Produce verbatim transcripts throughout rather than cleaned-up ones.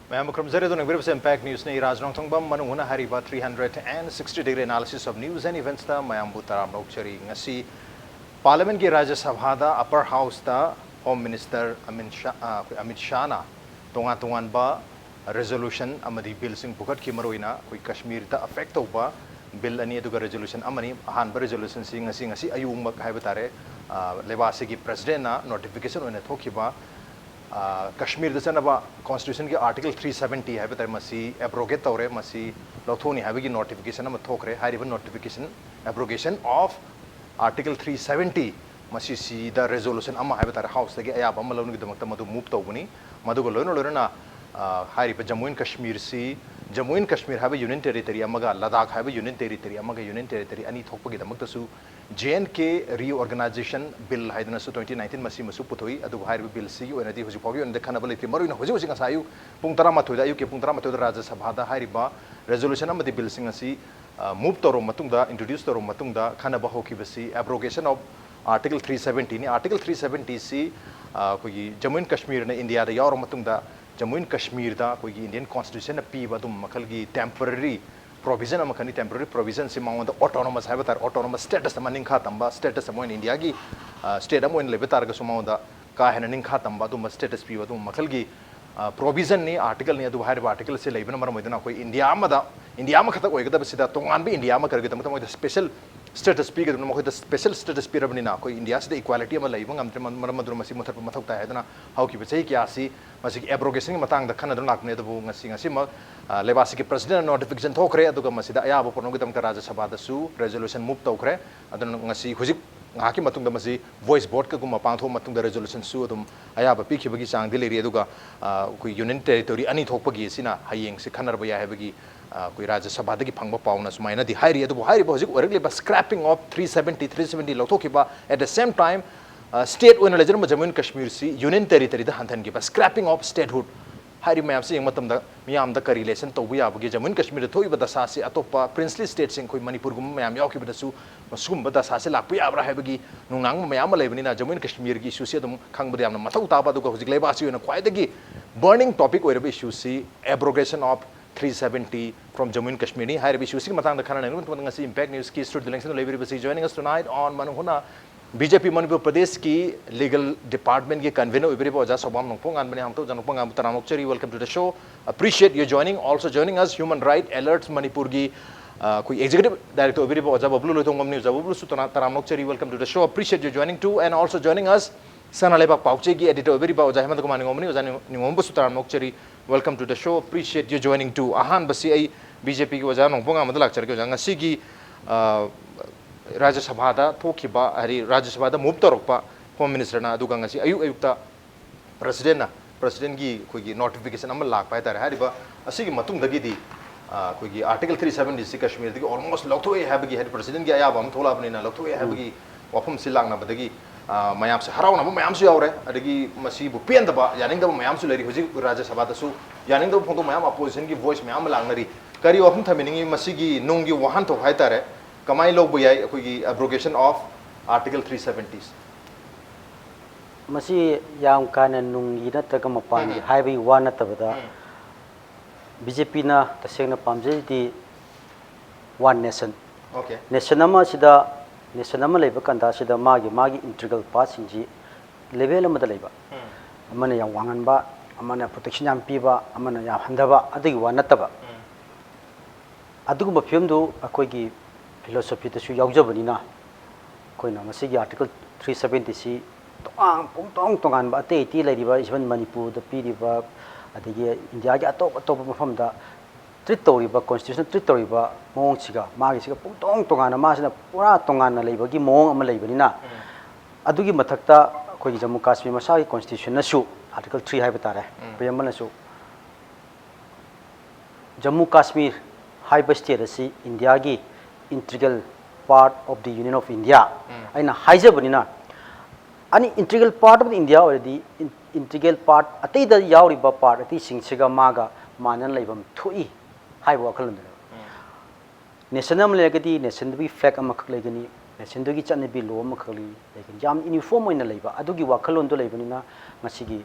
ꯃꯌꯥꯝꯕꯨ ꯈꯨꯔꯨꯝꯖꯔꯤ꯫ ꯑꯗꯨꯅ ꯌꯦꯡꯕꯤꯔꯤꯕꯁꯤ Impact Newsꯅꯤ꯫ ꯏꯔꯥꯖ ꯅꯣꯡꯊꯣꯡꯕꯝ ꯃꯅꯨꯡ ꯍꯨꯅ ꯍꯥꯏꯔꯤꯕ three hundred and sixty degree analysis of news and eventsꯇ ꯃꯌꯥꯝꯕꯨ ꯇꯔꯥꯝꯅ ꯑꯣꯛꯆꯔꯤ꯫ ꯉꯁꯤ Parliamentꯀꯤ ꯔꯥꯖ꯭ꯌ ꯁꯚꯥꯗ Upper Houseꯇ Home Minister ꯑꯃꯤꯠ ꯁꯥ, ꯑ, ꯑꯩꯈꯣꯏ ꯑꯃꯤꯠ ꯁꯥꯍꯅ ꯇꯣꯉꯥꯟ ꯇꯣꯉꯥꯟꯕ resolution ꯑꯃꯗꯤ billꯁꯤꯡ ꯄꯨꯈꯠꯈꯤ꯫ ꯃꯔꯨꯑꯣꯏꯅ ꯑꯩꯈꯣꯏ ꯀꯥꯁꯃꯤꯔꯗ affect ꯇꯧꯕ bill ꯑꯅꯤ, ꯑꯗꯨꯒ resolution ꯑꯃꯅꯤ꯫ ꯑꯍꯥꯟꯕ resolutionꯁꯤ ꯉꯁꯤ, ꯉꯁꯤ ꯑꯌꯨꯛꯃꯛ ꯍꯥꯏꯕ ꯇꯥꯔꯦ, ꯑ, ꯂꯩꯕꯥꯛ ꯑꯁꯤꯒꯤ Presidentꯅ notification ꯑꯣꯏꯅ ꯊꯣꯛꯈꯤꯕ, ꯑ, ꯀꯥꯁꯃꯤꯔꯗ ꯆꯠꯅꯕ Constitutionꯒꯤ Article three seventy ꯍꯥꯏꯕ ꯇꯥꯔꯦ, ꯃꯁꯤ abrogate ꯇꯧꯔꯦ, ꯃꯁꯤ ꯂꯧꯊꯣꯛꯅꯤ ꯍꯥꯏꯕꯒꯤ notification ꯑꯃ ꯊꯣꯛꯈ꯭ꯔꯦ꯫ ꯍꯥꯏꯔꯤꯕ notification, abrogation of Article three seventy, ꯃꯁꯤꯁꯤꯗ resolution ꯑꯃ ꯍꯥꯏꯕ ꯇꯥꯔꯦ, Houseꯇꯒꯤ ꯑꯌꯥꯕ ꯑꯃ ꯂꯧꯅꯕꯒꯤꯗꯃꯛꯇ ꯃꯗꯨ move ꯇꯧꯕꯅꯤ꯫ ꯃꯗꯨꯒ ꯂꯣꯏꯅ ꯂꯣꯏꯅꯅ, ꯑ, ꯍꯥꯏꯔꯤꯕ Jammu and Kashmirꯁꯤ, Jammu and Kashmir ꯍꯥꯏꯕ union territory ꯑꯃꯒ, ꯂꯗꯥꯈ ꯍꯥꯏꯕ union territory ꯑꯃꯒ, union territory ꯑꯅꯤ ꯊꯣꯛꯄꯒꯤꯗꯃꯛꯇꯁꯨ J and K Reorganization Bill ꯍꯥꯏꯗꯅꯁꯨ twenty nineteen ꯃꯁꯤꯃꯁꯨ ꯄꯨꯊꯣꯛꯏ꯫ ꯑꯗꯨꯕꯨ ꯍꯥꯏꯔꯤꯕ billꯁꯤꯒꯤ ꯑꯣꯏꯅꯗꯤ ꯍꯧꯖꯤꯛ ꯐꯥꯎꯒꯤ ꯑꯣꯏꯅꯗꯤ ꯈꯟꯅꯕ ꯂꯩꯇ꯭ꯔꯤ꯫ ꯃꯔꯨꯑꯣꯏꯅ ꯍꯧꯖꯤꯛ ꯍꯧꯖꯤꯛ ꯉꯁꯥꯏ ꯑꯌꯨꯛ ꯄꯨꯡ ꯇꯔꯥꯃꯥꯊꯣꯏꯗ, ꯑꯌꯨꯛꯀꯤ ꯄꯨꯡ ꯇꯔꯥꯃꯥꯊꯣꯏꯗ ꯔꯥꯖ꯭ꯌ ꯁꯚꯥꯗ ꯍꯥꯏꯔꯤꯕ resolution ꯑꯃꯗꯤ billꯁꯤꯡ ꯑꯁꯤ, ꯑ, move ꯇꯧꯔꯕ ꯃꯇꯨꯡꯗ, introduce ꯇꯧꯔꯕ ꯃꯇꯨꯡꯗ ꯈꯟꯅꯕ ꯍꯧꯈꯤꯕꯁꯤ abrogation of Article three seventyꯅꯤ꯫ Article three seventyꯁꯤ, ꯑ, ꯑꯩꯈꯣꯏꯒꯤ Jammu and Kashmirꯅ ꯏꯟꯗꯤꯌꯥꯗ ꯌꯥꯎꯔꯕ ꯃꯇꯨꯡꯗ, Jammu and Kashmirꯗ ꯑꯩꯈꯣꯏꯒꯤ Indian Constitutionꯅ ꯄꯤꯕ ꯑꯗꯨꯝꯕ ꯃꯈꯜꯒꯤ temporary provision ꯑꯃꯈꯛꯅꯤ꯫ Temporary provisionꯁꯤ ꯃꯉꯣꯟꯗ autonomous ꯍꯥꯏꯕ ꯇꯥꯔꯦ, autonomous status ꯑꯃ, ꯅꯤꯡꯈꯥ ꯇꯝꯕ status ꯑꯃ ꯑꯣꯏꯅ, ꯏꯟꯗꯤꯌꯥꯒꯤ, ꯑ, state ꯑꯃ ꯑꯣꯏꯅ ꯂꯩꯕ ꯇꯥꯔꯒꯁꯨ ꯃꯉꯣꯟꯗ ꯀꯥ ꯍꯦꯟꯅ ꯅꯤꯡꯈꯥ ꯇꯝꯕ ꯑꯗꯨꯝꯕ status ꯄꯤꯕ ꯑꯗꯨꯝꯕ ꯃꯈꯜꯒꯤ, ꯑ, provisionꯅꯤ, articleꯅꯤ꯫ ꯑꯗꯨꯕꯨ ꯍꯥꯏꯔꯤꯕ articleꯁꯤ ꯂꯩꯕꯅ ꯃꯔꯝ ꯑꯣꯏꯗꯨꯅ ꯑꯩꯈꯣꯏ ꯏꯟꯗꯤꯌꯥ ꯑꯃꯗ, ꯏꯟꯗꯤꯌꯥ ꯑꯃꯈꯛꯇ ꯑꯣꯏꯒꯗꯕꯁꯤꯗ ꯇꯣꯉꯥꯟꯕ ꯏꯟꯗꯤꯌꯥ ꯑꯃ ꯀꯔꯤꯒꯤꯗꯃꯛꯇ ꯃꯣꯏꯗ special status ꯄꯤꯒꯗꯕꯅꯣ? ꯃꯈꯣꯏꯗ special status ꯄꯤꯔꯕꯅꯤꯅ ꯑꯩꯈꯣꯏ ꯏꯟꯗꯤꯌꯥꯁꯤꯗ equality ꯑꯃ ꯂꯩꯕ ꯉꯝꯗ꯭ꯔꯦ꯫ ꯃꯔꯝ ꯑꯗꯨꯅ ꯃꯁꯤ ꯃꯨꯊꯠꯄ ꯃꯊꯧ ꯇꯥꯏ ꯍꯥꯏꯗꯨꯅ ꯍꯧꯈꯤꯕ ꯆꯍꯤ ꯀꯌꯥꯁꯤ ꯃꯁꯤꯒꯤ abrogationꯒꯤ ꯃꯇꯥꯡꯗ ꯈꯟꯅꯗꯨꯅ ꯂꯥꯛꯄꯅꯤ꯫ ꯑꯗꯨꯕꯨ ꯉꯁꯤ, ꯉꯁꯤꯃꯛ, ꯑ, ꯂꯩꯕꯥꯛꯁꯤꯒꯤ Presidentꯅ notification ꯊꯣꯛꯈ꯭ꯔꯦ꯫ ꯑꯗꯨꯒ ꯃꯁꯤꯗ ꯑꯌꯥꯕ ꯄꯨꯔꯛꯅꯕꯒꯤꯗꯃꯛꯇ ꯔꯥꯖ꯭ꯌ ꯁꯚꯥꯗꯁꯨ resolution move ꯇꯧꯈ꯭ꯔꯦ꯫ ꯑꯗꯨꯅ ꯉꯁꯤ ꯍꯧꯖꯤꯛ ꯉꯥꯏꯍꯥꯛꯀꯤ ꯃꯇꯨꯡꯗ ꯃꯁꯤ voice voteꯀꯒꯨꯝꯕ ꯄꯥꯡꯊꯣꯛꯑ ꯃꯇꯨꯡꯗ resolutionꯁꯨ ꯑꯗꯨꯝ ꯑꯌꯥꯕ ꯄꯤꯈꯤꯕꯒꯤ ꯆꯥꯡꯗꯤ ꯂꯩꯔꯤ꯫ ꯑꯗꯨꯒ, ꯑ, ꯑꯩꯈꯣꯏ union territory ꯑꯅꯤ ꯊꯣꯛꯄꯒꯤ ꯑꯁꯤꯅ ꯍꯌꯦꯡꯁꯤ ꯈꯟꯅꯔꯕ ꯌꯥꯏ ꯍꯥꯏꯕꯒꯤ, ꯑ, ꯑꯩꯈꯣꯏ ꯔꯥꯖ꯭ꯌ ꯁꯚꯥꯗꯒꯤ ꯐꯪꯕ ꯄꯥꯎꯅ ꯁꯨꯃꯥꯏꯅꯗꯤ ꯍꯥꯏꯔꯤ꯫ ꯑꯗꯨꯕꯨ ꯍꯥꯏꯔꯤꯕ ꯍꯧꯖꯤꯛ ꯑꯣꯏꯔꯛꯂꯤꯕ scrapping of three seventy, three seventy ꯂꯧꯊꯣꯛꯈꯤꯕ, at the same time, ꯑ, state ꯑꯣꯏꯅ ꯂꯩꯖꯔꯝꯕ Jammu and Kashmirꯁꯤ union territoryꯗ ꯍꯟꯊꯍꯟꯈꯤꯕ, scrapping of statehood ꯍꯥꯏꯔꯤꯕ ꯃꯌꯥꯝꯁꯤ ꯌꯦꯡꯕ ꯃꯇꯝꯗ ꯃꯤꯌꯥꯝꯗ ꯀꯔꯤ ꯂꯦꯁꯟ ꯇꯧꯕ ꯌꯥꯕꯒꯦ? ꯖꯃꯨ ꯑꯦꯟ ꯀꯥꯁꯃꯤꯔꯗ ꯊꯣꯛꯏꯕ ꯗꯁꯥꯁꯤ ꯑꯇꯣꯞꯄ ꯄ꯭ꯔꯤꯟꯁꯂꯤ ꯁ꯭ꯇꯦꯠꯁꯤꯡ, ꯑꯩꯈꯣꯏ ꯃꯅꯤꯄꯨꯔꯒꯨꯝꯕ ꯃꯌꯥꯝ ꯌꯥꯎꯈꯤꯕꯗꯁꯨ ꯃꯁꯤꯒꯨꯝꯕ ꯗꯁꯥꯁꯤ ꯂꯥꯛꯄ ꯌꯥꯕ꯭ꯔꯥ ꯍꯥꯏꯕꯒꯤ ꯅꯨꯡꯅꯥꯡꯕ ꯃꯌꯥꯝ ꯑꯃ ꯂꯩꯕꯅꯤꯅ ꯖꯃꯨ ꯑꯦꯟ ꯀꯥꯁꯃꯤꯔꯒꯤ ꯏꯁꯨꯁꯤ ꯑꯗꯨꯝ ꯈꯪꯕꯗ ꯌꯥꯝꯅ ꯃꯊꯧ ꯇꯥꯕ, ꯑꯗꯨꯒ ꯍꯧꯖꯤꯛ ꯂꯩꯕꯥꯛ ꯑꯁꯤꯒꯤ ꯑꯣꯏꯅ ꯈ꯭ꯋꯥꯏꯗꯒꯤ ꯕꯔꯅꯤꯡ ꯇꯣꯄꯤꯛ ꯑꯣꯏꯔꯕ ꯏꯁꯨꯁꯤ abrogation of three seventy from Jammu and Kashmir ꯅꯤ꯫ ꯍꯥꯏꯔꯤꯕ ꯏꯁꯨꯁꯤꯒꯤ ꯃꯇꯥꯡꯗ ꯈꯟꯅ ꯅꯩꯅꯕꯒꯤꯗꯃꯛꯇ ꯉꯁꯤ ꯏꯝꯄꯦꯛ ꯅ꯭ꯌꯨꯁꯀꯤ ꯁ꯭ꯇꯨꯗꯤꯑꯣ ꯂꯦꯡꯁꯟꯗ ꯂꯩꯕꯤꯔꯤꯕꯁꯤ, joining us tonight on ꯃꯅꯨꯡ ꯍꯨꯠꯅ ꯕꯤ ꯖꯦ ꯄꯤ ꯃꯅꯤꯄꯨꯔ ꯄ꯭ꯔꯗꯦꯁꯀꯤ ꯂꯤꯒꯦꯜ ꯗꯤꯄꯥꯔꯠꯃꯦꯟꯒꯤ ꯀꯟꯚꯤꯅꯔ ꯑꯣꯏꯕꯤꯔꯤꯕ ꯑꯣꯖꯥ ꯁꯣꯕꯥꯝ ꯅꯣꯡꯄꯣꯛꯉꯥꯟꯕꯅꯤ꯫ ꯍꯥꯡꯇꯧ ꯑꯣꯖꯥ ꯅꯣꯡꯄꯣꯛꯉꯥꯟꯕ ꯇꯔꯥꯝꯅ ꯑꯣꯛꯆꯔꯤ, welcome to the show, appreciate your joining. Also joining us, Human Right Alerts ꯃꯅꯤꯄꯨꯔꯒꯤ, ꯑ, ꯑꯩꯈꯣꯏ ꯑꯦꯛꯖꯤꯀ꯭ꯌꯨꯇꯤꯚ ꯗꯥꯏꯔꯦꯛꯇꯔ ꯑꯣꯏꯕꯤꯔꯤꯕ ꯑꯣꯖꯥ ꯕꯕꯂꯨ ꯂꯣꯏꯊꯣꯡꯕꯝꯅꯤ꯫ ꯑꯣꯖꯥ ꯕꯕꯂꯨꯁꯨ ꯇꯔꯥ-, ꯇꯔꯥꯝꯅ ꯑꯣꯛꯆꯔꯤ, welcome to the show, appreciate your joining too. And also joining us, ꯁꯅꯥ ꯂꯩꯕꯥꯛ ꯄꯥꯎꯆꯦꯒꯤ ꯑꯦꯗꯤꯇꯔ ꯑꯣꯏꯕꯤꯔꯤꯕ ꯑꯣꯖꯥ ꯍꯦꯃꯟꯇ ꯀꯨꯃꯥꯔ ꯅꯤꯉꯣꯝꯕꯅꯤ꯫ ꯑꯣꯖꯥ ꯅꯤꯉꯣꯝꯕꯁꯨ ꯇꯔꯥꯝꯅ ꯑꯣꯛꯆꯔꯤ, welcome to the show, appreciate your joining too. ꯑꯍꯥꯟꯕꯁꯤ ꯑꯩ ꯕꯤ ꯖꯦ ꯄꯤꯒꯤ ꯑꯣꯖꯥ ꯅꯣꯡꯄꯣꯛꯉꯥꯟꯕꯗ ꯂꯥꯛꯆꯔꯒꯦ꯫ ꯑꯣꯖꯥ, ꯉꯁꯤꯒꯤ, ꯑ, ꯔꯥꯖ꯭ꯌ ꯁꯚꯥꯗ ꯊꯣꯛꯈꯤꯕ, ꯍꯥꯏꯗꯤ ꯔꯥꯖ꯭ꯌ ꯁꯚꯥꯗ ꯃꯨꯚ ꯇꯧꯔꯛꯄ ꯍꯣꯝ ꯃꯤꯅꯤꯁꯇꯔꯅ, ꯑꯗꯨꯒ ꯉꯁꯤ ꯑꯌꯨꯛ ꯑꯌꯨꯛꯇ ꯄ꯭ꯔꯁꯤꯗꯦꯟꯅ, ꯄ꯭ꯔꯁꯤꯗꯦꯟꯒꯤ ꯑꯩꯈꯣꯏꯒꯤ ꯅꯣꯇꯤꯐꯤꯀꯦꯁꯟ ꯑꯃ ꯂꯥꯛꯄ ꯍꯥꯏꯇꯥꯔꯦ꯫ ꯍꯥꯏꯔꯤꯕ ꯑꯁꯤꯒꯤ ꯃꯇꯨꯡꯗꯒꯤꯗꯤ, ꯑ, ꯑꯩꯈꯣꯏꯒꯤ ꯑꯥꯔꯇꯤꯀꯜ ꯊ꯭ꯔꯤ ꯁꯚꯦꯟꯇꯤꯁꯤ ꯀꯥꯁꯃꯤꯔꯗꯒꯤ almost ꯂꯧꯊꯣꯛꯑꯦ ꯍꯥꯏꯕꯒꯤ, ꯍꯥꯏꯗꯤ ꯄ꯭ꯔꯁꯤꯗꯦꯟꯒꯤ ꯑꯌꯥꯕ ꯑꯃ ꯊꯣꯛꯂꯛꯑꯕꯅꯤꯅ ꯂꯧꯊꯣꯛꯑꯦ ꯍꯥꯏꯕꯒꯤ ꯋꯥꯐꯝꯁꯤ ꯂꯥꯛꯅꯕꯗꯒꯤ, ꯑ, ꯃꯌꯥꯝꯁꯦ ꯍꯔꯥꯎꯅꯕ ꯃꯌꯥꯝꯁꯨ ꯌꯥꯎꯔꯦ, ꯑꯗꯒꯤ ꯃꯁꯤꯕꯨ ꯄꯦꯟꯗꯕ, ꯌꯥꯅꯤꯡꯗꯕ ꯃꯌꯥꯝꯁꯨ ꯂꯩꯔꯤ꯫ ꯍꯧꯖꯤꯛ ꯔꯥꯖ꯭ꯌ ꯁꯚꯥꯗꯁꯨ ꯌꯥꯅꯤꯡꯗꯕ ꯐꯣꯡꯗꯣꯛ ꯃꯌꯥꯝ, ꯑꯣꯄꯣꯖꯤꯁꯟꯒꯤ ꯚꯣꯏꯁ ꯃꯌꯥꯝ ꯑꯃ ꯂꯥꯛꯅꯔꯤ꯫ ꯀꯔꯤ ꯋꯥꯐꯝ ꯊꯝꯕꯤꯅꯤꯡꯉꯤ ꯃꯁꯤꯒꯤ ꯅꯨꯡꯒꯤ ꯋꯥꯍꯟꯊꯣꯛ ꯍꯥꯏꯇꯥꯔꯦ? ꯀꯃꯥꯏꯅ ꯂꯧꯕ ꯌꯥꯏ ꯑꯩꯈꯣꯏꯒꯤ abrogation of Article three seventy? ꯃꯁꯤ ꯌꯥꯝ ꯀꯥ ꯍꯦꯟꯅ ꯅꯨꯡꯒꯤ ꯅꯠꯇ꯭ꯔꯒ ꯃꯄꯥꯟꯒꯤ ꯎꯝ꯫ ꯍꯥꯏꯕꯒꯤ ꯋꯥ ꯅꯠꯇꯕꯗ, ꯎꯝ꯫ ꯕꯤ ꯖꯦ ꯄꯤꯅ ꯇꯁꯦꯡꯅ ꯄꯥꯝꯖꯔꯤꯗꯤ one nation꯫ Okay꯫ Nation ꯑꯃ ꯑꯁꯤꯗ, nation ꯑꯃ ꯂꯩꯕ ꯀꯥꯟꯗ ꯑꯁꯤꯗ ꯃꯥꯒꯤ, ꯃꯥꯒꯤ integral partꯁꯤꯡꯁꯤ level ꯑꯃꯗ ꯂꯩꯕ꯫ ꯎꯝ꯫ ꯑꯃꯅ ꯌꯥꯝ ꯋꯥꯡꯍꯟꯕ, ꯑꯃꯅ protection ꯌꯥꯝ ꯄꯤꯕ, ꯑꯃꯅ ꯌꯥꯝ ꯍꯟꯊꯕ, ꯑꯗꯨꯒꯤ ꯋꯥ ꯅꯠꯇꯕ꯫ ꯎꯝ꯫ ꯑꯗꯨꯒꯨꯝꯕ ꯐꯤꯕꯝꯗꯨ ꯑꯩꯈꯣꯏꯒꯤ philosophyꯗꯁꯨ ꯌꯥꯎꯖꯕꯅꯤꯅ, ꯑꯩꯈꯣꯏꯅ ꯃꯁꯤꯒꯤ Article three seventyꯁꯤ ꯇꯣꯉꯥꯟ, ꯄꯨꯡ ꯇꯣꯉꯥꯟ ꯇꯣꯉꯥꯟꯕ ꯑꯇꯩ ꯑꯇꯩ ꯂꯩꯔꯤꯕ, even ꯃꯅꯤꯄꯨꯔꯗ ꯄꯤꯔꯤꯕ, ꯑꯗꯒꯤ ꯏꯟꯗꯤꯌꯥꯒꯤ ꯑꯇꯣꯞ ꯑꯇꯣꯞꯄ ꯃꯐꯝꯗ treat ꯇꯧꯔꯤꯕ, constitution treat ꯇꯧꯔꯤꯕ ꯃꯑꯣꯡꯁꯤꯒ ꯃꯥꯒꯤꯁꯤꯒ ꯄꯨꯡ ꯇꯣꯉꯥꯟ ꯇꯣꯉꯥꯟꯅ, ꯃꯥꯁꯤꯅ ꯄꯨꯔꯥ ꯇꯣꯉꯥꯟꯅ ꯂꯩꯕꯒꯤ ꯃꯑꯣꯡ ꯑꯃ ꯂꯩꯕꯅꯤꯅ, ꯎꯝ꯫ ꯑꯗꯨꯒꯤ ꯃꯊꯛꯇ ꯑꯩꯈꯣꯏꯒꯤ ꯖꯝꯃꯨ ꯀꯥꯁꯃꯤꯔ ꯃꯁꯥꯒꯤ constitutionꯅꯁꯨ, Article three ꯍꯥꯏꯕ ꯇꯥꯔꯦ, ꯎꯝ꯫ Preambleꯅꯁꯨ ꯖꯝꯃꯨ ꯀꯥꯁꯃꯤꯔ ꯍꯥꯏꯕ state ꯑꯁꯤ ꯏꯟꯗꯤꯌꯥꯒꯤ integral part of the Union of India ꯎꯝ꯫ ꯑꯩꯅ ꯍꯥꯏꯖꯕꯅꯤꯅ, ꯑꯅꯤ integral part of the India ꯑꯣꯏꯔꯗꯤ, in-, integral part, ꯑꯇꯩꯗ ꯌꯥꯎꯔꯤꯕ part ꯑꯇꯩꯁꯤꯡꯁꯤꯒ ꯃꯥꯒ ꯃꯥꯟꯅꯅ ꯂꯩꯐꯝ ꯊꯣꯛꯏ ꯍꯥꯏꯕ ꯋꯥꯈꯜꯂꯣꯟꯗꯨꯅꯦꯕ꯫ Nation ꯑꯃ ꯂꯩꯔꯒꯗꯤ nationꯗꯨꯒꯤ flag ꯑꯃꯈꯛ ꯂꯩꯒꯅꯤ, nationꯗꯨꯒꯤ ꯆꯠꯅꯕꯤ law ꯑꯃꯈꯛ ꯂꯩ-, ꯂꯩꯒꯅꯤ꯫ ꯌꯥꯝ uniform ꯑꯣꯏꯅ ꯂꯩꯕ ꯑꯗꯨꯒꯤ ꯋꯥꯈꯜꯂꯣꯟꯗꯣ ꯂꯩꯕꯅꯤꯅ ꯉꯁꯤꯒꯤ,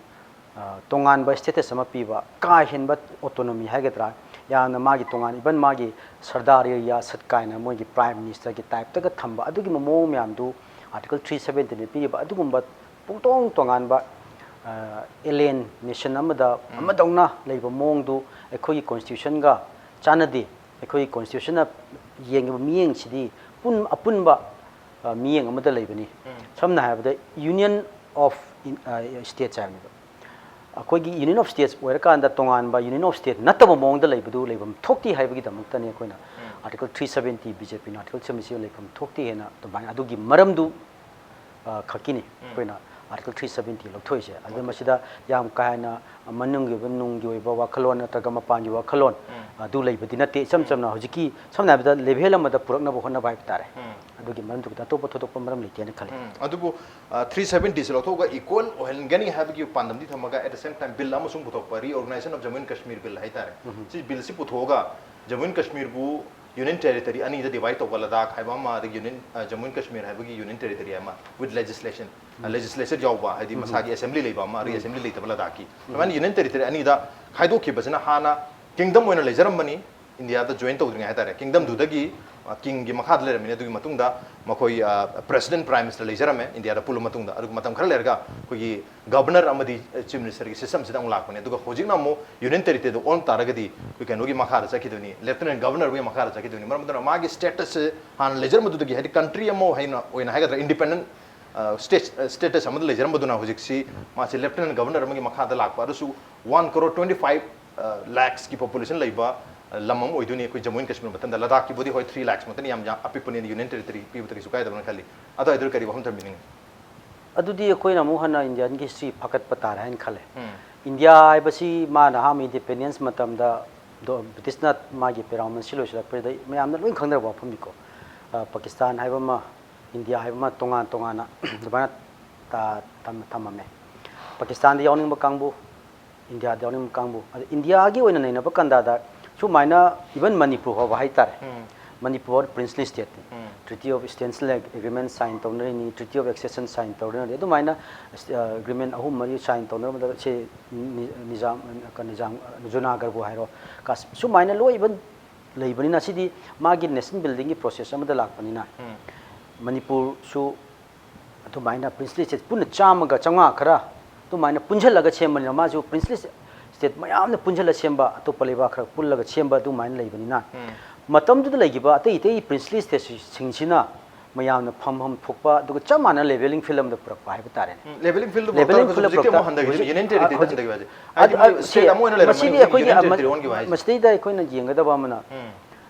ꯑ, ꯇꯣꯉꯥꯟꯕ status ꯑꯃ ꯄꯤꯕ, ꯀꯥ ꯍꯦꯟꯕ autonomy ꯍꯥꯏꯒꯗ꯭ꯔꯥ, ꯌꯥꯝꯅ ꯃꯥꯒꯤ ꯇꯣꯉꯥꯟ, even ꯃꯥꯒꯤ Sardar area ꯁꯠ ꯀꯥꯏꯅ ꯃꯣꯏꯒꯤ Prime Ministerꯒꯤ typeꯇꯒ ꯊꯝꯕ ꯑꯗꯨꯒꯤ ꯃꯑꯣꯡ ꯃꯌꯥꯝꯗꯨ Article three seventyꯅ ꯄꯤꯔꯤꯕ ꯑꯗꯨꯒꯨꯝꯕ ꯄꯨꯡꯇꯣꯡ ꯇꯣꯉꯥꯟꯕ, ꯑ, alien nation ꯑꯃꯗ ꯎꯝ꯫ ꯑꯃꯗꯧꯅ ꯂꯩꯕ ꯃꯑꯣꯡꯗꯨ ꯑꯩꯈꯣꯏꯒꯤ constitutionꯒ ꯆꯥꯟꯅꯗꯦ꯫ ꯑꯩꯈꯣꯏꯒꯤ constitutionꯅ ꯌꯦꯡꯉꯤꯕ ꯃꯤꯠꯌꯦꯡꯁꯤꯗꯤ ꯄꯨꯟ-, ꯑꯄꯨꯟꯕ, ꯑ, ꯃꯤꯠꯌꯦꯡ ꯑꯃꯗ ꯂꯩꯕꯅꯤ꯫ ꯎꯝ꯫ ꯁꯝꯅ ꯍꯥꯏꯔꯕꯗ Union of In-, ꯑ, States ꯍꯥꯏꯕꯅꯦꯕ꯫ ꯑꯩꯈꯣꯏꯒꯤ Union of States ꯑꯣꯏꯔꯀꯥꯟꯗ ꯇꯣꯉꯥꯟꯕ Union of State ꯅꯠꯇꯕ ꯃꯑꯣꯡꯗ ꯂꯩꯕꯗꯨ ꯂꯩꯐꯝ ꯊꯣꯛꯇꯦ ꯍꯥꯏꯕꯒꯤꯗꯃꯛꯇꯅꯤ ꯑꯩꯈꯣꯏꯅ ꯎꯝ꯫ Article three seventy, BJPꯅ Article seventy ꯂꯩꯐꯝ ꯊꯣꯛꯇꯦ ꯍꯥꯏꯅ ꯑꯗꯨꯃꯥꯏꯅ ꯑꯗꯨꯒꯤ ꯃꯔꯝꯗꯨ, ꯑ, ꯈꯛꯀꯤꯅꯤ ꯎꯝ꯫ ꯑꯩꯈꯣꯏꯅ Article three seventy ꯂꯧꯊꯣꯛꯏꯁꯦ꯫ ꯑꯗꯨ OK꯫ ꯃꯁꯤꯗ ꯌꯥꯝ ꯀꯥ ꯍꯦꯟꯅ ꯃꯅꯨꯡꯒꯤ ꯑꯣꯏꯕ, ꯅꯨꯡꯒꯤ ꯑꯣꯏꯕ ꯋꯥꯈꯜꯂꯣꯟ ꯅꯠꯇ꯭ꯔꯒ ꯃꯄꯥꯟꯒꯤ ꯋꯥꯈꯜꯂꯣꯟ, ꯎꯝ꯫ ꯑꯗꯨ ꯂꯩꯕꯗꯤ ꯅꯠꯇꯦ꯫ ꯏꯆꯝ ꯎꯝ꯫ ꯆꯝꯅ ꯍꯧꯖꯤꯛꯀꯤ, ꯁꯝꯅ ꯍꯥꯏꯔꯕꯗ, level ꯑꯃꯗ ꯄꯨꯔꯛꯅꯕ ꯍꯣꯠꯅꯕ ꯍꯥꯏꯕ ꯇꯥꯔꯦ꯫ ꯎꯝ꯫ ꯑꯗꯨꯒꯤ ꯃꯔꯝꯗꯨ ꯈꯛꯇ, ꯑꯇꯣꯞꯄ ꯊꯣꯏꯗꯣꯛꯄ ꯃꯔꯝ ꯂꯩꯇꯦꯅ ꯈꯜꯂꯤ꯫ ꯎꯝ꯫ ꯑꯗꯨꯕꯨ, ꯑ, three seventyꯁꯤ ꯂꯧꯊꯣꯛꯑꯒ equal ꯑꯣꯏꯍꯟꯒꯅꯤ ꯍꯥꯏꯕꯒꯤ ꯄꯥꯟꯗꯝꯗꯤ ꯊꯝꯃꯒ, at the same time, bill ꯑꯃꯁꯨ ꯄꯨꯊꯣꯛꯄ, Reorganisation of Jammu and Kashmir Bill ꯍꯥꯏꯇꯥꯔꯦ꯫ ꯎꯝ꯫ ꯁꯤ billꯁꯤ ꯄꯨꯊꯣꯛꯑꯒ Jammu and Kashmirꯕꯨ Union Territory ꯑꯅꯤꯗ divide ꯇꯧꯕ, ꯂꯗꯥꯈ ꯍꯥꯏꯕ ꯑꯃ, ꯑꯗꯒꯤ Union, ꯑ, Jammu and Kashmir ꯍꯥꯏꯕꯒꯤ Union Territory ꯑꯃ, with legislation, ꯑ, ꯎꯝ꯫ Legislature ꯌꯥꯎꯕ, ꯍꯥꯏꯗꯤ ꯎꯝ꯫ ꯃꯁꯥꯒꯤ assembly ꯂꯩꯕ ꯑꯃ, ꯎꯝ꯫ Re-assembly ꯂꯩꯇꯕ ꯂꯗꯥꯈꯀꯤ꯫ ꯎꯝ꯫ ꯑꯗꯨꯃꯥꯏꯅ Union Territory ꯑꯅꯤꯗ ꯈꯥꯏꯗꯣꯛꯈꯤꯕꯁꯤꯅ ꯍꯥꯟꯅ kingdom ꯑꯣꯏꯅ ꯂꯩꯖꯔꯝꯕꯅꯤ, ꯏꯟꯗꯤꯌꯥꯗ join ꯇꯧꯗ꯭ꯔꯤꯉꯩ ꯍꯥꯏꯇꯥꯔꯦ꯫ Kingdomꯗꯨꯗꯒꯤ, ꯑ, kingꯒꯤ ꯃꯈꯥꯗ ꯂꯩꯔꯝꯃꯤꯅꯤ꯫ ꯑꯗꯨꯒꯤ ꯃꯇꯨꯡꯗ ꯃꯈꯣꯏ, ꯑ, President, Prime Minister ꯂꯩꯖꯔꯝꯃꯦ ꯏꯟꯗꯤꯌꯥꯗ ꯄꯨꯜꯂ ꯃꯇꯨꯡꯗ꯫ ꯑꯗꯨꯒ ꯃꯇꯝ ꯈꯔ ꯂꯩꯔꯒ ꯑꯩꯈꯣꯏꯒꯤ Governor ꯑꯃꯗꯤ, ꯑ, Chief Ministerꯒꯤ systemꯁꯤꯗ ꯑꯃꯨꯛ ꯂꯥꯛꯄꯅꯦ꯫ ꯑꯗꯨꯒ ꯍꯧꯖꯤꯛꯅ ꯑꯃꯨꯛ Union Territoryꯗ ꯑꯣꯟ ꯇꯥꯔꯒꯗꯤ ꯑꯩꯈꯣꯏ ꯀꯩꯅꯣꯒꯤ ꯃꯈꯥꯗ ꯆꯠꯈꯤꯗꯣꯏꯅꯤ, Lieutenant Governorꯒꯤ ꯃꯈꯥꯗ ꯆꯠꯈꯤꯗꯣꯏꯅꯤ꯫ ꯃꯔꯝ ꯑꯗꯨꯅ ꯃꯥꯒꯤ statusꯁꯦ ꯍꯥꯟꯅ ꯂꯩꯖꯔꯝꯕꯗꯨꯗꯒꯤ, ꯍꯥꯏꯗꯤ country ꯑꯃ ꯍꯥꯏꯅ, ꯑꯣꯏꯅ ꯍꯥꯏꯒꯗ꯭ꯔꯥ, independent, ꯑ, state, ꯑ, status ꯑꯃꯗ ꯂꯩꯖꯔꯝꯕꯗꯨꯅ ꯍꯧꯖꯤꯛꯁꯤ ꯃꯥꯁꯤ Lieutenant Governor ꯑꯃꯒꯤ ꯃꯈꯥꯗ ꯂꯥꯛꯄ꯫ ꯑꯗꯨꯁꯨ one crore twenty five, ꯑ, lakhsꯀꯤ population ꯂꯩꯕ, ꯑ, ꯂꯝ ꯑꯃ ꯑꯣꯏꯗꯣꯏꯅꯤ ꯑꯩꯈꯣꯏ Jammu and Kashmir ꯃꯊꯟꯗ꯫ ꯂꯗꯥꯈꯀꯤꯕꯨꯗꯤ ꯍꯣꯏ three lakhs ꯃꯛꯇꯅꯤ, ꯌꯥꯝ, ꯌꯥꯝ ꯑꯄꯤꯛꯄꯅꯤ, Union Territory ꯄꯤꯕꯗ ꯀꯩꯁꯨ ꯀꯥꯏꯗꯕ꯭ꯔꯅ ꯈꯜꯂꯤ꯫ ꯑꯗꯨꯋꯥꯏꯗꯨꯗ ꯀꯔꯤ ꯋꯥꯐꯝ ꯊꯝꯕꯤꯅꯤꯡꯉꯤ? ꯑꯗꯨꯗꯤ ꯑꯩꯈꯣꯏꯅ ꯑꯃꯨꯛ ꯍꯟꯅ Indianꯒꯤ history ꯐꯥꯒꯠꯄ ꯇꯥꯔꯦ ꯍꯥꯏꯅ ꯈꯜꯂꯦ꯫ ꯎꯝ꯫ ꯏꯟꯗꯤꯌꯥ ꯍꯥꯏꯕꯁꯤ ꯃꯥꯅ ꯑꯍꯥꯟꯕ independence ꯃꯇꯝꯗ ꯗꯣ-, Britishꯅ ꯃꯥꯒꯤ paramountcy ꯂꯣꯏꯁꯤꯜꯂꯛꯄꯗ ꯃꯌꯥꯝꯅ ꯂꯣꯏ ꯈꯪꯅꯔꯕ ꯋꯥꯐꯝꯅꯤꯀꯣ꯫ ꯑ, ꯄꯥꯀꯤꯁꯇꯥꯟ ꯍꯥꯏꯕ ꯑꯃ, ꯏꯟꯗꯤꯌꯥ ꯍꯥꯏꯕ ꯑꯃ ꯇꯣꯉꯥꯟ ꯇꯣꯉꯥꯟꯅ ꯑꯗꯨꯃꯥꯏꯅ ꯇ-, ꯊꯝ-, ꯊꯝꯃꯝꯃꯦ꯫ ꯄꯥꯀꯤꯁꯇꯥꯟꯗ ꯌꯥꯎꯅꯤꯡꯕ ꯀꯥꯡꯕꯨ, ꯏꯟꯗꯤꯌꯥꯗ ꯌꯥꯎꯅꯤꯡꯕ ꯀꯥꯡꯕꯨ, ꯑꯗ ꯏꯟꯗꯤꯌꯥꯒꯤ ꯑꯣꯏꯅ ꯅꯩꯅꯕ ꯀꯥꯟꯗꯗ ꯁꯨꯃꯥꯏꯅ even ꯃꯅꯤꯄꯨꯔ ꯐꯥꯎꯕ ꯍꯥꯏꯇꯥꯔꯦ, Manipur princely stateꯅꯤ꯫ Treaty of Extension Agreement sign ꯇꯧꯅꯔꯤꯅꯤ, Treaty of Accession sign ꯇꯧꯅꯔꯤꯅꯤ, ꯑꯗꯨꯃꯥꯏꯅ ꯑꯦꯒ꯭ꯔꯤꯃꯦꯟ ꯑꯍꯨꯝ ꯃꯔꯤ sign ꯇꯧꯅꯔꯕꯗ ꯁꯤ ꯅꯤ- ꯅꯤꯖꯥꯝ, ꯅꯤꯖꯥꯝ, ꯖꯨꯅꯥꯒꯔꯕꯨ ꯍꯥꯏꯔꯣ, ꯀꯥꯁ- ꯁꯨꯃꯥꯏꯅ ꯂꯣꯏ even ꯂꯩꯕꯅꯤꯅ ꯁꯤꯗꯤ ꯃꯥꯒꯤ nation buildingꯒꯤ process ꯑꯃꯗ ꯂꯥꯛꯄꯅꯤꯅ ꯃꯅꯤꯄꯨꯔꯁꯨ ꯑꯗꯨꯃꯥꯏꯅ princely state ꯄꯨꯟꯅ ꯆꯥꯝꯃꯒ ꯆꯥꯝꯃꯉꯥ ꯈꯔ ꯑꯗꯨꯃꯥꯏꯅ ꯄꯨꯟꯁꯤꯜꯂꯒ ꯁꯦꯝꯕꯅꯤꯅ ꯃꯥꯁꯨ princely state ꯃꯌꯥꯝꯅ ꯄꯨꯟꯁꯤꯜꯂ ꯁꯦꯝꯕ, ꯑꯇꯣꯞꯄ ꯂꯩꯕꯥꯛ ꯈꯔ ꯄꯨꯜꯂꯒ ꯁꯦꯝꯕ ꯑꯗꯨꯃꯥꯏꯅ ꯂꯩꯕꯅꯤꯅ ꯃꯇꯝꯗꯨꯗ ꯂꯩꯈꯤꯕ ꯑꯇꯩ ꯑꯇꯩ princely stateꯁꯤꯡꯁꯤꯅ ꯃꯌꯥꯝꯅ ꯐꯝꯐꯝ ꯊꯣꯛꯄ ꯑꯗꯨꯒ ꯆꯞ ꯃꯥꯟꯅ levelling field ꯑꯃꯗ ꯄꯨꯔꯛꯄ ꯍꯥꯏꯕ ꯇꯥꯔꯦꯅꯦ꯫ Levelling field Levelling field ꯄꯨꯔꯛꯇ- ꯍꯟꯊꯈꯤꯕ, ꯍꯧꯖꯤꯛ- Union Territory ꯍꯧꯖꯤꯛ- ꯍꯟꯊꯈꯤꯕ ꯍꯥꯏꯁꯦ? ꯑꯗꯨ- ꯍꯥꯏꯗꯤ ꯃꯣꯏ ꯑ, ꯁꯤ- state ꯑꯃ ꯑꯣꯏꯅ ꯂꯩꯔꯝꯃꯤ, ꯃꯁꯤꯗꯤ ꯍꯧꯖꯤꯛ ꯑꯩꯈꯣꯏꯒꯤ Union ꯑꯃ- Territory ꯑꯣꯟꯈꯤꯕ ꯍꯥꯏꯁꯦ? ꯃꯁꯤꯗꯩꯗ ꯑꯩꯈꯣꯏꯅ ꯌꯦꯡꯒꯗꯕ ꯑꯃꯅ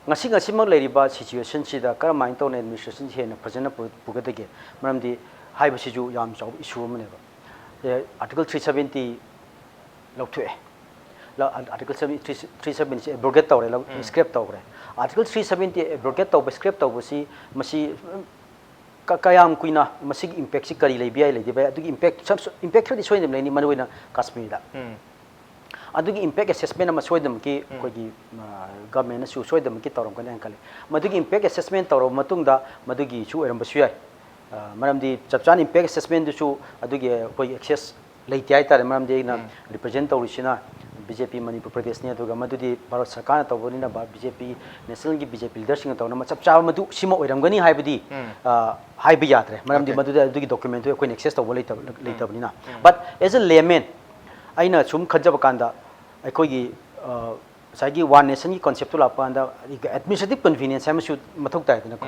ꯉꯁꯤ ꯉꯁꯤꯃꯛ ꯂꯩꯔꯤꯕ situationꯁꯤꯗ ꯀꯔꯝꯍꯥꯏꯅ ꯇꯧꯅ administrationꯁꯤ ꯍꯦꯟꯅ ꯐꯖꯅ ꯄꯨ- ꯄꯨꯒꯗꯒꯦ? ꯃꯔꯝꯗꯤ ꯍꯥꯏꯕꯁꯤꯁꯨ ꯌꯥꯝ ꯆꯥꯎꯕ issue ꯑꯃꯅꯦꯕ꯫ ꯑꯦ, Article three seventy ꯂꯧꯊꯣꯛꯑꯦ꯫ ꯂ- Article three seventy abrogate ꯇꯧꯔꯦ, ꯂꯧ- scrap ꯇꯧꯈ꯭ꯔꯦ꯫ Article three seventy abrogate ꯇꯧꯕ, scrap ꯇꯧꯕꯁꯤ ꯃꯁꯤ ꯎꯝ, ꯀ- ꯀꯌꯥꯝ ꯀꯨꯏꯅ ꯃꯁꯤꯒꯤ impactꯁꯤ ꯀꯔꯤ ꯂꯩꯕ ꯌꯥꯏ, ꯂꯩꯇꯕ ꯌꯥꯏ, ꯑꯗꯨꯒꯤ impact ꯁꯝ- impact ꯈꯔꯗꯤ ꯁꯣꯏꯗꯅ ꯂꯩꯅꯤ, ꯃꯔꯨꯑꯣꯏꯅ ꯀꯥꯁꯃꯤꯔꯗ꯫ ꯑꯗꯨꯒꯤ impact assessment ꯑꯃ ꯁꯣꯏꯗꯅꯃꯛꯀꯤ ꯑꯩꯈꯣꯏꯒꯤ governmentꯅꯁꯨ ꯁꯣꯏꯗꯅꯃꯛꯀꯤ ꯇꯧꯔꯝꯒꯅꯤ ꯍꯥꯏꯅ ꯈꯜꯂꯤ꯫ ꯃꯗꯨꯒꯤ impact assessment ꯇꯧꯔꯕ ꯃꯇꯨꯡꯗ ꯃꯗꯨꯒꯤꯁꯨ ꯑꯣꯏꯔꯝꯕꯁꯨ ꯌꯥꯏ꯫ ꯑ, ꯃꯔꯝꯗꯤ ꯆꯞ ꯆꯥꯅ impact assessmentꯗꯨꯁꯨ ꯑꯗꯨꯒꯤ ꯑꯩꯈꯣꯏꯒꯤ access ꯂꯩꯇꯦ ꯍꯥꯏꯇꯥꯔꯦ꯫ ꯃꯔꯝꯗꯤ ꯑꯩꯅ represent ꯇꯧꯔꯤꯁꯤꯅ BJP ꯃꯅꯤꯄꯨꯔ ꯄ꯭ꯔꯗꯦꯁꯅꯤ, ꯑꯗꯨꯒ ꯃꯗꯨꯗꯤ ꯚꯥꯔꯠ ꯁꯔꯀꯥꯔꯅ ꯇꯧꯕꯅꯤꯅ ꯕ- BJP nationalꯒꯤ BJP leaderꯁꯤꯡꯅ ꯇꯧꯅ ꯆꯞ ꯆꯥꯕ ꯃꯗꯨ ꯁꯤꯃ ꯑꯣꯏꯔꯝꯒꯅꯤ ꯍꯥꯏꯕꯗꯤ ꯑ, ꯍꯥꯏꯕ ꯌꯥꯗ꯭ꯔꯦ꯫ ꯃꯔꯝꯗꯤ Okay. ꯃꯗꯨꯗ ꯑꯗꯨꯒꯤ documentꯗꯨ ꯑꯩꯈꯣꯏꯅ access ꯇꯧꯕ ꯂꯩꯇꯕ- ꯂꯩꯇꯕꯅꯤꯅ꯫ But as a layman ꯑꯩꯅ ꯁꯨꯝ ꯈꯟꯖꯕ ꯀꯥꯟꯗ ꯑꯩꯈꯣꯏꯒꯤ ꯑ, ꯉꯁꯥꯏꯒꯤ one nationꯒꯤ conceptꯇꯨ ꯂꯥꯛꯄ ꯀꯥꯟꯗ administrative convenience ꯍꯥꯏ ꯑꯃꯁꯨ ꯃꯊꯧ ꯇꯥꯏꯗꯅꯀꯣ꯫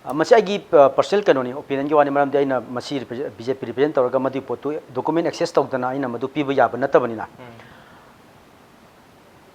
ꯑ, ꯃꯁꯤ ꯑꯩꯒꯤ ꯑ, personal ꯀꯩꯅꯣꯅꯤ, opinionꯒꯤ ꯋꯥꯅꯤ꯫ ꯃꯔꯝꯗꯤ ꯑꯩꯅ ꯃꯁꯤ ꯔꯤꯄ꯭ꯔꯦꯖ- BJP represent ꯇꯧꯔꯒ ꯃꯗꯨꯒꯤ ꯄꯣꯠꯇꯨ document access ꯇꯧꯗꯅ ꯑꯩꯅ ꯃꯗꯨ ꯄꯤꯕ ꯌꯥꯕ ꯅꯠꯇꯕꯅꯤꯅ꯫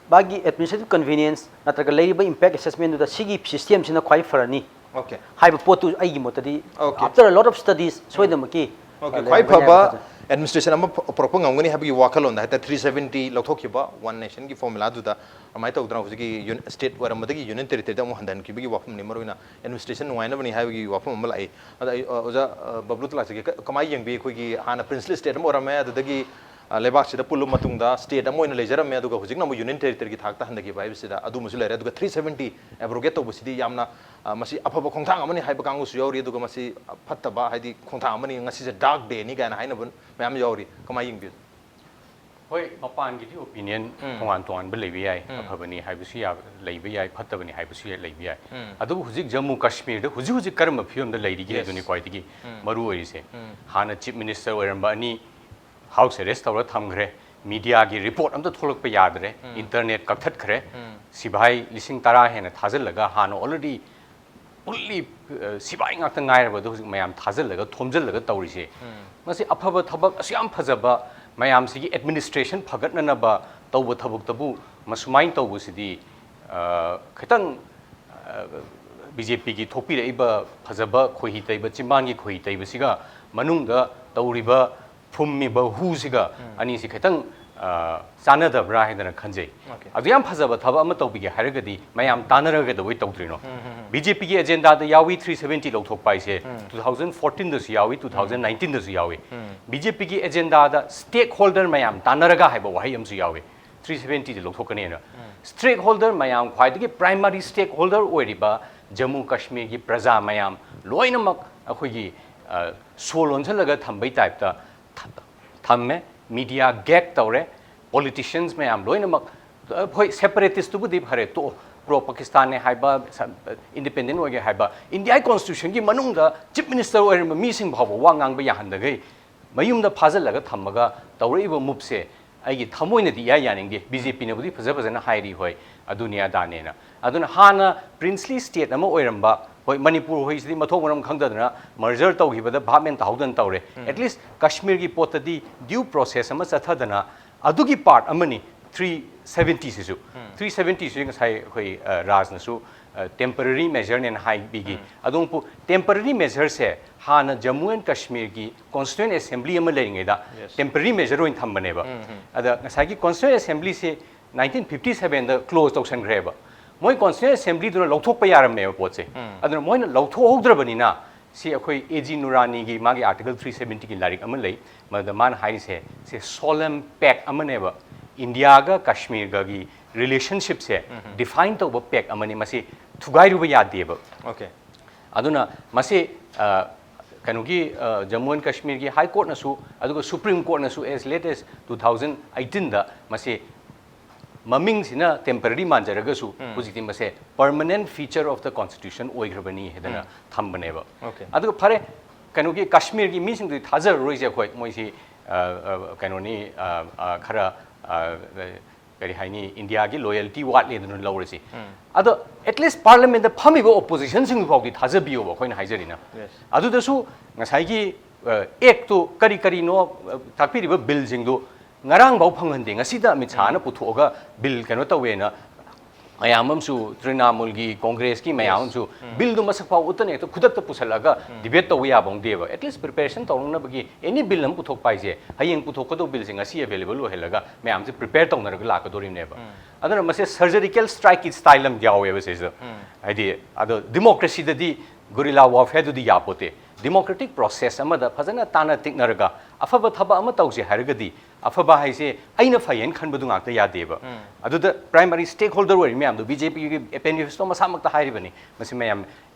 ꯃꯥꯒꯤ administrative convenience ꯅꯠꯇ꯭ꯔꯒ ꯂꯩꯔꯤꯕ impact assessmentꯗꯨꯗ ꯁꯤꯒꯤ systemꯁꯤꯅ ꯈ꯭ꯋꯥꯏ ꯐꯔꯅꯤ Okay. ꯍꯥꯏꯕ ꯄꯣꯠꯇꯨ ꯑꯩꯒꯤ ꯃꯣꯠꯇꯗꯤ Okay. after a lot of studies ꯁꯣꯏꯗꯅꯃꯛꯀꯤ Okay, ꯑ, ꯈ꯭ꯋꯥꯏ ꯂꯩꯔꯝꯒꯅꯤ ꯐꯕ ꯍꯥꯏꯕ ꯊꯥꯖꯩ꯫ ꯑꯦꯗꯃꯤꯅꯤꯁꯇ꯭ꯔꯦꯁꯟ ꯑꯃ ꯄꯨꯔꯛꯄ ꯉꯝꯒꯅꯤ ꯍꯥꯏꯕꯒꯤ ꯋꯥꯈꯜꯂꯣꯟꯗ ꯍꯥꯏꯇꯥꯔꯦ, ꯊ꯭ꯔꯤ ꯁꯕꯦꯟꯇꯤ ꯂꯧꯊꯣꯛꯈꯤꯕ ꯋꯥꯟ ꯅꯦꯁꯟꯒꯤ ꯐꯣꯔꯃꯨꯂꯥꯗꯨꯗ ꯑꯗꯨꯃꯥꯏꯅ ꯇꯧꯗꯅ ꯍꯧꯖꯤꯛꯀꯤ ꯁ꯭ꯇꯦꯠ ꯑꯣꯏꯔꯝꯕꯗꯒꯤ ꯌꯨꯅꯤꯌꯟ ꯇꯦꯔꯤꯇꯣꯔꯤꯗ ꯑꯃꯨꯛ ꯍꯟꯊꯍꯟꯈꯤꯕꯒꯤ ꯋꯥꯐꯝꯅꯤ꯫ ꯃꯔꯨꯑꯣꯏꯅ ꯑꯦꯗꯃꯤꯅꯤꯁꯇ꯭ꯔꯦꯁꯟ ꯅꯨꯡꯉꯥꯏꯅꯕꯅꯤ ꯍꯥꯏꯕꯒꯤ ꯋꯥꯐꯝ ꯑꯃ ꯂꯥꯛꯏ꯫ ꯑꯗ ꯑꯩ, ꯑ, ꯑꯣꯖꯥ, ꯑ, ꯕꯕ꯭ꯂꯨꯗ ꯂꯥꯛꯆꯒꯦ꯫ ꯀ-, ꯀꯃꯥꯏꯅ ꯌꯦꯡꯕꯤ? ꯑꯩꯈꯣꯏꯒꯤ ꯍꯥꯟꯅ ꯄ꯭ꯔꯤꯟꯁꯂꯤ ꯁ꯭ꯇꯦꯠ ꯑꯃ ꯑꯣꯏꯔꯝꯃꯦ, ꯑꯗꯨꯗꯒꯤ, ꯑ, ꯂꯩꯕꯥꯛꯁꯤꯗ ꯄꯨꯜꯂꯕ ꯃꯇꯨꯡꯗ ꯁ꯭ꯇꯦꯠ ꯑꯃ ꯑꯣꯏꯅ ꯂꯩꯖꯔꯝꯃꯦ, ꯑꯗꯨꯒ ꯍꯧꯖꯤꯛꯅ ꯑꯃꯨꯛ ꯌꯨꯅꯤꯌꯟ ꯇꯦꯔꯤꯇꯣꯔꯤꯒꯤ ꯊꯥꯛꯇ ꯍꯟꯊꯈꯤꯕ ꯍꯥꯏꯕꯁꯤꯗ ꯑꯗꯨꯃꯁꯨ ꯂꯩꯔꯦ꯫ ꯑꯗꯨꯒ ꯊ꯭ꯔꯤ ꯁꯕꯦꯟꯇꯤ ꯑꯦꯕ꯭ꯔꯣꯒꯦꯠ ꯇꯧꯕꯁꯤꯗꯤ ꯌꯥꯝꯅ, ꯑ, ꯃꯁꯤ ꯑꯐꯕ ꯈꯣꯡꯊꯥꯡ ꯑꯃꯅꯤ ꯍꯥꯏꯕ ꯀꯥꯡꯕꯨꯁꯨ ꯌꯥꯎꯔꯤ, ꯑꯗꯨꯒ ꯃꯁꯤ ꯐꯠꯇꯕ, ꯍꯥꯏꯗꯤ ꯈꯣꯡꯊꯥꯡ ꯑꯃꯅꯤ, ꯉꯁꯤꯁꯦ ꯗꯥꯔꯛ ꯗꯦꯅꯤ ꯀꯥꯏꯅ ꯍꯥꯏꯅꯕ ꯃꯌꯥꯝ ꯌꯥꯎꯔꯤ꯫ ꯀꯃꯥꯏꯅ ꯌꯦꯡꯕꯤ? ꯍꯣꯏ, ꯃꯄꯥꯟꯒꯤꯗꯤ ꯑꯣꯄꯤꯅꯤꯌꯟ ꯎꯝ꯫ ꯇꯣꯉꯥꯟ ꯇꯣꯉꯥꯟꯕ ꯂꯩꯕ ꯌꯥꯏ, ꯎꯝ꯫ ꯑꯐꯕꯅꯤ ꯍꯥꯏꯕꯁꯨ ꯌꯥ-, ꯂꯩꯕ ꯌꯥꯏ, ꯐꯠꯇꯕꯅꯤ ꯍꯥꯏꯕꯁꯨ ꯌꯥꯏ, ꯂꯩꯕ ꯌꯥꯏ꯫ ꯎꯝ꯫ ꯑꯗꯨꯕꯨ ꯍꯧꯖꯤꯛ ꯖꯝꯃꯨ ꯀꯥꯁꯃꯤꯔꯗ ꯍꯧꯖꯤꯛ ꯍꯧꯖꯤꯛ ꯀꯔꯝꯕ ꯐꯤꯕꯝꯗ ꯂꯩꯔꯤꯒꯦ? Yes. ꯑꯗꯨꯅꯤ ꯈ꯭ꯋꯥꯏꯗꯒꯤ ꯎꯝ꯫ ꯃꯔꯨ ꯑꯣꯏꯔꯤꯁꯦ꯫ ꯎꯝ꯫ ꯍꯥꯟꯅ ꯆꯤꯐ ꯃꯤꯅꯤꯁꯇꯔ ꯑꯣꯏꯔꯝꯕ ꯑꯅꯤ ꯍꯥꯎꯁ ꯑꯦꯔꯦꯁ ꯇꯧꯔ ꯊꯝꯈ꯭ꯔꯦ, ꯃꯤꯗꯤꯌꯥꯒꯤ ꯔꯤꯄꯣꯔꯠ ꯑꯝꯇ ꯊꯣꯛꯂꯛꯄ ꯌꯥꯗ꯭ꯔꯦ, ꯎꯝ꯫ ꯏꯟꯇꯔꯅꯦꯠ ꯀꯛꯊꯠꯈ꯭ꯔꯦ, ꯎꯝ꯫ ꯁꯤꯐꯥꯏ ꯂꯤꯁꯤꯡ ꯇꯔꯥ ꯍꯦꯟꯅ ꯊꯥꯖꯤꯜꯂꯒ ꯍꯥꯟꯅ already ꯐꯨꯜꯂꯤ, ꯑ, ꯁꯤꯐꯥꯏ ꯉꯥꯛꯇ ꯉꯥꯏꯔꯕꯗꯣ ꯍꯧꯖꯤꯛ ꯃꯌꯥꯝ ꯊꯥꯖꯤꯜꯂꯒ ꯊꯣꯝꯖꯤꯜꯂꯒ ꯇꯧꯔꯤꯁꯦ꯫ ꯎꯝ꯫ ꯃꯁꯤ ꯑꯐꯕ ꯊꯕꯛ, ꯑꯁꯨꯛ ꯌꯥꯝ ꯐꯖꯕ ꯃꯌꯥꯝꯁꯤꯒꯤ ꯑꯦꯗꯃꯤꯅꯤꯁꯇ꯭ꯔꯦꯁꯟ ꯐꯒꯠꯅꯅꯕ ꯇꯧꯕ ꯊꯕꯛꯇꯕꯨ ꯃꯁꯨꯃꯥꯏꯅ ꯇꯧꯕꯁꯤꯗꯤ, ꯑ, ꯈꯤꯇꯪ, ꯑ, ꯕꯤ ꯖꯦ ꯄꯤꯒꯤ ꯊꯣꯛꯄꯤꯔꯛꯏꯕ ꯐꯖꯕ ꯈꯣꯏꯍꯤ ꯇꯩꯕ, ꯆꯤꯝꯕꯥꯟꯒꯤ ꯈꯣꯏꯍꯤ ꯇꯩꯕꯁꯤꯒ ꯃꯅꯨꯡꯗ ꯇꯧꯔꯤꯕ ꯐꯨꯝꯃꯤꯕ ꯍꯨꯁꯤꯒ ꯎꯝ꯫ ꯑꯅꯤꯁꯤ ꯈꯤꯇꯪ, ꯑ, ꯆꯥꯟꯅꯗꯕ꯭ꯔꯥ ꯍꯥꯏꯗꯅ ꯈꯟꯖꯩ꯫ Okay. ꯑꯗꯨ ꯌꯥꯝ ꯐꯖꯕ ꯊꯕꯛ ꯑꯃ ꯇꯧꯕꯤꯒꯦ ꯍꯥꯏꯔꯒꯗꯤ ꯃꯌꯥꯝ ꯇꯥꯟꯅꯔꯒ ꯀꯩꯗꯧꯕꯩ ꯇꯧꯗ꯭ꯔꯤꯅꯣ? ꯎꯝ, ꯎꯝ, ꯎꯝ꯫ ꯕꯤ ꯖꯦ ꯄꯤꯒꯤ ꯑꯦꯖꯦꯟꯗꯥꯗ ꯌꯥꯎꯏ ꯊ꯭ꯔꯤ ꯁꯕꯦꯟꯇꯤ ꯂꯧꯊꯣꯛꯄ ꯍꯥꯏꯁꯦ, ꯎꯝ꯫ ꯇꯨ ꯊꯥꯎꯖꯟ ꯐꯣꯔꯇꯤꯟꯗꯁꯨ ꯌꯥꯎꯏ, ꯎꯝ꯫ ꯇꯨ ꯊꯥꯎꯖꯟ ꯅꯥꯏꯟꯇꯤꯟꯗꯁꯨ ꯌꯥꯎꯏ꯫ ꯎꯝ꯫ ꯕꯤ ꯖꯦ ꯄꯤꯒꯤ ꯑꯦꯖꯦꯟꯗꯥꯗ ꯁ꯭ꯇꯦꯛ ꯍꯣꯜꯗꯔ ꯃꯌꯥꯝ ꯇꯥꯟꯅꯔꯒ ꯍꯥꯏꯕ ꯋꯥꯍꯩ ꯑꯃꯁꯨ ꯌꯥꯎꯏ꯫ ꯊ꯭ꯔꯤ ꯁꯕꯦꯟꯇꯤꯗ ꯂꯧꯊꯣꯛꯀꯅꯦꯅ꯫ ꯎꯝ꯫ ꯁ꯭ꯇꯦꯛ ꯍꯣꯜꯗꯔ ꯃꯌꯥꯝ, ꯈ꯭ꯋꯥꯏꯗꯒꯤ ꯄ꯭ꯔꯥꯏꯃꯥꯔꯤ ꯁ꯭ꯇꯦꯛ ꯍꯣꯜꯗꯔ ꯑꯣꯏꯔꯤꯕ ꯖꯝꯃꯨ ꯀꯥꯁꯃꯤꯔꯒꯤ ꯄ꯭ꯔꯖꯥ ꯃꯌꯥꯝ ꯂꯣꯏꯅꯃꯛ ꯑꯩꯈꯣꯏꯒꯤ, ꯑ, ꯁꯣ ꯂꯣꯟꯁꯤꯜꯂꯒ ꯊꯝꯕꯩ ꯇꯥꯏꯞꯇ ꯊ-, ꯊꯝꯃꯦ, ꯃꯤꯗꯤꯌꯥ ꯒꯦꯛ ꯇꯧꯔꯦ, ꯄꯣꯂꯤꯇꯤꯁꯤꯌꯟꯁ ꯃꯌꯥꯝ ꯂꯣꯏꯅꯃꯛ, ꯑ, ꯍꯣꯏ, ꯁꯦꯄꯔꯦꯇꯤꯁꯇꯨꯕꯨꯗꯤ ꯐꯔꯦ, ꯇꯣꯛꯑꯣ, ꯄ꯭ꯔꯣ ꯄꯥꯀꯤꯁꯇꯥꯟꯅꯦ ꯍꯥꯏꯕ, ꯁ-, ꯏꯟꯗꯤꯄꯦꯟꯗꯦꯟ ꯑꯣꯏꯒꯦ ꯍꯥꯏꯕ, ꯏꯟꯗꯤꯌꯥꯒꯤ ꯀꯣꯟꯁꯇꯤꯇ꯭ꯌꯨꯁꯟꯒꯤ ꯃꯅꯨꯡꯗ ꯆꯤꯐ ꯃꯤꯅꯤꯁꯇꯔ ꯑꯣꯏꯔꯤꯕ ꯃꯤꯁꯤꯡ ꯐꯥꯎꯕ ꯋꯥ ꯉꯥꯡꯕ ꯌꯥꯍꯟꯗꯈꯩ ꯃꯌꯨꯝꯗ ꯐꯥꯖꯤꯜꯂꯒ ꯊꯝꯃꯒ ꯇꯧꯔꯛꯏꯕ ꯃꯨꯞꯁꯦ ꯑꯩꯒꯤ ꯊꯃꯣꯏꯅꯗꯤ ꯏꯌꯥ ꯌꯥꯅꯤꯡꯗꯦ꯫ ꯕꯤ ꯖꯦ ꯄꯤꯅꯕꯨꯗꯤ ꯐꯖ ꯐꯖꯅ ꯍꯥꯏꯔꯤ, ꯍꯣꯏ, ꯑꯗꯨꯅꯤ ꯑꯗꯥꯅꯦꯅ꯫ ꯑꯗꯨꯅ ꯍꯥꯟꯅ ꯄ꯭ꯔꯤꯟꯁꯂꯤ ꯁ꯭ꯇꯦꯠ ꯑꯃ ꯑꯣꯏꯔꯝꯕ, ꯍꯣꯏ, ꯃꯅꯤꯄꯨꯔ ꯍꯣꯏꯁꯤꯗꯤ ꯃꯊꯣꯡ ꯃꯔꯝ ꯈꯪꯗꯗꯅ ꯃꯔꯖꯔ ꯇꯧꯈꯤꯕꯗ ꯚꯥꯞ ꯃꯦꯟ ꯇꯥꯍꯧꯗꯅ ꯇꯧꯔꯦ꯫ ꯎꯝ꯫ At least ꯀꯥꯁꯃꯤꯔꯒꯤ ꯄꯣꯠꯇꯗꯤ ꯗ꯭ꯌꯨ ꯄ꯭ꯔꯣꯁꯦꯁ ꯑꯃ ꯆꯠꯊꯗꯅ ꯑꯗꯨꯒꯤ ꯄꯥꯔꯠ ꯑꯃꯅꯤ ꯊ꯭ꯔꯤ ꯁꯕꯦꯟꯇꯤꯁꯤꯁꯨ꯫ ꯎꯝ꯫ ꯊ꯭ꯔꯤ ꯁꯕꯦꯟꯇꯤꯁꯤ ꯉꯁꯥꯏ ꯑꯩꯈꯣꯏ, ꯑ, ꯔꯥꯖꯅꯁꯨ ꯇꯦꯝꯄꯔꯔꯤ ꯃꯦꯖꯔꯅꯦꯅ ꯍꯥꯏꯕꯤꯒꯤ꯫ ꯑꯗꯨꯕꯨ ꯇꯦꯝꯄꯔꯔꯤ ꯃꯦꯖꯔꯁꯦ ꯍꯥꯟꯅ ꯖꯝꯃꯨ ꯑꯦꯟ ꯀꯥꯁꯃꯤꯔꯒꯤ ꯀꯣꯟꯁꯇꯤꯇ꯭ꯌꯨꯌꯦꯟ ꯑꯦꯁꯦꯝꯕ꯭ꯂꯤ ꯑꯃ ꯂꯩꯔꯤꯉꯩꯗ Yes. ꯇꯦꯝꯄꯔꯔꯤ ꯃꯦꯖꯔ ꯑꯣꯏꯅ ꯊꯝꯕꯅꯦꯕ꯫ ꯑꯗ ꯉꯁꯥꯏꯒꯤ ꯀꯣꯟꯁꯇꯤꯇ꯭ꯌꯨꯌꯦꯟ ꯑꯦꯁꯦꯝꯕ꯭ꯂꯤꯁꯤ ꯅꯥꯏꯟꯇꯤꯟ ꯐꯤꯐꯇꯤ ꯁꯚꯦꯟꯗ ꯀ꯭ꯂꯣꯖ ꯇꯧꯁꯟꯈ꯭ꯔꯦꯕ꯫ ꯃꯣꯏ ꯀꯣꯟꯁꯇꯤꯇ꯭ꯌꯨꯌꯦꯟ ꯑꯦꯁꯦꯝꯕ꯭ꯂꯤꯗꯨꯅ ꯂꯧꯊꯣꯛꯄ ꯌꯥꯔꯝꯃꯦꯕ ꯄꯣꯠꯁꯦ꯫ ꯑꯗꯨꯅ ꯃꯣꯏꯅ ꯂꯧꯊꯣꯛꯍꯧꯗ꯭ꯔꯕꯅꯤꯅ ꯁꯤ ꯑꯩꯈꯣꯏ ꯑꯦ ꯖꯤ ꯅꯨꯔꯥꯅꯤꯒꯤ ꯃꯥꯒꯤ ꯑꯥꯔꯇꯤꯀꯜ ꯊ꯭ꯔꯤ ꯁꯚꯦꯟꯇꯤꯒꯤ ꯂꯥꯏꯔꯤꯛ ꯑꯃ ꯂꯩ꯫ ꯃꯗꯨꯗ ꯃꯥꯅ ꯍꯥꯏꯔꯤꯁꯦ ꯁꯤ ꯁꯣꯂꯦꯝ ꯄꯦꯛ ꯑꯃꯅꯦꯕ꯫ ꯏꯟꯗꯤꯌꯥꯒ ꯀꯥꯁꯃꯤꯔꯒꯒꯤ ꯔꯤꯂꯦꯁꯟꯁꯤꯞꯁꯦ ꯗꯤꯐꯥꯏꯟ ꯇꯧꯕ ꯄꯦꯛ ꯑꯃꯅꯤ꯫ ꯃꯁꯤ ꯊꯨꯒꯥꯏꯔꯨꯕ ꯌꯥꯗꯦꯕ꯫ Okay. ꯑꯗꯨꯅ ꯃꯁꯤ ꯑ, ꯀꯩꯅꯣꯒꯤ ꯑ, ꯖꯝꯃꯨ ꯑꯦꯟ ꯀꯥꯁꯃꯤꯔꯒꯤ ꯍꯥꯏ ꯀꯣꯔꯠꯅꯁꯨ ꯑꯗꯨꯒ ꯁꯨꯄ꯭ꯔꯤꯝ ꯀꯣꯔꯠꯅꯁꯨ as late as two thousand eighteenꯗ ꯃꯁꯤ ꯃꯃꯤꯡꯁꯤꯅ ꯇꯦꯝꯄꯔꯔꯤ ꯃꯥꯟꯖꯔꯒꯁꯨ ꯍꯧꯖꯤꯛꯇꯤ ꯃꯁꯦ permanent feature of the constitution ꯑꯣꯏꯈ꯭ꯔꯕꯅꯤ ꯍꯥꯏꯗꯅ ꯊꯝꯕꯅꯦꯕ꯫ Okay. ꯑꯗꯨꯒ ꯐꯔꯦ, ꯀꯩꯅꯣꯒꯤ ꯀꯥꯁꯃꯤꯔꯒꯤ ꯃꯤꯁꯤꯡꯗꯨꯗꯤ ꯊꯥꯖꯔꯔꯣꯏꯁꯦ ꯑꯩꯈꯣꯏ, ꯃꯣꯏꯁꯤ ꯑ, ꯑ, ꯀꯩꯅꯣꯅꯤ, ꯑ, ꯑ, ꯈꯔ ꯑ, ꯀꯔꯤ ꯍꯥꯏꯅꯤ, ꯏꯟꯗꯤꯌꯥꯒꯤ ꯂꯣꯌꯦꯜꯇꯤ ꯋꯥꯠꯂꯦꯗꯅ ꯂꯧꯔꯁꯤ꯫ ꯑꯗꯣ at least ꯄꯥꯔꯂꯤꯌꯥꯃꯦꯟꯗ ꯐꯝꯃꯤꯕ ꯑꯣꯄꯣꯖꯤꯁꯟꯁꯤꯡ ꯐꯥꯎꯗꯤ ꯊꯥꯖꯕꯤꯌꯣꯕ ꯑꯩꯈꯣꯏꯅ ꯍꯥꯏꯖꯔꯤꯅ꯫ Yes. ꯑꯗꯨꯗꯁꯨ ꯉꯁꯥꯏꯒꯤ ꯑꯦꯛꯇꯨ ꯀꯔꯤ ꯀꯔꯤꯅꯣ, ꯑ, ꯇꯥꯛꯄꯤꯔꯤꯕ ꯕꯤꯜꯁꯤꯡꯗꯨ ꯉꯔꯥꯡꯐꯥꯎ ꯐꯪꯍꯟꯗꯦ, ꯉꯁꯤꯗ ꯑꯃꯤꯠ ꯁꯥꯍꯅ ꯄꯨꯊꯣꯛꯑꯒ ꯕꯤꯜ ꯀꯩꯅꯣ ꯇꯧꯋꯦꯅ ꯃꯌꯥꯝ ꯑꯃꯁꯨ, ꯇ꯭ꯔꯤꯅꯥꯃꯨꯜꯒꯤ, ꯀꯣꯡꯒ꯭ꯔꯦꯁꯀꯤ ꯃꯌꯥꯝ ꯑꯃꯁꯨ ꯕꯤꯜꯗꯨ ꯃꯁꯛ ꯐꯥꯎ ꯎꯠꯇꯅ ꯍꯦꯛꯇ ꯈꯨꯗꯛꯇ ꯄꯨꯁꯜꯂꯒ ꯗꯤꯕꯦꯠ ꯇꯧꯕ ꯌꯥꯕ ꯑꯃꯗꯦꯕ꯫ At least preparation ꯇꯧꯅꯅꯕꯒꯤ ꯑꯦꯅꯤ ꯕꯤꯜ ꯑꯃ ꯄꯨꯊꯣꯛꯄ ꯍꯥꯏꯁꯦ ꯍꯌꯦꯡ ꯄꯨꯊꯣꯛꯀꯗꯧꯕ ꯕꯤꯜꯁꯦ ꯉꯁꯤ ꯑꯦꯚꯦꯂꯦꯕꯜ ꯑꯣꯏꯍꯜꯂꯒ ꯃꯌꯥꯝꯁꯦ ꯄ꯭ꯔꯤꯄꯦꯌꯔ ꯇꯧꯅꯔꯒ ꯂꯥꯛꯀꯗꯧꯔꯤꯕꯅꯦꯕ꯫ ꯑꯗꯨꯅ ꯃꯁꯦ ꯁꯔꯖꯔꯤꯀꯦꯜ ꯁ꯭ꯇ꯭ꯔꯥꯏꯛꯀꯤ ꯁ꯭ꯇꯥꯏꯜ ꯑꯃ ꯌꯥꯎꯋꯦꯕ ꯁꯤꯁꯤꯗ꯫ ꯍꯥꯏꯗꯤ ꯑꯗꯣ ꯗꯤꯃꯣꯀ꯭ꯔꯦꯁꯤꯗꯗꯤ ꯒꯨꯔꯤꯂꯥ ꯋꯥꯔꯐꯦꯌꯔꯗꯨꯗꯤ ꯌꯥꯄꯣꯠꯇꯦ꯫ ꯗꯤꯃꯣꯀ꯭ꯔꯦꯇꯤꯛ ꯄ꯭ꯔꯣꯁꯦꯁ ꯑꯃꯗ ꯐꯖꯅ ꯇꯥꯟꯅ ꯇꯤꯛꯅꯔꯒ ꯑꯐꯕ ꯊꯕꯛ ꯑꯃ ꯇꯧꯁꯦ ꯍꯥꯏꯔꯒꯗꯤ ꯑꯐꯕ ꯍꯥꯏꯁꯦ ꯑꯩꯅ ꯐꯩ ꯍꯥꯏꯅ ꯈꯟꯕꯗꯨ ꯉꯥꯛꯇ ꯌꯥꯗꯦꯕ꯫ ꯑꯗꯨꯗ ꯄ꯭ꯔꯥꯏꯃꯔꯤ ꯁ꯭ꯇꯦꯛ ꯍꯣꯜꯗꯔ ꯑꯣꯏꯔꯤ ꯃꯌꯥꯝꯗꯣ, ꯕꯤ ꯖꯦ ꯄꯤꯒꯤ ꯃꯦꯅꯤꯐꯦꯁꯇꯣ ꯃꯁꯥꯃꯛꯇ ꯍꯥꯏꯔꯤꯕꯅꯤ, ꯃꯁꯤ ꯃꯌꯥꯝ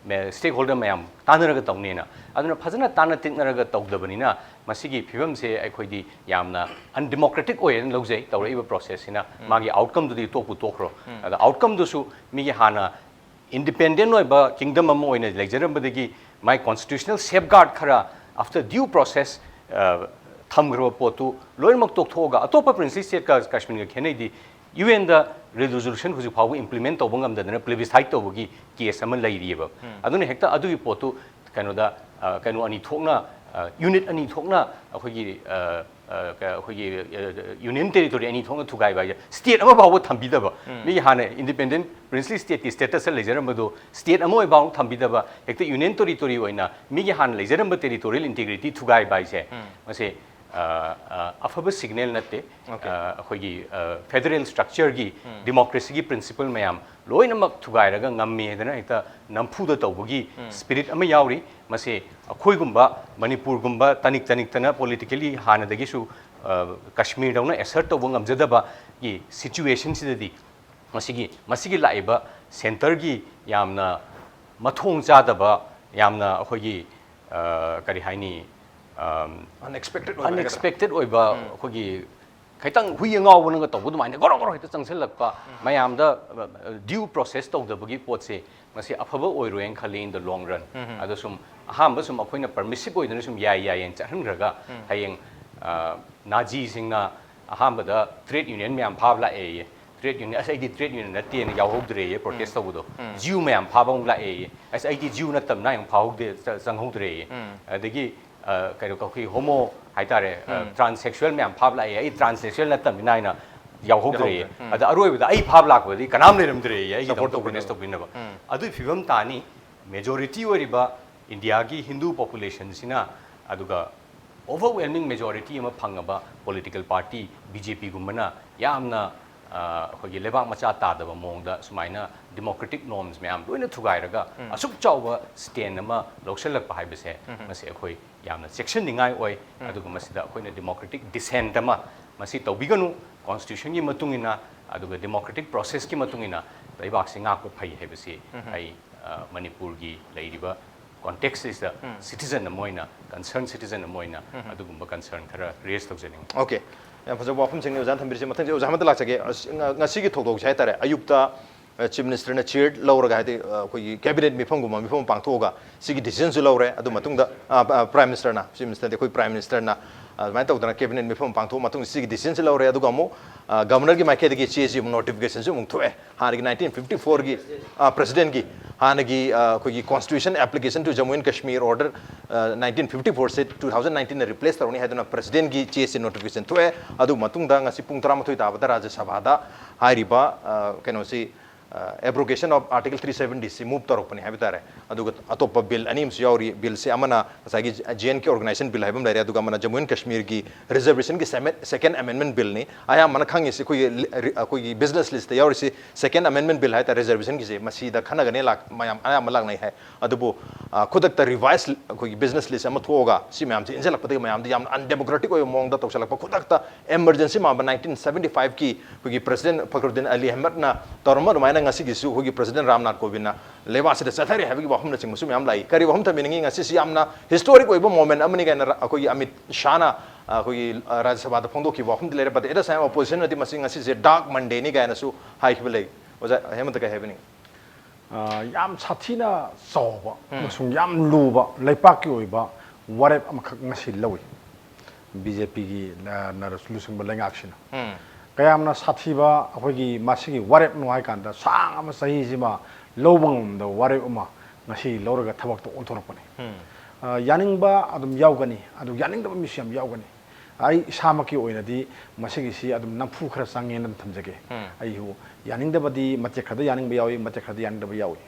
ꯁ꯭ꯇꯦꯛ ꯍꯣꯜꯗꯔ ꯃꯌꯥꯝ ꯇꯥꯟꯅꯔꯒ ꯇꯧꯅꯦꯅ꯫ ꯑꯗꯨꯅ ꯐꯖꯅ ꯇꯥꯟꯅ ꯇꯤꯛꯅꯔꯒ ꯇꯧꯗꯕꯅꯤꯅ ꯃꯁꯤꯒꯤ ꯐꯤꯕꯝꯁꯦ ꯑꯩꯈꯣꯏꯗꯤ ꯌꯥꯝꯅ ꯑꯟꯗꯤꯃꯣꯀ꯭ꯔꯦꯇꯤꯛ ꯑꯣꯏꯌꯦꯅ ꯂꯧꯖꯩ꯫ ꯇꯧꯔꯛꯏꯕ ꯄ꯭ꯔꯣꯁꯦꯁꯁꯤꯅ ꯃꯥꯒꯤ ꯑꯥꯎꯠꯀꯝꯗꯨꯗꯤ ꯇꯣꯛꯄꯨ ꯇꯣꯛꯈ꯭ꯔꯣ꯫ ꯑꯗ ꯑꯥꯎꯠꯀꯝꯗꯨꯁꯨ ꯃꯤꯒꯤ ꯍꯥꯟꯅ ꯏꯟꯗꯤꯄꯦꯟꯗꯦꯟ ꯑꯣꯏꯕ ꯀꯤꯡꯗꯝ ꯑꯃ ꯑꯣꯏꯅ ꯂꯩꯖꯔꯝꯕꯗꯒꯤ ꯃꯥꯏ ꯀꯣꯟꯁꯇꯤꯇ꯭ꯌꯨꯁꯅꯦꯜ ꯁꯦꯐꯒꯥꯔꯗ ꯈꯔ after due process, ꯑ, ꯊꯝꯈ꯭ꯔꯕ ꯄꯣꯠꯇꯨ ꯂꯣꯏꯅꯃꯛ ꯇꯣꯛꯊꯣꯛꯑꯒ ꯑꯇꯣꯞꯄ ꯄ꯭ꯔꯤꯟꯁꯂꯤ ꯁ꯭ꯇꯦꯠꯀ ꯀꯥꯁꯃꯤꯔꯒ ꯈꯦꯠꯅꯩꯗꯤ ꯌꯨ ꯑꯦꯟꯗ ꯔꯤꯖꯣꯂꯨꯁꯟ ꯍꯧꯖꯤꯛ ꯐꯥꯎꯕ ꯏꯝꯄ꯭ꯂꯤꯃꯦꯟ ꯇꯧꯕ ꯉꯝꯗꯗꯅ ꯄ꯭ꯂꯦꯕꯤꯁꯥꯏꯠ ꯇꯧꯕꯒꯤ ꯀꯦꯁ ꯑꯃ ꯂꯩꯔꯤꯑꯕ꯫ ꯑꯗꯨꯅ ꯍꯦꯛꯇ ꯑꯗꯨꯒꯤ ꯄꯣꯠꯇꯨ ꯀꯩꯅꯣꯗ, ꯑ, ꯀꯩꯅꯣ ꯑꯅꯤ ꯊꯣꯛꯅ ꯌꯨꯅꯤꯠ ꯑꯅꯤ ꯊꯣꯛꯅ ꯑꯩꯈꯣꯏꯒꯤ ꯑ, ꯑ, ꯀ- ꯑꯩꯈꯣꯏꯒꯤ ꯌꯨꯅꯤꯌꯟ ꯇꯦꯔꯤꯇꯣꯔꯤ ꯑꯅꯤ ꯊꯣꯛꯅ ꯊꯨꯒꯥꯏꯕ ꯍꯥꯏꯁꯦ, ꯁ꯭ꯇꯦꯠ ꯑꯃ ꯐꯥꯎꯕ ꯊꯝꯕꯤꯗꯕ, ꯃꯤꯒꯤ ꯍꯥꯟꯅ ꯏꯟꯗꯤꯄꯦꯟꯗꯦꯟ ꯄ꯭ꯔꯤꯟꯁꯂꯤ ꯁ꯭ꯇꯦꯠꯀꯤ ꯁ꯭ꯇꯦꯇꯁꯇ ꯂꯩꯖꯔꯝꯕꯗꯣ ꯁ꯭ꯇꯦꯠ ꯑꯃ ꯑꯣꯏꯕ ꯐꯥꯎ ꯊꯝꯕꯤꯗꯕ, ꯍꯦꯛꯇ ꯌꯨꯅꯤꯌꯟ ꯇꯦꯔꯤꯇꯣꯔꯤ ꯑꯣꯏꯅ ꯃꯤꯒꯤ ꯍꯥꯟꯅ ꯂꯩꯖꯔꯝꯕ ꯇꯦꯔꯤꯇꯣꯔꯤꯌꯦꯜ ꯏꯟꯇꯤꯒ꯭ꯔꯤꯇꯤ ꯊꯨꯒꯥꯏꯕ ꯍꯥꯏꯁꯦ, ꯃꯁꯤ ꯑ, ꯑ, ꯑꯐꯕ ꯁꯤꯒꯅꯦꯜ ꯅꯠꯇꯦ꯫ ꯑ, ꯑꯩꯈꯣꯏꯒꯤ ꯐꯦꯗꯔꯦꯜ ꯁ꯭ꯇ꯭ꯔꯛꯆꯔꯒꯤ ꯗꯤꯃꯣꯀ꯭ꯔꯦꯁꯤꯒꯤ ꯄ꯭ꯔꯤꯟꯁꯤꯄꯜ ꯃꯌꯥꯝ ꯂꯣꯏꯅꯃꯛ ꯊꯨꯒꯥꯏꯔꯒ ꯉꯝꯃꯦꯗꯅ ꯍꯦꯛꯇ ꯅꯝꯐꯨꯗ ꯇꯧꯕꯒꯤ ꯁ꯭ꯄꯤꯔꯤꯠ ꯑꯃ ꯌꯥꯎꯔꯤ꯫ ꯃꯁꯤ ꯑꯩꯈꯣꯏꯒꯨꯝꯕ ꯃꯅꯤꯄꯨꯔꯒꯨꯝꯕ ꯇꯅꯤꯛ ꯇꯅꯤꯛꯇꯅ ꯄꯣꯂꯤꯇꯤꯀꯦꯂꯤ ꯍꯥꯟꯅꯗꯒꯤꯁꯨ ꯑ, ꯀꯁꯃꯤꯔꯗꯧꯅ ꯑꯦꯁꯔꯠ ꯇꯧꯕ ꯉꯝꯖꯗꯕꯒꯤ ꯁꯤꯆꯨꯋꯦꯁꯟꯁꯤꯗꯗꯤ ꯃꯁꯤꯒꯤ ꯃꯁꯤꯒꯤ ꯂꯥꯛꯏꯕ ꯁꯦꯟꯇꯔꯒꯤ ꯌꯥꯝꯅ ꯃꯊꯣꯡ ꯆꯥꯗꯕ, ꯌꯥꯝꯅ ꯑꯩꯈꯣꯏꯒꯤ ꯑ, ꯀꯔꯤ ꯍꯥꯏꯅꯤ, ꯑꯝ, ꯑꯟꯑꯦꯛꯁꯄꯦꯛꯇꯦꯠ ꯑꯣꯏꯕ ꯍꯥꯏꯒꯗ꯭ꯔꯥ? ꯑꯟꯑꯦꯛꯁꯄꯦꯛꯇꯦꯠ ꯑꯣꯏꯕ, ꯑꯩꯈꯣꯏꯒꯤ ꯈꯤꯇꯪ ꯍꯨꯏ ꯑꯉꯥꯎꯕꯅꯒ ꯇꯧꯕ ꯑꯗꯨꯃꯥꯏꯅ ꯒꯣꯔꯣ ꯒꯣꯔꯣ ꯍꯦꯛꯇ ꯆꯪꯁꯤꯜꯂꯛꯄ, ꯃꯌꯥꯝꯗ ꯗ꯭ꯌꯨ ꯄ꯭ꯔꯣꯁꯦꯁ ꯇꯧꯗꯕꯒꯤ ꯄꯣꯠꯁꯦ, ꯃꯁꯤ ꯑꯐꯕ ꯑꯣꯏꯔꯣꯏꯅ ꯈꯜꯂꯤ in the long run꯫ ꯑꯗꯣ ꯁꯨꯝ ꯑꯍꯥꯟꯕ ꯁꯨꯝ ꯑꯩꯈꯣꯏꯅ ꯄꯔꯃꯤꯁꯤꯞ ꯑꯣꯏꯗꯅ ꯁꯨꯝ ꯌꯥꯏ ꯌꯥꯏꯌꯦꯅ ꯆꯠꯍꯟꯈ꯭ꯔꯒ, ꯍꯌꯦꯡ ꯑ, ꯅꯥꯖꯤꯁꯤꯡꯅ ꯑꯍꯥꯟꯕꯗ ꯇ꯭ꯔꯦꯠ ꯌꯨꯅꯤꯌꯟ ꯃꯌꯥꯝ ꯐꯥꯕ ꯂꯥꯛꯑꯦꯌꯦ꯫ ꯇ꯭ꯔꯦꯠ ꯌꯨꯅꯤꯌꯟ, "ꯑꯁ, ꯑꯩꯗꯤ ꯇ꯭ꯔꯦꯠ ꯌꯨꯅꯤꯌꯟ ꯅꯠꯇꯦꯅ" ꯌꯥꯎꯍꯧꯗ꯭ꯔꯦꯌꯦ ꯄ꯭ꯔꯣꯇꯦꯁ ꯇꯧꯕꯗꯣ꯫ ꯖꯤꯌꯨ ꯃꯌꯥꯝ ꯐꯥꯕ ꯑꯃꯨꯛ ꯂꯥꯛꯑꯦꯌꯦ꯫ "ꯑꯁ, ꯑꯩꯗꯤ ꯖꯤꯌꯨ ꯅꯠꯇꯕꯅ" ꯑꯃꯨꯛ ꯐꯥꯍꯧꯗꯦ, ꯆ- ꯆꯪꯍꯧꯗ꯭ꯔꯦꯌꯦ꯫ ꯑꯗꯒꯤ ꯑ, ꯀꯩꯅꯣ ꯑꯩꯈꯣꯏ ꯍꯣꯃꯣ ꯍꯥꯏꯇꯥꯔꯦ, ꯇ꯭ꯔꯥꯟꯁꯦꯛꯁꯨꯋꯦꯜ ꯃꯌꯥꯝ ꯐꯥꯕ ꯂꯥꯛꯑꯦ, "ꯑꯩ ꯇ꯭ꯔꯥꯟꯁꯦꯛꯁꯨꯋꯦꯜ ꯅꯠꯇꯕꯅꯤꯅ" ꯍꯥꯏꯅ ꯌꯥꯎꯍꯧꯗ꯭ꯔꯦꯌꯦ꯫ ꯑꯗ ꯑꯔꯣꯏꯕꯗ ꯑꯩ ꯐꯥꯕ ꯂꯥꯛꯄꯗꯗꯤ ꯀꯅꯥꯝ ꯂꯩꯔꯝꯗ꯭ꯔꯦꯌꯦ ꯑꯩꯒꯤꯗꯃꯛꯇ Support ꯄ꯭ꯔꯣꯇꯦꯁ ꯇꯧꯕꯤꯅꯕ꯫ ꯑꯗꯨꯒꯤ ꯐꯤꯕꯝ ꯇꯥꯅꯤ꯫ ꯃꯦꯖꯣꯔꯤꯇꯤ ꯑꯣꯏꯔꯤꯕ ꯏꯟꯗꯤꯌꯥꯒꯤ ꯍꯤꯟꯗꯨ ꯄꯣꯄꯨꯂꯦꯁꯟꯁꯤꯅ, ꯑꯗꯨꯒ ꯑꯣꯚꯔꯋꯦꯜꯃꯤꯡ ꯃꯦꯖꯣꯔꯤꯇꯤ ꯑꯃ ꯐꯪꯉꯕ ꯄꯣꯂꯤꯇꯤꯀꯦꯜ ꯄꯥꯔꯇꯤ ꯕꯤ ꯖꯦ ꯄꯤꯒꯨꯝꯕꯅ ꯌꯥꯝꯅ ꯑ, ꯑꯩꯈꯣꯏꯒꯤ ꯂꯩꯕꯥꯛ ꯃꯆꯥ ꯇꯥꯗꯕ ꯃꯑꯣꯡꯗ ꯁꯨꯃꯥꯏꯅ ꯗꯤꯃꯣꯀ꯭ꯔꯦꯇꯤꯛ ꯅꯣꯔꯝꯁ ꯃꯌꯥꯝ ꯂꯣꯏꯅ ꯊꯨꯒꯥꯏꯔꯒ ꯑꯁꯨꯛ ꯆꯥꯎꯕ ꯁ꯭ꯇꯦꯟ ꯑꯃ ꯂꯧꯁꯤꯜꯂꯛꯄ ꯍꯥꯏꯕꯁꯦ, ꯃꯁꯤ ꯑꯩꯈꯣꯏ ꯌꯥꯝꯅ ꯆꯦꯛꯁꯤꯟꯅꯤꯡꯉꯥꯏ ꯑꯣꯏ꯫ ꯑꯗꯨꯒ ꯃꯁꯤꯗ ꯑꯩꯈꯣꯏꯅ ꯗꯤꯃꯣꯀ꯭ꯔꯦꯇꯤꯛ ꯗꯤꯁꯦꯟꯠ ꯑꯃ, "ꯃꯁꯤ ꯇꯧꯕꯤꯒꯅꯨ, ꯀꯣꯟꯁꯇꯤꯇ꯭ꯌꯨꯁꯟꯒꯤ ꯃꯇꯨꯡ ꯏꯟꯅ ꯑꯗꯨꯒ ꯗꯤꯃꯣꯀ꯭ꯔꯦꯇꯤꯛ ꯄ꯭ꯔꯣꯁꯦꯁꯀꯤ ꯃꯇꯨꯡ ꯏꯟꯅ ꯂꯩꯕꯥꯛꯁꯤ ꯉꯥꯛꯄ ꯐꯩ" ꯍꯥꯏꯕꯁꯤ ꯑꯩ, ꯑ, ꯃꯅꯤꯄꯨꯔꯒꯤ ꯂꯩꯔꯤꯕ ꯀꯣꯟꯇꯦꯛꯁꯁꯤꯗ ꯁꯤꯇꯤꯖꯟ ꯑꯃ ꯑꯣꯏꯅ, ꯀꯟꯁꯔꯟ ꯁꯤꯇꯤꯖꯟ ꯑꯃ ꯑꯣꯏꯅ ꯑꯗꯨꯒꯨꯝꯕ ꯀꯟꯁꯔꯟ ꯈꯔ ꯔꯦꯖ ꯇꯧꯖꯅꯤꯡꯉꯤ꯫ ꯑꯣꯀꯦ, ꯌꯥꯝ ꯐꯖꯕ ꯋꯥꯐꯝꯁꯤꯡꯅꯤ ꯑꯣꯖꯥꯅ ꯊꯝꯕꯤꯔꯤꯁꯦ꯫ ꯃꯊꯪꯁꯦ ꯑꯣꯖꯥ ꯑꯃꯗ ꯂꯥꯛꯆꯒꯦ꯫ ꯑꯁ, ꯉ- ꯉꯁꯤꯒꯤ ꯊꯧꯗꯣꯛꯁꯦ ꯍꯥꯏꯇꯥꯔꯦ, ꯑꯌꯨꯛꯇ ꯆꯤꯐ ꯃꯤꯅꯤꯁꯇꯔꯅ ꯆꯤꯌꯔ ꯂꯧꯔꯒ, ꯍꯥꯏꯗꯤ ꯑꯩꯈꯣꯏꯒꯤ ꯀꯦꯕꯤꯅꯦꯠ ꯃꯤꯐꯝꯒꯨꯝꯕ ꯃꯤꯐꯝ ꯑꯃ ꯄꯥꯡꯊꯣꯛꯑꯒ ꯁꯤꯒꯤ ꯗꯤꯁꯤꯖꯟꯁꯨ ꯂꯧꯔꯦ꯫ ꯑꯗꯨ ꯃꯇꯨꯡꯗ ꯄ꯭ꯔꯥꯏꯝ ꯃꯤꯅꯤꯁꯇꯔꯅ, ꯆꯤꯐ ꯃꯤꯅꯤꯁꯇꯔꯗꯤ ꯑꯩꯈꯣꯏ ꯄ꯭ꯔꯥꯏꯝ ꯃꯤꯅꯤꯁꯇꯔꯅ ꯑꯗꯨꯃꯥꯏꯅ ꯇꯧꯗꯅ ꯀꯦꯕꯤꯅꯦꯠ ꯃꯤꯐꯝ ꯑꯃ ꯄꯥꯡꯊꯣꯛꯑ ꯃꯇꯨꯡꯗ ꯁꯤꯒꯤ ꯗꯤꯁꯤꯖꯟꯁꯤ ꯂꯧꯔꯦ꯫ ꯑꯗꯨꯒ ꯑꯃꯨꯛ ꯒꯕꯔꯅꯔꯒꯤ ꯃꯥꯏꯀꯩꯗꯒꯤ ꯆꯦꯁꯤ ꯑꯃꯨꯛ, ꯅꯣꯇꯤꯐꯤꯀꯦꯁꯟꯁꯤ ꯑꯃꯨꯛ ꯊꯣꯛꯑꯦ꯫ ꯍꯥꯟꯅꯒꯤ ꯅꯥꯏꯟꯇꯤꯟ ꯐꯤꯐꯇꯤ ꯐꯣꯔꯒꯤ ꯄ꯭ꯔꯦꯁꯤꯗꯦꯟꯒꯤ ꯍꯥꯟꯅꯒꯤ ꯑꯩꯈꯣꯏꯒꯤ Constitution Application to Jammu and Kashmir Order nineteen fifty four say two thousand nineteen ꯅ ꯔꯤꯄ꯭ꯂꯦꯁ ꯇꯧꯔꯅꯤ ꯍꯥꯏꯗꯨꯅ ꯄ꯭ꯔꯦꯁꯤꯗꯦꯟꯒꯤ ꯆꯦꯁꯤ, ꯅꯣꯇꯤꯐꯤꯀꯦꯁꯟ ꯊꯣꯛꯑꯦ꯫ ꯑꯗꯨ ꯃꯇꯨꯡꯗ ꯉꯁꯤ ꯄꯨꯡ ꯇꯔꯥꯃꯥꯊꯣꯏ ꯇꯥꯕꯗ ꯔꯥꯖ꯭ꯌ ꯁꯚꯥꯗ ꯍꯥꯏꯔꯤꯕ ꯀꯩꯅꯣꯁꯤ, Abrogation of Article three seventy ꯁꯤ ꯃꯨꯚ ꯇꯧꯔꯛꯄꯅꯤ ꯍꯥꯏꯕ ꯇꯥꯔꯦ꯫ ꯑꯗꯨꯒ ꯑꯇꯣꯞꯄ ꯕꯤꯜ ꯑꯅꯤ ꯑꯃꯁꯨ ꯌꯥꯎꯔꯤ꯫ ꯕꯤꯜꯁꯦ ꯑꯃꯅ ꯉꯁꯥꯏꯒꯤ J and K Organization Bill ꯍꯥꯏꯕ ꯑꯃ ꯂꯩꯔꯦ, ꯑꯗꯨꯒ ꯑꯃꯅ ꯖꯃꯨ ꯑꯦꯟ ꯀꯥꯁꯃꯤꯔꯒꯤ ꯔꯤꯖꯔꯕꯦꯁꯟꯒꯤ ꯁꯦꯀꯦꯟ ꯑꯃꯦꯟꯃꯦꯟ ꯕꯤꯜꯅꯤ꯫ ꯑꯌꯥꯝꯕꯅ ꯈꯪꯉꯤꯁꯤ ꯑꯩꯈꯣꯏꯒꯤ, ꯑꯩꯈꯣꯏꯒꯤ ꯕꯤꯖꯤꯅꯦꯁ ꯂꯤꯁꯇ ꯌꯥꯎꯔꯤꯁꯤ ꯁꯦꯀꯦꯟ ꯑꯃꯦꯟꯃꯦꯟ ꯕꯤꯜ ꯍꯥꯏ ꯇꯥꯔꯦ, ꯔꯤꯖꯔꯕꯦꯁꯟꯒꯤꯁꯦ꯫ ꯃꯁꯤꯗ ꯈꯟꯅꯒꯅꯤ ꯂꯥꯛ-, ꯃꯌꯥꯝ ꯑꯌꯥꯝꯕ ꯂꯥꯛꯅꯩ ꯍꯥꯏ꯫ ꯑꯗꯨꯕꯨ ꯈꯨꯗꯛꯇ ꯔꯤꯚꯥꯏꯁ ꯑꯩꯈꯣꯏꯒꯤ ꯕꯤꯖꯤꯅꯦꯁ ꯂꯤꯁ ꯑꯃ ꯊꯣꯛꯑꯒ ꯁꯤ ꯃꯌꯥꯝꯁꯦ ꯏꯟꯁꯤꯜꯂꯛꯄꯗꯒꯤ ꯃꯌꯥꯝꯗ ꯌꯥꯝꯅ ꯑꯟꯗꯦꯃꯣꯀ꯭ꯔꯦꯇꯤꯛ ꯑꯣꯏꯕ ꯃꯑꯣꯡꯗ ꯇꯧꯁꯤꯜꯂꯛꯄ, ꯈꯨꯗꯛꯇ ꯏꯃꯔꯖꯦꯟꯁꯤ ꯃꯥꯟꯕ ꯅꯥꯏꯟꯇꯤꯟ ꯁꯕꯦꯟꯇꯤ ꯐꯥꯏꯚꯀꯤ ꯑꯩꯈꯣꯏꯒꯤ ꯄ꯭ꯔꯦꯁꯤꯗꯦꯟ ꯐꯈꯔꯨꯗꯤꯟ ꯑꯂꯤ ꯑꯍꯃꯗꯅ ꯇꯧꯔꯝꯕ ꯑꯗꯨꯃꯥꯏꯅ ꯉꯁꯤꯒꯤꯁꯨ ꯑꯩꯈꯣꯏꯒꯤ ꯄ꯭ꯔꯦꯁꯤꯗꯦꯟ ꯔꯥꯝꯅꯥꯊ ꯀꯣꯕꯤꯟꯗꯅ ꯂꯩꯕꯥꯛꯁꯤꯗ ꯆꯠꯊꯔꯤ ꯍꯥꯏꯕꯒꯤ ꯋꯥꯐꯝꯅꯆꯤꯡꯕꯁꯨ ꯃꯌꯥꯝ ꯂꯥꯛꯏ꯫ ꯀꯔꯤ ꯋꯥꯐꯝ ꯊꯝꯕꯤꯅꯤꯡꯉꯤ? ꯉꯁꯤꯁꯤ ꯌꯥꯝꯅ ꯍꯤꯁꯇꯣꯔꯤꯛ ꯑꯣꯏꯕ ꯃꯣꯃꯦꯟ ꯑꯃꯅꯤ ꯀꯥꯏꯅ ꯑꯩꯈꯣꯏꯒꯤ ꯑꯃꯤꯠ ꯁꯥꯍꯅ ꯑꯩꯈꯣꯏꯒꯤ ꯔꯥꯖ꯭ꯌ ꯁꯚꯥꯗ ꯐꯣꯡꯗꯣꯛꯈꯤꯕ ꯋꯥꯐꯝꯗꯤ ꯂꯩꯔꯦ꯫ But at the same time, opposition ꯅꯗꯤ ꯃꯁꯤ ꯉꯁꯤꯁꯦ ꯗꯥꯔꯛ ꯃꯟꯗꯦꯅꯤ ꯀꯥꯏꯅꯁꯨ ꯍꯥꯏꯈꯤꯕ ꯂꯩ꯫ ꯑꯣꯖꯥ ꯍꯦꯃꯟꯇ, ꯀꯩ ꯍꯥꯏꯕꯤꯅꯤꯡꯉꯤ? ꯌꯥꯝ ꯁꯥꯊꯤꯅ ꯆꯥꯎꯕ ꯑꯃꯁꯨꯡ ꯌꯥꯝ ꯂꯨꯕ ꯂꯩꯄꯥꯛꯀꯤ ꯑꯣꯏꯕ ꯋꯥꯔꯦꯞ ꯑꯃꯈꯛ ꯉꯁꯤ ꯂꯧꯏ ꯕꯤ ꯖꯦ ꯄꯤꯒꯤ ꯂꯨꯆꯤꯡꯕ ꯂꯩꯉꯥꯛꯁꯤꯅ꯫ ꯀꯌꯥꯝꯅ ꯁꯥꯊꯤꯕ ꯑꯩꯈꯣꯏꯒꯤ ꯃꯁꯤꯒꯤ ꯋꯥꯔꯦꯞꯅꯣ ꯍꯥꯏ ꯀꯥꯟꯗ, ꯁꯥꯡꯉꯕ ꯆꯍꯤꯁꯤꯃ ꯂꯧꯕ ꯉꯝꯗꯕ ꯋꯥꯔꯦꯞ ꯑꯃ ꯉꯁꯤ ꯂꯧꯔꯒ ꯊꯕꯛꯇ ꯑꯣꯟꯊꯣꯔꯛꯄꯅꯤ꯫ ꯌꯥꯅꯤꯡꯕ ꯑꯗꯨꯝ ꯌꯥꯎꯒꯅꯤ, ꯑꯗꯨ ꯌꯥꯅꯤꯡꯗꯕ ꯃꯤꯁꯨ ꯌꯥꯝ ꯌꯥꯎꯒꯅꯤ꯫ ꯑꯩ ꯏꯁꯥꯃꯛꯀꯤ ꯑꯣꯏꯅꯗꯤ ꯃꯁꯤꯒꯤꯁꯤ ꯑꯗꯨꯝ ꯅꯝꯐꯨ ꯈꯔ ꯆꯪꯉꯦꯅ ꯑꯗꯨꯝ ꯊꯝꯖꯒꯦ꯫ ꯑꯩꯁꯨ ꯌꯥꯅꯤꯡꯗꯕꯗꯤ ꯃꯇꯦꯛ ꯈꯔꯗ ꯌꯥꯅꯤꯡꯕ ꯌꯥꯎꯏ, ꯃꯇꯦꯛ ꯈꯔꯗ ꯌꯥꯅꯤꯡꯗꯕ ꯌꯥꯎꯏ꯫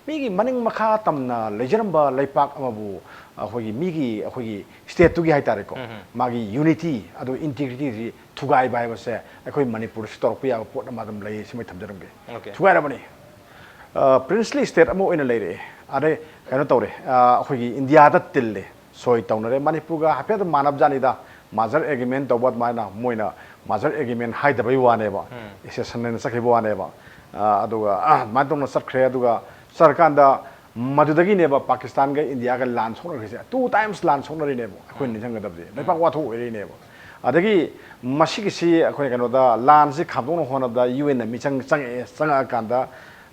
ꯃꯤꯒꯤ ꯃꯅꯤꯡ ꯃꯈꯥ ꯇꯝꯅ ꯂꯩꯖꯔꯝꯕ ꯂꯩꯄꯥꯛ ꯑꯃꯕꯨ ꯑꯩꯈꯣꯏꯒꯤ ꯃꯤꯒꯤ, ꯑꯩꯈꯣꯏꯒꯤ ꯁ꯭ꯇꯦꯠꯇꯨꯒꯤ ꯍꯥꯏꯇꯥꯔꯦꯀꯣ, ꯃꯥꯒꯤ ꯌꯨꯅꯤꯇꯤ ꯑꯗꯨ ꯏꯟꯇꯤꯒ꯭ꯔꯤꯇꯤꯁꯤ ꯊꯨꯒꯥꯏꯕ ꯍꯥꯏꯕꯁꯦ ꯑꯩꯈꯣꯏ ꯃꯅꯤꯄꯨꯔꯗꯁꯨ ꯇꯧꯔꯛꯄ ꯌꯥꯕ ꯄꯣꯠ ꯑꯃ ꯑꯗꯨꯝ ꯂꯩ, ꯁꯤꯃꯩ ꯊꯝꯖꯔꯝꯒꯦ꯫ ꯊꯨꯒꯥꯏꯔꯕꯅꯤ꯫ ꯄ꯭ꯔꯤꯟꯁꯂꯤ ꯁ꯭ꯇꯦꯠ ꯑꯃ ꯑꯣꯏꯅ ꯂꯩꯔꯛꯑꯦ꯫ ꯑꯗꯩ ꯀꯩꯅꯣ ꯇꯧꯔꯦ, ꯑꯩꯈꯣꯏꯒꯤ ꯏꯟꯗꯤꯌꯥꯗ ꯇꯤꯜꯂꯦ꯫ ꯁꯣꯏ ꯇꯧꯅꯔꯦ꯫ ꯃꯅꯤꯄꯨꯔꯒ ꯍꯥꯏꯐꯦꯠ ꯑꯗꯨꯝ ꯃꯥꯟꯅꯕ ꯖꯥꯠꯅꯤꯗ, ꯃꯥꯖꯔ ꯑꯦꯒ꯭ꯔꯤꯃꯦꯟ ꯇꯧꯕ ꯑꯗꯨꯃꯥꯏꯅ꯫ ꯃꯣꯏꯅ ꯃꯥꯖꯔ ꯑꯦꯒ꯭ꯔꯤꯃꯦꯟ ꯍꯥꯏꯗꯕꯩ ꯋꯥꯅꯦꯕ, ꯑꯦꯁꯦꯁꯟ ꯍꯥꯏꯅ ꯆꯠꯈꯤꯕ ꯋꯥꯅꯦꯕ꯫ ꯑꯗꯨꯒ ꯑꯗꯨꯃꯥꯏꯅ ꯇꯧꯅ ꯆꯠꯈ꯭ꯔꯦ꯫ ꯑꯗꯨꯒ ꯆꯠꯂꯀꯥꯟꯗ ꯃꯗꯨꯗꯒꯤꯅꯦꯕ ꯄꯥꯀꯤꯁꯇꯥꯟꯒ ꯏꯟꯗꯤꯌꯥꯒ ꯂꯥꯟ ꯁꯣꯛꯅꯈ꯭ꯔꯤꯁꯦ꯫ ꯇꯨ ꯇꯥꯏꯝꯁ ꯂꯥꯟ ꯁꯣꯛꯅꯔꯤꯅꯦꯕ ꯑꯩꯈꯣꯏꯅ ꯅꯤꯡꯁꯤꯡꯒꯗꯕꯁꯦ꯫ ꯂꯩꯄꯥꯛ ꯋꯥꯊꯣꯛ ꯑꯣꯏꯔꯛꯏꯅꯦꯕ꯫ ꯑꯗꯒꯤ ꯃꯁꯤꯒꯤꯁꯤ ꯑꯩꯈꯣꯏꯅ ꯀꯩꯅꯣꯗ ꯂꯥꯟꯁꯤ ꯈꯥꯝꯗꯣꯛꯅ ꯍꯣꯠꯅꯕꯗ ꯌꯨ ꯑꯦꯟꯅ ꯃꯤꯆꯪ ꯆꯪꯉꯛꯑꯦ꯫ ꯆꯪꯉꯛꯑꯀꯥꯟꯗ,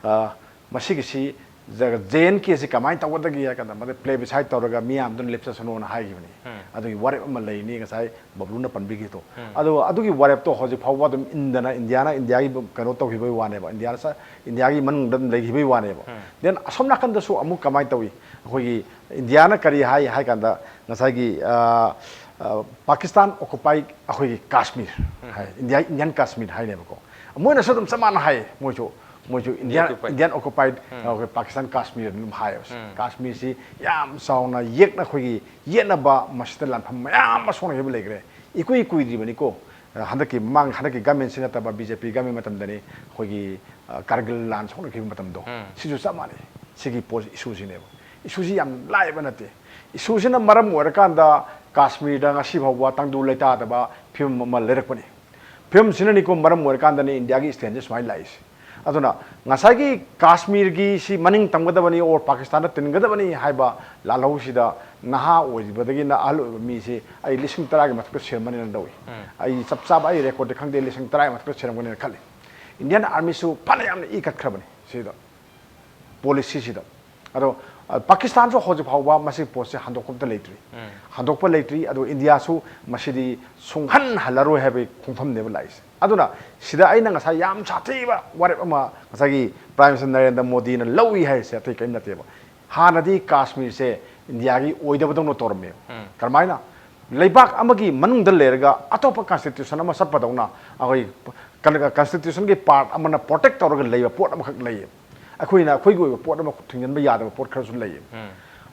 ꯑ, ꯃꯁꯤꯒꯤꯁꯤ ꯖꯦ ꯑꯦꯟ ꯀꯦꯁꯤ ꯀꯃꯥꯏꯅ ꯇꯧꯒꯗꯒꯦ ꯍꯥꯏ ꯀꯥꯟꯗ, ꯃꯗꯨ ꯄ꯭ꯂꯦꯕꯤꯁꯥꯏꯠ ꯇꯧꯔꯒ ꯃꯤꯌꯥꯝꯗꯨꯅ ꯂꯦꯞꯆꯁꯅꯣꯅ ꯍꯥꯏꯈꯤꯕꯅꯤ꯫ ꯑꯗꯨꯒꯤ ꯋꯥꯔꯦꯞ ꯑꯃ ꯂꯩꯅꯤ, ꯉꯁꯥꯏ ꯕꯕ꯭ꯂꯨꯅ ꯄꯟꯕꯤꯈꯤꯗꯣ꯫ ꯑꯗꯣ ꯑꯗꯨꯒꯤ ꯋꯥꯔꯦꯞꯇꯣ ꯍꯧꯖꯤꯛ ꯐꯥꯎꯕ ꯑꯗꯨꯝ ꯏꯟꯗꯅ, ꯏꯟꯗꯤꯌꯥꯅ ꯏꯟꯗꯤꯌꯥꯒꯤ ꯀꯩꯅꯣ ꯇꯧꯈꯤꯕꯒꯤ ꯋꯥꯅꯦꯕ, ꯏꯟꯗꯤꯌꯥꯅ ꯆ-, ꯏꯟꯗꯤꯌꯥꯒꯤ ꯃꯅꯨꯡꯗ ꯑꯗꯨꯝ ꯂꯩꯈꯤꯕꯒꯤ ꯋꯥꯅꯦꯕ꯫ Then ꯑꯁꯣꯝ ꯅꯥꯀꯟꯗꯁꯨ ꯑꯃꯨꯛ ꯀꯃꯥꯏꯅ ꯇꯧꯏ? ꯑꯩꯈꯣꯏꯒꯤ ꯏꯟꯗꯤꯌꯥꯅ ꯀꯔꯤ ꯍꯥꯏ ꯍꯥꯏ ꯀꯥꯟꯗ, ꯉꯁꯥꯏꯒꯤ, ꯑ, ꯑ, ꯄꯥꯀꯤꯁꯇꯥꯟ ꯑꯣꯀꯨꯄꯥꯏ ꯑꯩꯈꯣꯏꯒꯤ ꯀꯥꯁꯃꯤꯔ ꯍꯥꯏ, ꯏꯟꯗꯤꯌꯥ, ꯏꯟꯗꯤꯌꯥꯟ ꯀꯥꯁꯃꯤꯔ ꯍꯥꯏꯅꯦꯕꯀꯣ꯫ ꯃꯣꯏꯅꯁꯨ ꯑꯗꯨꯝ ꯆꯞ ꯃꯥꯟꯅ ꯍꯥꯏꯌꯦ꯫ ꯃꯣꯏꯁꯨ, ꯃꯣꯏꯁꯨ ꯏꯟꯗꯤꯌꯥ, occupied. ꯏꯟꯗꯤꯌꯥꯟ ꯑꯣꯀꯨꯄꯥꯏꯗ, ꯑꯩꯈꯣꯏ ꯄꯥꯀꯤꯁꯇꯥꯟ ꯀꯥꯁꯃꯤꯔ ꯑꯗꯨꯝ ꯍꯥꯏꯌꯦꯕ꯫ ꯀꯥꯁꯃꯤꯔꯁꯤ ꯌꯥꯝ ꯆꯥꯎꯅ ꯌꯦꯛꯅ, ꯑꯩꯈꯣꯏꯒꯤ ꯌꯦꯠꯅꯕ, ꯃꯁꯤꯗ ꯂꯥꯟꯐꯝ ꯃꯌꯥꯝ ꯑꯃ ꯁꯣꯛꯅꯈꯤꯕ ꯂꯩꯈ꯭ꯔꯦ꯫ ꯏꯀꯨꯏ ꯀꯨꯏꯗ꯭ꯔꯤꯕꯅꯤꯀꯣ꯫ ꯍꯟꯗꯛꯀꯤ ꯃꯃꯥꯡ, ꯍꯟꯗꯛꯀꯤ ꯒꯃꯦꯟꯁꯤ ꯅꯠꯇꯕ, ꯕꯤ ꯖꯦ ꯄꯤ ꯒꯃꯦꯟ ꯃꯇꯝꯗꯅꯤ ꯑꯩꯈꯣꯏꯒꯤ, ꯑ, ꯀꯥꯔꯒꯤꯜ ꯂꯥꯟ ꯁꯣꯛꯅꯈꯤꯕ ꯃꯇꯝꯗꯣ꯫ ꯁꯤꯁꯨ ꯆꯞ ꯃꯥꯟꯅꯩ꯫ ꯁꯤꯒꯤ ꯄꯣꯠ, ꯏꯁꯨꯁꯤꯅꯦꯕ꯫ ꯏꯁꯨꯁꯤ ꯌꯥꯝ ꯂꯥꯏꯕ ꯅꯠꯇꯦ꯫ ꯏꯁꯨꯁꯤꯅ ꯃꯔꯝ ꯑꯣꯏꯔꯀꯥꯟꯗ ꯀꯥꯁꯃꯤꯔꯗ ꯉꯁꯤ ꯐꯥꯎꯕ ꯇꯪꯗꯨ ꯂꯩꯇꯥꯗꯕ ꯐꯤꯕꯝ ꯑꯃ ꯂꯩꯔꯛꯄꯅꯤ꯫ ꯐꯤꯕꯝꯁꯤꯅꯅꯤꯀꯣ ꯃꯔꯝ ꯑꯣꯏꯔꯀꯥꯟꯗꯅꯤ ꯏꯟꯗꯤꯌꯥꯒꯤ stand ꯁꯦ ꯁꯨꯃꯥꯏꯅ ꯂꯥꯛꯏꯁꯦ꯫ ꯑꯗꯨꯅ ꯉꯁꯥꯏꯒꯤ ꯀꯥꯁꯃꯤꯔꯒꯤ ꯁꯤ ꯃꯅꯤꯡ ꯇꯝꯒꯗꯕꯅꯤ or ꯄꯥꯀꯤꯁꯇꯥꯟꯗ ꯇꯤꯟꯒꯗꯕꯅꯤ ꯍꯥꯏꯕ ꯂꯥꯜꯍꯧꯁꯤꯗ ꯅꯍꯥ ꯑꯣꯏꯔꯤꯕꯗꯒꯤꯅ ꯑꯍꯜ ꯑꯣꯏꯕ ꯃꯤꯁꯤ ꯑꯩ ꯂꯤꯁꯤꯡ ꯇꯔꯥꯒꯤ ꯃꯊꯛꯇ ꯁꯤꯔꯝꯒꯅꯤꯅ ꯂꯧꯏ꯫ ꯑꯩ ꯆꯞ ꯆꯥꯕ ꯑꯩ record ꯇꯤ ꯈꯪꯗꯦ, ꯂꯤꯁꯤꯡ ꯇꯔꯥꯒꯤ ꯃꯊꯛꯇ ꯁꯤꯔꯝꯒꯅꯤꯅ ꯈꯜꯂꯤ꯫ Indian Army ꯁꯨ ꯐꯅ ꯌꯥꯝꯅ ꯏ ꯀꯠꯈ꯭ꯔꯕꯅꯤ ꯁꯤꯗ, policy ꯁꯤꯗ꯫ ꯑꯗꯣ, ꯑ, ꯄꯥꯀꯤꯁꯇꯥꯟꯁꯨ ꯍꯧꯖꯤꯛ ꯐꯥꯎꯕ ꯃꯁꯤꯒꯤ ꯄꯣꯠꯁꯦ ꯍꯟꯗꯣꯛꯄ ꯑꯝꯇ ꯂꯩꯇ꯭ꯔꯤ꯫ ꯍꯟꯗꯣꯛꯄ ꯂꯩꯇ꯭ꯔꯤ꯫ ꯑꯗꯣ ꯏꯟꯗꯤꯌꯥꯁꯨ ꯃꯁꯤꯗꯤ ꯁꯨꯡꯍꯟ ꯍꯜꯂꯔꯣꯏ ꯍꯥꯏꯕꯒꯤ ꯈꯣꯡꯐꯝꯅꯦꯕ ꯂꯥꯛꯏꯁꯦ꯫ ꯑꯗꯨꯅ ꯁꯤꯗ ꯑꯩꯅ ꯉꯁꯥꯏ ꯌꯥꯝ ꯁꯥꯊꯤꯕ ꯋꯥꯔꯦꯞ ꯑꯃ ꯉꯁꯥꯏꯒꯤ Prime Minister ꯅꯔꯦꯟꯗ꯭ꯔ ꯃꯣꯗꯤꯅ ꯂꯧꯏ ꯍꯥꯏꯔꯤꯁꯦ ꯑꯇꯩ ꯀꯔꯤꯝ ꯅꯠꯇꯦꯕ꯫ ꯍꯥꯟꯅꯗꯤ ꯀꯥꯁꯃꯤꯔꯁꯦ ꯏꯟꯗꯤꯌꯥꯒꯤ ꯑꯣꯏꯗꯕꯗꯧꯅ ꯇꯧꯔꯝꯃꯦꯕ꯫ ꯀꯔꯝꯍꯥꯏꯅ? ꯂꯩꯕꯥꯛ ꯑꯃꯒꯤ ꯃꯅꯨꯡꯗ ꯂꯩꯔꯒ ꯑꯇꯣꯞꯄ constitution ꯑꯃ ꯆꯠꯄꯗꯧꯅ ꯑꯩꯈꯣꯏ ꯀꯟ-, constitution ꯒꯤ part ꯑꯃꯅ protect ꯇꯧꯔꯒ ꯂꯩꯕ ꯄꯣꯠ ꯑꯃꯈꯛ ꯂꯩꯌꯦꯕ꯫ ꯑꯩꯈꯣꯏꯅ ꯑꯩꯈꯣꯏꯒꯤ ꯑꯣꯏꯕ ꯄꯣꯠ ꯑꯃ ꯊꯤꯡꯖꯤꯟꯕ ꯌꯥꯗꯕ ꯄꯣꯠ ꯈꯔꯁꯨ ꯂꯩꯌꯦꯕ꯫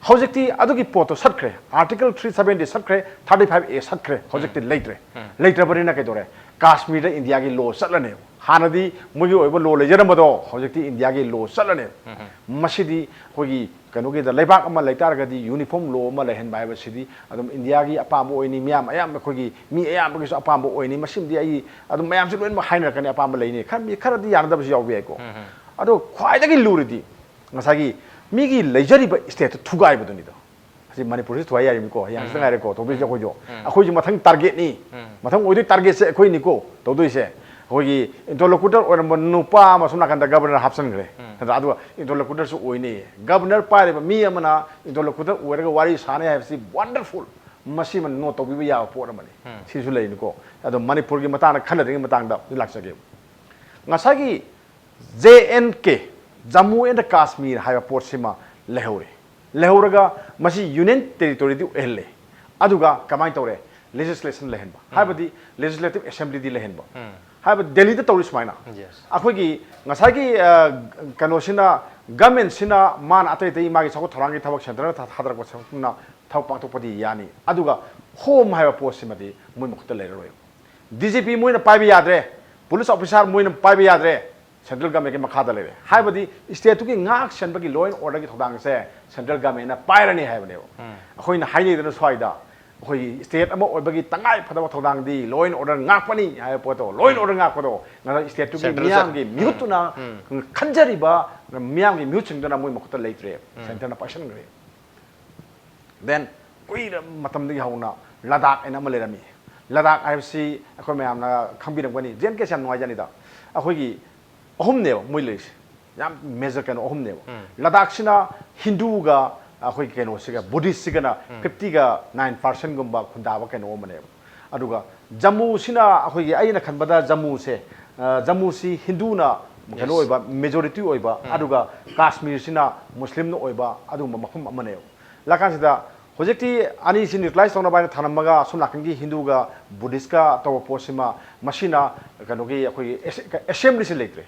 ꯍꯧꯖꯤꯛꯇꯤ ꯑꯗꯨꯒꯤ ꯄꯣꯠꯇꯣ ꯁꯠꯈ꯭ꯔꯦ꯫ Article three seventy ꯁꯠꯈ꯭ꯔꯦ, thirty five A ꯁꯠꯈ꯭ꯔꯦ, ꯍꯧꯖꯤꯛꯇꯤ ꯂꯩꯇ꯭ꯔꯦ꯫ ꯂꯩꯇ꯭ꯔꯕꯅꯤꯅ ꯀꯩꯗꯧꯔꯦ? ꯀꯥꯁꯃꯤꯔꯗ ꯏꯟꯗꯤꯌꯥꯒꯤ law ꯆꯠꯂꯅꯦꯕ꯫ ꯍꯥꯟꯅꯗꯤ ꯃꯣꯏꯒꯤ ꯑꯣꯏꯕ law ꯂꯩꯖꯔꯝꯕꯗꯣ ꯍꯧꯖꯤꯛꯇꯤ ꯏꯟꯗꯤꯌꯥꯒꯤ law ꯆꯠꯂꯅꯦꯕ꯫ ꯃꯁꯤꯗꯤ ꯑꯩꯈꯣꯏꯒꯤ ꯀꯩꯅꯣꯒꯤꯗ ꯂꯩꯕꯥꯛ ꯑꯃ ꯂꯩꯇꯥꯔꯒꯗꯤ uniform law ꯑꯃ ꯂꯩꯍꯟꯕ ꯍꯥꯏꯕꯁꯤꯗꯤ ꯑꯗꯨꯝ ꯏꯟꯗꯤꯌꯥꯒꯤ ꯑꯄꯥꯝꯕ ꯑꯣꯏꯅꯤ, ꯃꯤꯌꯥꯝ ꯑꯌꯥꯝꯕ, ꯑꯩꯈꯣꯏꯒꯤ ꯃꯤ ꯑꯌꯥꯝꯕꯒꯤꯁꯨ ꯑꯄꯥꯝꯕ ꯑꯣꯏꯅꯤ꯫ ꯃꯁꯤꯃꯗꯤ ꯑꯩ ꯑꯗꯨꯝ ꯃꯌꯥꯝꯁꯨ ꯂꯣꯏꯅꯃꯛ ꯍꯥꯏꯅꯔꯛꯀꯅꯤ, ꯑꯄꯥꯝꯕ ꯂꯩꯅꯤ꯫ ꯈꯔ ꯃꯤ ꯈꯔꯗꯤ ꯌꯥꯅꯗꯕꯁꯨ ꯌꯥꯎꯕ ꯌꯥꯏꯀꯣ꯫ ꯑꯗꯣ ꯈ꯭ꯋꯥꯏꯗꯒꯤ ꯂꯨꯔꯤꯗꯤ ꯉꯁꯥꯏꯒꯤ ꯃꯤꯒꯤ ꯂꯩꯖꯔꯤꯕ state ꯇꯨ ꯊꯨꯒꯥꯏꯕꯗꯨꯅꯤꯗꯣ꯫ ꯃꯅꯤꯄꯨꯔꯁꯤ ꯊꯨꯒꯥꯏ ꯌꯥꯔꯤꯕꯅꯤꯀꯣ, ꯍꯌꯦꯡ ꯍꯪꯆꯤꯠꯇ ꯉꯥꯏꯔꯦꯀꯣ ꯇꯧꯗꯣꯏꯁꯦ ꯑꯩꯈꯣꯏꯁꯨ꯫ ꯑꯩꯈꯣꯏꯁꯨ ꯃꯊꯪ ꯇꯥꯔꯒꯦꯠꯅꯤ꯫ ꯃꯊꯪ ꯑꯣꯏꯗꯣꯏ ꯇꯥꯔꯒꯦꯠꯁꯦ ꯑꯩꯈꯣꯏꯅꯤꯀꯣ ꯇꯧꯗꯣꯏꯁꯦ꯫ ꯑꯩꯈꯣꯏꯒꯤ ꯏꯟꯇꯔꯂꯣꯀꯨꯇꯔ ꯑꯣꯏꯔꯝꯕ ꯅꯨꯄꯥ ꯑꯃ ꯁꯣꯝ ꯅꯥꯀꯟꯗ ꯒꯕꯔꯅꯔ ꯍꯥꯞꯆꯤꯟꯈ꯭ꯔꯦ꯫ ꯅꯠꯇ꯭ꯔꯥ? ꯑꯗꯨꯒ ꯏꯟꯇꯔꯂꯣꯀꯨꯇꯔꯁꯨ ꯑꯣꯏꯅꯤ꯫ ꯒꯕꯔꯅꯔ ꯄꯥꯏꯔꯤꯕ ꯃꯤ ꯑꯃꯅ ꯏꯟꯇꯔꯂꯣꯀꯨꯇꯔ ꯑꯣꯏꯔꯒ ꯋꯥꯔꯤ ꯁꯥꯅꯤ ꯍꯥꯏꯕꯁꯤ ꯋꯟꯗꯔꯐꯨꯜ, ꯃꯁꯤꯃ ꯅꯣꯠ ꯇꯧꯕꯤꯕ ꯌꯥꯕ ꯄꯣꯠ ꯑꯃꯅꯤ꯫ ꯁꯤꯁꯨ ꯂꯩꯅꯤꯀꯣ꯫ ꯑꯗꯣ ꯃꯅꯤꯄꯨꯔꯒꯤ ꯃꯇꯥꯡꯗ ꯈꯟꯅꯗ꯭ꯔꯤꯉꯩ ꯃꯇꯥꯡꯗ ꯍꯧꯖꯤꯛ ꯂꯥꯛꯆꯒꯦ꯫ ꯉꯁꯥꯏꯒꯤ J and K, Jammu and Kashmir ꯍꯥꯏꯕ ꯄꯣꯠꯁꯤꯃ ꯂꯩꯍꯧꯔꯦ꯫ ꯂꯩꯍꯧꯔꯒ ꯃꯁꯤ ꯌꯨꯅꯤꯌꯟ ꯇꯦꯔꯤꯇꯣꯔꯤꯗꯤ ꯑꯣꯏꯍꯜꯂꯦ꯫ ꯑꯗꯨꯒ ꯀꯃꯥꯏꯅ ꯇꯧꯔꯦ? ꯂꯦꯖꯤꯁꯂꯦꯁꯟ ꯂꯩꯍꯟꯕ, ꯍꯥꯏꯕꯗꯤ ꯂꯦꯖꯤꯁꯂꯦꯇꯤꯚ ꯑꯦꯁꯦꯝꯕ꯭ꯂꯤꯗꯤ ꯂꯩꯍꯟꯕ꯫ ꯍꯥꯏꯕꯗꯤ ꯗꯦꯜꯂꯤꯗ ꯇꯧꯔꯤ ꯁꯨꯃꯥꯏꯅ꯫ Yes. ꯑꯩꯈꯣꯏꯒꯤ ꯉꯁꯥꯏꯒꯤ ꯑ, ꯀꯩꯅꯣꯁꯤꯅ, ꯒꯃꯦꯟꯁꯤꯅ ꯃꯥꯅ ꯑꯇꯩ ꯑꯇꯩ ꯃꯥꯒꯤ ꯆꯥꯎꯈꯠ ꯊꯧꯔꯥꯡꯒꯤ ꯊꯕꯛ ꯁꯦꯟꯇꯔꯅ ꯊꯥ- ꯊꯥꯗꯔꯛꯄ ꯁꯔꯨꯛꯅ ꯊꯕꯛ ꯄꯥꯡꯊꯣꯛꯄꯗꯤ ꯌꯥꯅꯤ, ꯑꯗꯨꯒ ꯍꯣꯝ ꯍꯥꯏꯕ ꯄꯣꯠꯁꯤꯃꯗꯤ ꯃꯣꯏ ꯃꯈꯨꯠꯇ ꯂꯩꯔꯔꯣꯏ꯫ ꯗꯤ ꯖꯤ ꯄꯤ ꯃꯣꯏꯅ ꯄꯥꯏꯕ ꯌꯥꯗ꯭ꯔꯦ, ꯄꯨꯂꯤꯁ ꯑꯣꯐꯤꯁꯥꯔ ꯃꯣꯏꯅ ꯄꯥꯏꯕ ꯌꯥꯗ꯭ꯔꯦ, ꯁꯦꯟꯇ꯭ꯔꯦꯜ ꯒꯃꯦꯟꯒꯤ ꯃꯈꯥꯗ ꯂꯩꯔꯦ꯫ ꯍꯥꯏꯕꯗꯤ ꯁ꯭ꯇꯦꯠꯇꯨꯒꯤ ꯉꯥꯛ ꯁꯦꯟꯕꯒꯤ, ꯂꯣ ꯑꯦꯟ ꯑꯣꯔꯗꯔꯒꯤ ꯊꯧꯗꯥꯡꯁꯦ ꯁꯦꯟꯇ꯭ꯔꯦꯜ ꯒꯃꯦꯟꯅ ꯄꯥꯏꯔꯅꯤ ꯍꯥꯏꯕꯅꯦꯕ꯫ ꯑꯩꯈꯣꯏꯅ ꯍꯥꯏꯅꯩꯗꯅ ꯁ꯭ꯋꯥꯏꯗ, ꯑꯩꯈꯣꯏꯒꯤ ꯁ꯭ꯇꯦꯠ ꯑꯃ ꯑꯣꯏꯕꯒꯤ ꯇꯉꯥꯏ ꯐꯗꯕ ꯊꯧꯗꯥꯡꯗꯤ ꯂꯣ ꯑꯦꯟ ꯑꯣꯔꯗꯔ ꯉꯥꯛꯄꯅꯤ ꯍꯥꯏꯕ ꯄꯣꯠꯇꯣ, ꯂꯣ ꯑꯦꯟ ꯑꯣꯔꯗꯔ ꯉꯥꯛꯄꯗꯣ ꯉꯁꯥꯏ ꯁ꯭ꯇꯦꯠꯇꯨꯒꯤ ꯁꯦꯟꯇ꯭ꯔꯦꯜ ꯃꯤꯌꯥꯝꯒꯤ ꯃꯤꯍꯨꯠꯇꯨꯅ ꯈꯟꯖꯔꯤꯕ ꯃꯤꯌꯥꯝꯒꯤ ꯃꯤꯍꯨꯠꯁꯤꯡꯗꯨꯅ ꯃꯣꯏ ꯃꯈꯨꯠꯇ ꯂꯩꯇ꯭ꯔꯦ, ꯁꯦꯟꯇꯔꯅ ꯄꯥꯏꯁꯟꯈ꯭ꯔꯦ꯫ ꯗꯦꯟ ꯀꯨꯏꯔꯕ ꯃꯇꯝꯗꯒꯤ ꯍꯧꯅ ꯂꯗꯥꯛ ꯍꯥꯏꯅ ꯑꯃ ꯂꯩꯔꯝꯃꯤ꯫ ꯂꯗꯥꯛ ꯍꯥꯏꯕꯁꯤ ꯑꯩꯈꯣꯏ ꯃꯌꯥꯝꯅ ꯈꯪꯕꯤꯔꯝꯒꯅꯤ, ꯖꯦ ꯑꯦꯟ ꯀꯦꯁꯦ ꯌꯥꯝ ꯅꯨꯡꯉꯥꯏꯖꯅꯤꯗ꯫ ꯑꯩꯈꯣꯏꯒꯤ ꯑꯍꯨꯝꯅꯦꯕ ꯃꯣꯏ ꯂꯩꯔꯤꯁꯦ, ꯌꯥꯝ ꯃꯦꯖꯔ ꯀꯩꯅꯣ ꯑꯍꯨꯝꯅꯦꯕ꯫ ꯂꯗꯥꯛꯁꯤꯅ ꯍꯤꯟꯗꯨꯒ ꯑꯩꯈꯣꯏꯒꯤ ꯀꯩꯅꯣꯁꯤꯒ, ꯕꯨꯙꯤꯁꯁꯤꯒꯅ ꯐꯤꯐꯇꯤꯒ ꯅꯥꯏꯟ ꯄꯥꯔꯁꯦꯟꯒꯨꯝꯕ ꯈꯨꯟꯗꯥꯕ ꯀꯩꯅꯣ ꯑꯃꯅꯦꯕ꯫ ꯑꯗꯨꯒ ꯖꯝꯃꯨꯁꯤꯅ ꯑꯩꯈꯣꯏꯒꯤ, ꯑꯩꯅ ꯈꯟꯕꯗ ꯖꯝꯃꯨꯁꯦ, ꯑ, ꯖꯝꯃꯨꯁꯤ ꯍꯤꯟꯗꯨꯅ ꯀꯩꯅꯣ Yes. ꯑꯣꯏꯕ, ꯃꯦꯖꯣꯔꯤꯇꯤ ꯑꯣꯏꯕ, ꯑꯗꯨꯒ ꯀꯥꯁꯃꯤꯔꯁꯤꯅ ꯃꯨꯁꯂꯤꯝꯅ ꯑꯣꯏꯕ ꯑꯗꯨꯒꯨꯝꯕ ꯃꯐꯝ ꯑꯃꯅꯦꯕ꯫ ꯂꯥꯛꯀꯥꯟꯁꯤꯗ ꯍꯧꯖꯤꯛꯇꯤ ꯑꯅꯤꯁꯤ ꯅ꯭ꯌꯨꯇ꯭ꯔꯦꯂꯥꯏꯁ ꯇꯧꯅꯕ ꯍꯥꯏꯅ ꯊꯝꯂꯝꯃꯒ, ꯁꯣꯝ ꯅꯥꯀꯟꯒꯤ ꯍꯤꯟꯗꯨꯒ ꯕꯨꯙꯤꯁꯀ ꯇꯧꯕ ꯄꯣꯠꯁꯤꯃ, ꯃꯁꯤꯅ ꯀꯩꯅꯣꯒꯤ ꯑꯩꯈꯣꯏꯒꯤ ꯑꯦꯁ-, ꯑꯦꯁꯦꯝꯕ꯭ꯂꯤꯁꯤ ꯂꯩꯇ꯭ꯔꯦ꯫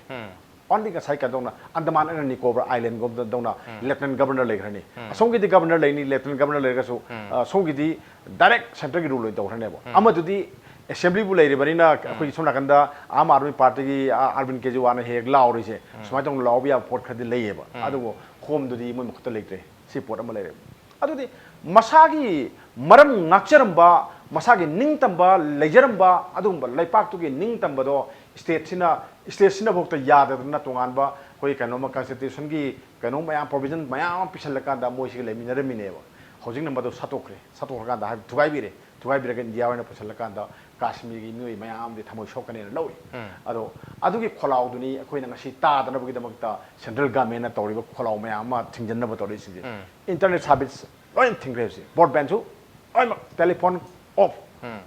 ꯑꯣꯟꯂꯤ ꯉꯁꯥꯏ ꯀꯩꯗꯧꯅ ꯑꯟꯗꯃꯥꯟ ꯑꯦꯟ ꯅꯤꯀꯣꯕꯔ ꯑꯥꯏꯂꯦꯟꯒꯨꯝꯕꯗꯧꯅ ꯂꯦꯐꯇꯤꯅꯦꯟ ꯒꯕꯔꯅꯔ ꯂꯩꯈ꯭ꯔꯅꯤ꯫ ꯑꯁꯣꯝꯒꯤꯗꯤ ꯒꯕꯔꯅꯔ ꯂꯩꯅꯤ, ꯂꯦꯐꯇꯤꯅꯦꯟ ꯒꯕꯔꯅꯔ ꯂꯩꯔꯒꯁꯨ, ꯑ, ꯁꯣꯝꯒꯤꯗꯤ ꯗꯥꯏꯔꯦꯛ ꯁꯦꯟꯇꯔꯒꯤ ꯔꯨꯜ ꯑꯣꯏꯅ ꯇꯧꯈ꯭ꯔꯅꯦꯕ꯫ ꯑꯃꯗꯨꯗꯤ ꯑꯦꯁꯦꯝꯕ꯭ꯂꯤꯕꯨ ꯂꯩꯔꯤꯕꯅꯤꯅ, ꯑꯩꯈꯣꯏꯒꯤ ꯁꯣꯝ ꯅꯥꯀꯟꯗ ꯑꯥꯝ ꯑꯥꯗꯃꯤ ꯄꯥꯔꯇꯤꯒꯤ, ꯑ, ꯑꯔꯕꯤꯟ ꯀꯦꯖꯔꯤꯋꯥꯜꯅ ꯍꯦꯛ ꯍꯦꯛ ꯂꯥꯎꯔꯤꯁꯦ, ꯁꯨꯃꯥꯏꯅ ꯇꯧꯅ ꯂꯥꯎꯕ ꯌꯥꯕ ꯄꯣꯠ ꯈꯔꯗꯤ ꯂꯩꯌꯦꯕ꯫ ꯑꯗꯨꯕꯨ ꯍꯣꯝꯗꯨꯗꯤ ꯃꯣꯏ ꯃꯈꯨꯠꯇ ꯂꯩꯇ꯭ꯔꯦ꯫ ꯁꯤ ꯄꯣꯠ ꯑꯃ ꯂꯩꯔꯦ꯫ ꯑꯗꯨꯗꯤ ꯃꯁꯥꯒꯤ ꯃꯔꯝ ꯉꯥꯛꯆꯔꯝꯕ, ꯃꯁꯥꯒꯤ ꯅꯤꯡꯇꯝꯕ ꯂꯩꯖꯔꯝꯕ ꯑꯗꯨꯒꯨꯝꯕ ꯂꯩꯄꯥꯛꯇꯨꯒꯤ ꯅꯤꯡꯇꯝꯕꯗꯣ ꯁ꯭ꯇꯦꯠꯁꯤꯅ, ꯁ꯭ꯇꯦꯠꯁꯤꯅꯐꯥꯎꯗ ꯌꯥꯗꯗꯅ ꯇꯣꯉꯥꯟꯕ ꯑꯩꯈꯣꯏ ꯀꯩꯅꯣꯃ, ꯀꯟꯁꯇꯤꯇ꯭ꯌꯨꯁꯟꯒꯤ ꯀꯩꯅꯣ ꯃꯌꯥꯝ, ꯄ꯭ꯔꯣꯚꯤꯖꯟ ꯃꯌꯥꯝ ꯑꯃ ꯄꯤꯁꯜꯂꯀꯥꯟꯗ ꯃꯣꯏꯁꯤꯒ ꯂꯩꯃꯤꯟꯅꯔꯝꯃꯤꯅꯦꯕ꯫ ꯍꯧꯖꯤꯛꯅ ꯃꯗꯨ ꯁꯠꯇꯣꯛꯈ꯭ꯔꯦ꯫ ꯁꯠꯇꯣꯛꯈ꯭ꯔꯀꯥꯟꯗ ꯍꯥꯏꯕꯗꯤ ꯊꯨꯒꯥꯏꯕꯤꯔꯦ꯫ ꯊꯨꯒꯥꯏꯕꯤꯔꯒ ꯏꯟꯗꯤꯌꯥ ꯑꯣꯏꯅ ꯄꯨꯁꯤꯜꯂꯀꯥꯟꯗ ꯀꯥꯁꯃꯤꯔꯒꯤ ꯃꯤꯑꯣꯏ ꯃꯌꯥꯝꯗꯤ ꯊꯃꯣꯏ ꯁꯣꯛꯀꯅꯦꯅ ꯂꯧꯏ꯫ ꯑꯗꯣ ꯑꯗꯨꯒꯤ ꯈꯣꯜꯂꯥꯎꯗꯨꯅꯤ ꯑꯩꯈꯣꯏꯅ ꯉꯁꯤ ꯇꯥꯗꯅꯕꯒꯤꯗꯃꯛꯇ ꯁꯦꯟꯇ꯭ꯔꯦꯜ ꯒꯃꯦꯟꯅ ꯇꯧꯔꯤꯕ ꯈꯣꯜꯂꯥꯎ ꯃꯌꯥꯝ ꯑꯃ ꯊꯤꯡꯖꯤꯟꯅꯕ ꯇꯧꯔꯤꯁꯤꯡꯁꯦ꯫ ꯏꯟꯇꯔꯅꯦꯠ ꯁꯥꯔꯚꯤꯁ ꯂꯣꯏꯅ ꯊꯤꯡꯈ꯭ꯔꯦ ꯍꯧꯖꯤꯛ꯫ ꯕ꯭ꯔꯣꯗꯕꯦꯟꯁꯨ ꯂꯣꯏꯅꯃꯛ ꯇꯦꯂꯤꯐꯣꯟ ꯑꯣꯐ꯫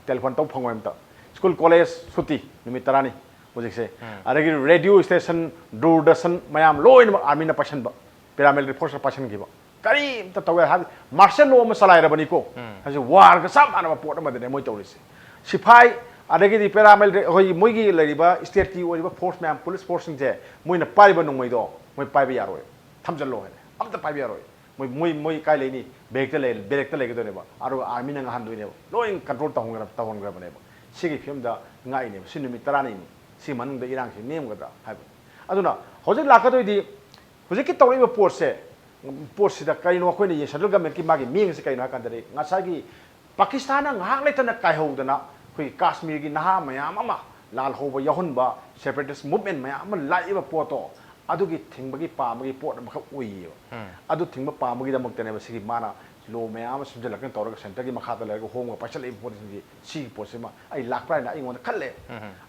ꯇꯦꯂꯤꯐꯣꯟ ꯇꯧ ꯐꯪꯉꯣꯏ ꯑꯝꯇ꯫ ꯁ꯭ꯀꯨꯜ ꯀꯣꯂꯦꯖ ꯁꯨꯇꯤ ꯅꯨꯃꯤꯠ ꯇꯔꯥꯅꯤ ꯍꯧꯖꯤꯛꯁꯦ꯫ ꯑꯗꯒꯤ ꯔꯦꯗꯤꯑꯣ ꯁ꯭ꯇꯦꯁꯟ, ꯗꯨꯔꯗꯔꯁꯟ ꯃꯌꯥꯝ ꯂꯣꯏꯅꯃꯛ ꯑꯥꯔꯃꯤꯅ ꯄꯥꯏꯁꯟꯕ, ꯄꯦꯔꯥꯃꯤꯂꯤꯇꯔꯤ ꯐꯣꯔꯁꯅ ꯄꯥꯏꯁꯟꯈꯤꯕ꯫ ꯀꯔꯤꯝꯇ ꯇꯧꯕ ꯌꯥꯗꯦ꯫ ꯍꯥꯏꯕꯗꯤ ꯃꯥꯔꯁꯦꯜ ꯂꯣ ꯑꯃ ꯆꯂꯥꯏꯔꯕꯅꯤꯀꯣ꯫ ꯍꯧꯖꯤꯛ ꯋꯥꯔꯒ ꯆꯞ ꯃꯥꯟꯅꯕ ꯄꯣꯠ ꯑꯃꯗꯅꯦ ꯃꯣꯏ ꯇꯧꯔꯤꯁꯦ꯫ ꯁꯤꯐꯥꯏ, ꯑꯗꯒꯤꯗꯤ ꯄꯦꯔꯥꯃꯤꯂꯤꯇꯔꯤ, ꯑꯩꯈꯣꯏꯒꯤ ꯃꯣꯏꯒꯤ ꯂꯩꯔꯤꯕ ꯁ꯭ꯇꯦꯠꯀꯤ ꯑꯣꯏꯔꯤꯕ ꯐꯣꯔꯁ ꯃꯌꯥꯝ, ꯄꯨꯂꯤꯁ ꯐꯣꯔꯁꯁꯤꯡꯁꯦ, ꯃꯣꯏꯅ ꯄꯥꯏꯔꯤꯕ ꯅꯣꯡꯃꯩꯗꯣ ꯃꯣꯏ ꯄꯥꯏꯕ ꯌꯥꯔꯣꯏ, ꯊꯝꯖꯤꯜꯂꯣ ꯍꯥꯏꯅ ꯑꯝꯇ ꯄꯥꯏꯕ ꯌꯥꯔꯣꯏ꯫ ꯃꯣꯏ, ꯃꯣꯏ, ꯃꯣꯏ ꯀꯥꯏ ꯂꯩꯅꯤ? ꯕꯦꯔꯦꯛꯇ ꯂꯩ, ꯕꯦꯔꯦꯛꯇ ꯂꯩꯒꯗꯣꯏꯅꯦꯕ꯫ ꯑꯗꯨꯒ ꯑꯥꯔꯃꯤꯅ ꯉꯥꯍꯟꯗꯣꯏꯅꯦꯕ꯫ ꯂꯣꯏ ꯀꯟꯇ꯭ꯔꯣꯜ ꯇꯧꯍꯟꯈ꯭ꯔ-, ꯇꯧꯍꯟꯈ꯭ꯔꯕꯅꯦꯕ꯫ ꯁꯤꯒꯤ ꯐꯤꯕꯝꯗ ꯉꯥꯛꯏꯅꯦꯕ꯫ ꯁꯤ ꯅꯨꯃꯤꯠ ꯇꯔꯥꯅꯤꯅꯤ꯫ ꯁꯤ ꯃꯅꯨꯡꯗ ꯏꯔꯥꯡꯁꯤ ꯅꯦꯝꯒꯗ꯭ꯔꯥ ꯍꯥꯏꯕ꯫ ꯑꯗꯨꯅ ꯍꯧꯖꯤꯛ ꯂꯥꯛꯀꯗꯣꯏꯗꯤ, ꯍꯧꯖꯤꯛꯀꯤ ꯇꯧꯔꯛꯏꯕ ꯄꯣꯠꯁꯦ, ꯄꯣꯠꯁꯤꯗ ꯀꯔꯤꯅꯣ ꯑꯩꯈꯣꯏꯅ ꯌꯦꯡ-, ꯁꯦꯟꯇ꯭ꯔꯦꯜ ꯒꯃꯦꯟꯀꯤ ꯃꯥꯒꯤ ꯃꯤꯠꯌꯦꯡꯁꯤ ꯀꯔꯤꯅꯣ ꯍꯥꯏ ꯀꯥꯟꯗꯗꯤ, ꯉꯁꯥꯏꯒꯤ ꯄꯥꯀꯤꯁꯇꯥꯟꯅ ꯉꯥꯏꯍꯥꯛ ꯂꯩꯇꯅ ꯀꯥꯏꯍꯧꯗꯅ ꯑꯩꯈꯣꯏꯒꯤ ꯀꯥꯁꯃꯤꯔꯒꯤ ꯅꯍꯥ ꯃꯌꯥꯝ ꯑꯃ ꯂꯥꯜꯍꯧꯕ ꯌꯥꯎꯍꯟꯕ, ꯁꯦꯄꯔꯦꯇꯤꯁ ꯃꯨꯚꯃꯦꯟ ꯃꯌꯥꯝ ꯑꯃ ꯂꯥꯛꯏꯕ ꯄꯣꯠꯇꯣ, ꯑꯗꯨꯒꯤ ꯊꯤꯡꯕꯒꯤ ꯄꯥꯝꯕꯒꯤ ꯄꯣꯠ ꯑꯃꯈꯛ ꯑꯣꯏꯌꯦꯕ꯫ ꯑꯗꯨ ꯊꯤꯡꯕ ꯄꯥꯝꯕꯒꯤꯗꯃꯛꯇꯅꯦꯕ ꯁꯤꯒꯤ ꯃꯥꯅ ꯂꯣ ꯃꯌꯥꯝ ꯑꯃ ꯁꯦꯝꯖꯤꯜꯂꯛꯇꯅ ꯇꯧꯔꯒ ꯁꯦꯟꯇꯔꯒꯤ ꯃꯈꯥꯗ ꯂꯩꯔꯒ ꯍꯣꯝꯒ ꯄꯥꯏꯁꯜꯂꯛꯏꯕ ꯄꯣꯠꯁꯤꯡꯁꯤ꯫ ꯁꯤꯒꯤ ꯄꯣꯠꯁꯤꯃ ꯑꯩ ꯂꯥꯛꯄ꯭ꯔꯥ ꯍꯥꯏꯅ ꯑꯩꯉꯣꯟꯗ ꯈꯜꯂꯦ꯫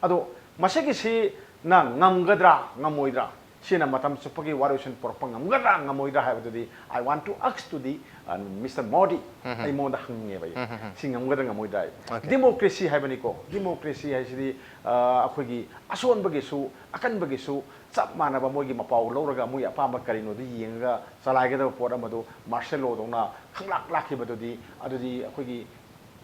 ꯑꯗꯣ ꯃꯁꯤꯒꯤꯁꯤꯅ ꯉꯝꯒꯗ꯭ꯔꯥ ꯉꯝꯃꯣꯏꯗ꯭ꯔꯥ? ꯁꯤꯅ ꯃꯇꯝ ꯆꯨꯞꯄꯒꯤ ꯋꯥꯔꯣꯏꯁꯤꯟ ꯄꯨꯔꯛꯄ ꯉꯝꯒꯗ꯭ꯔꯥ ꯉꯝꯃꯣꯏꯗ꯭ꯔꯥ ꯍꯥꯏꯕꯗꯨꯗꯤ, I want to ask to the, uh, Mister Modi, ꯑꯩ ꯃꯉꯣꯟꯗ ꯍꯪꯉꯦꯕ ꯑꯩ꯫ ꯁꯤ ꯉꯝꯒꯗ꯭ꯔꯥ ꯉꯝꯃꯣꯏꯗ꯭ꯔꯥ ꯍꯥꯏ꯫ ꯗꯦꯃꯣꯀ꯭ꯔꯦꯁꯤ ꯍꯥꯏꯕꯅꯤꯀꯣ, ꯗꯦꯃꯣꯀ꯭ꯔꯦꯁꯤ ꯍꯥꯏꯁꯤꯗꯤ, ꯑ, ꯑꯩꯈꯣꯏꯒꯤ ꯑꯁꯣꯟꯕꯒꯤꯁꯨ ꯑꯀꯟꯕꯒꯤꯁꯨ ꯆꯞ ꯃꯥꯟꯅꯕ ꯃꯣꯏꯒꯤ ꯃꯄꯥꯎ ꯂꯧꯔꯒ ꯃꯣꯏꯒꯤ ꯑꯄꯥꯝꯕ ꯀꯔꯤꯅꯣꯗꯨ ꯌꯦꯡꯉꯒ ꯆꯂꯥꯏꯒꯗꯕ ꯄꯣꯠ ꯑꯃꯗꯨ ꯃꯥꯔꯁꯦꯜ ꯂꯣꯗꯧꯅ ꯈꯪꯂꯥꯛ ꯂꯥꯛꯈꯤꯕꯗꯨꯗꯤ, ꯑꯗꯨꯗꯤ ꯑꯩꯈꯣꯏꯒꯤ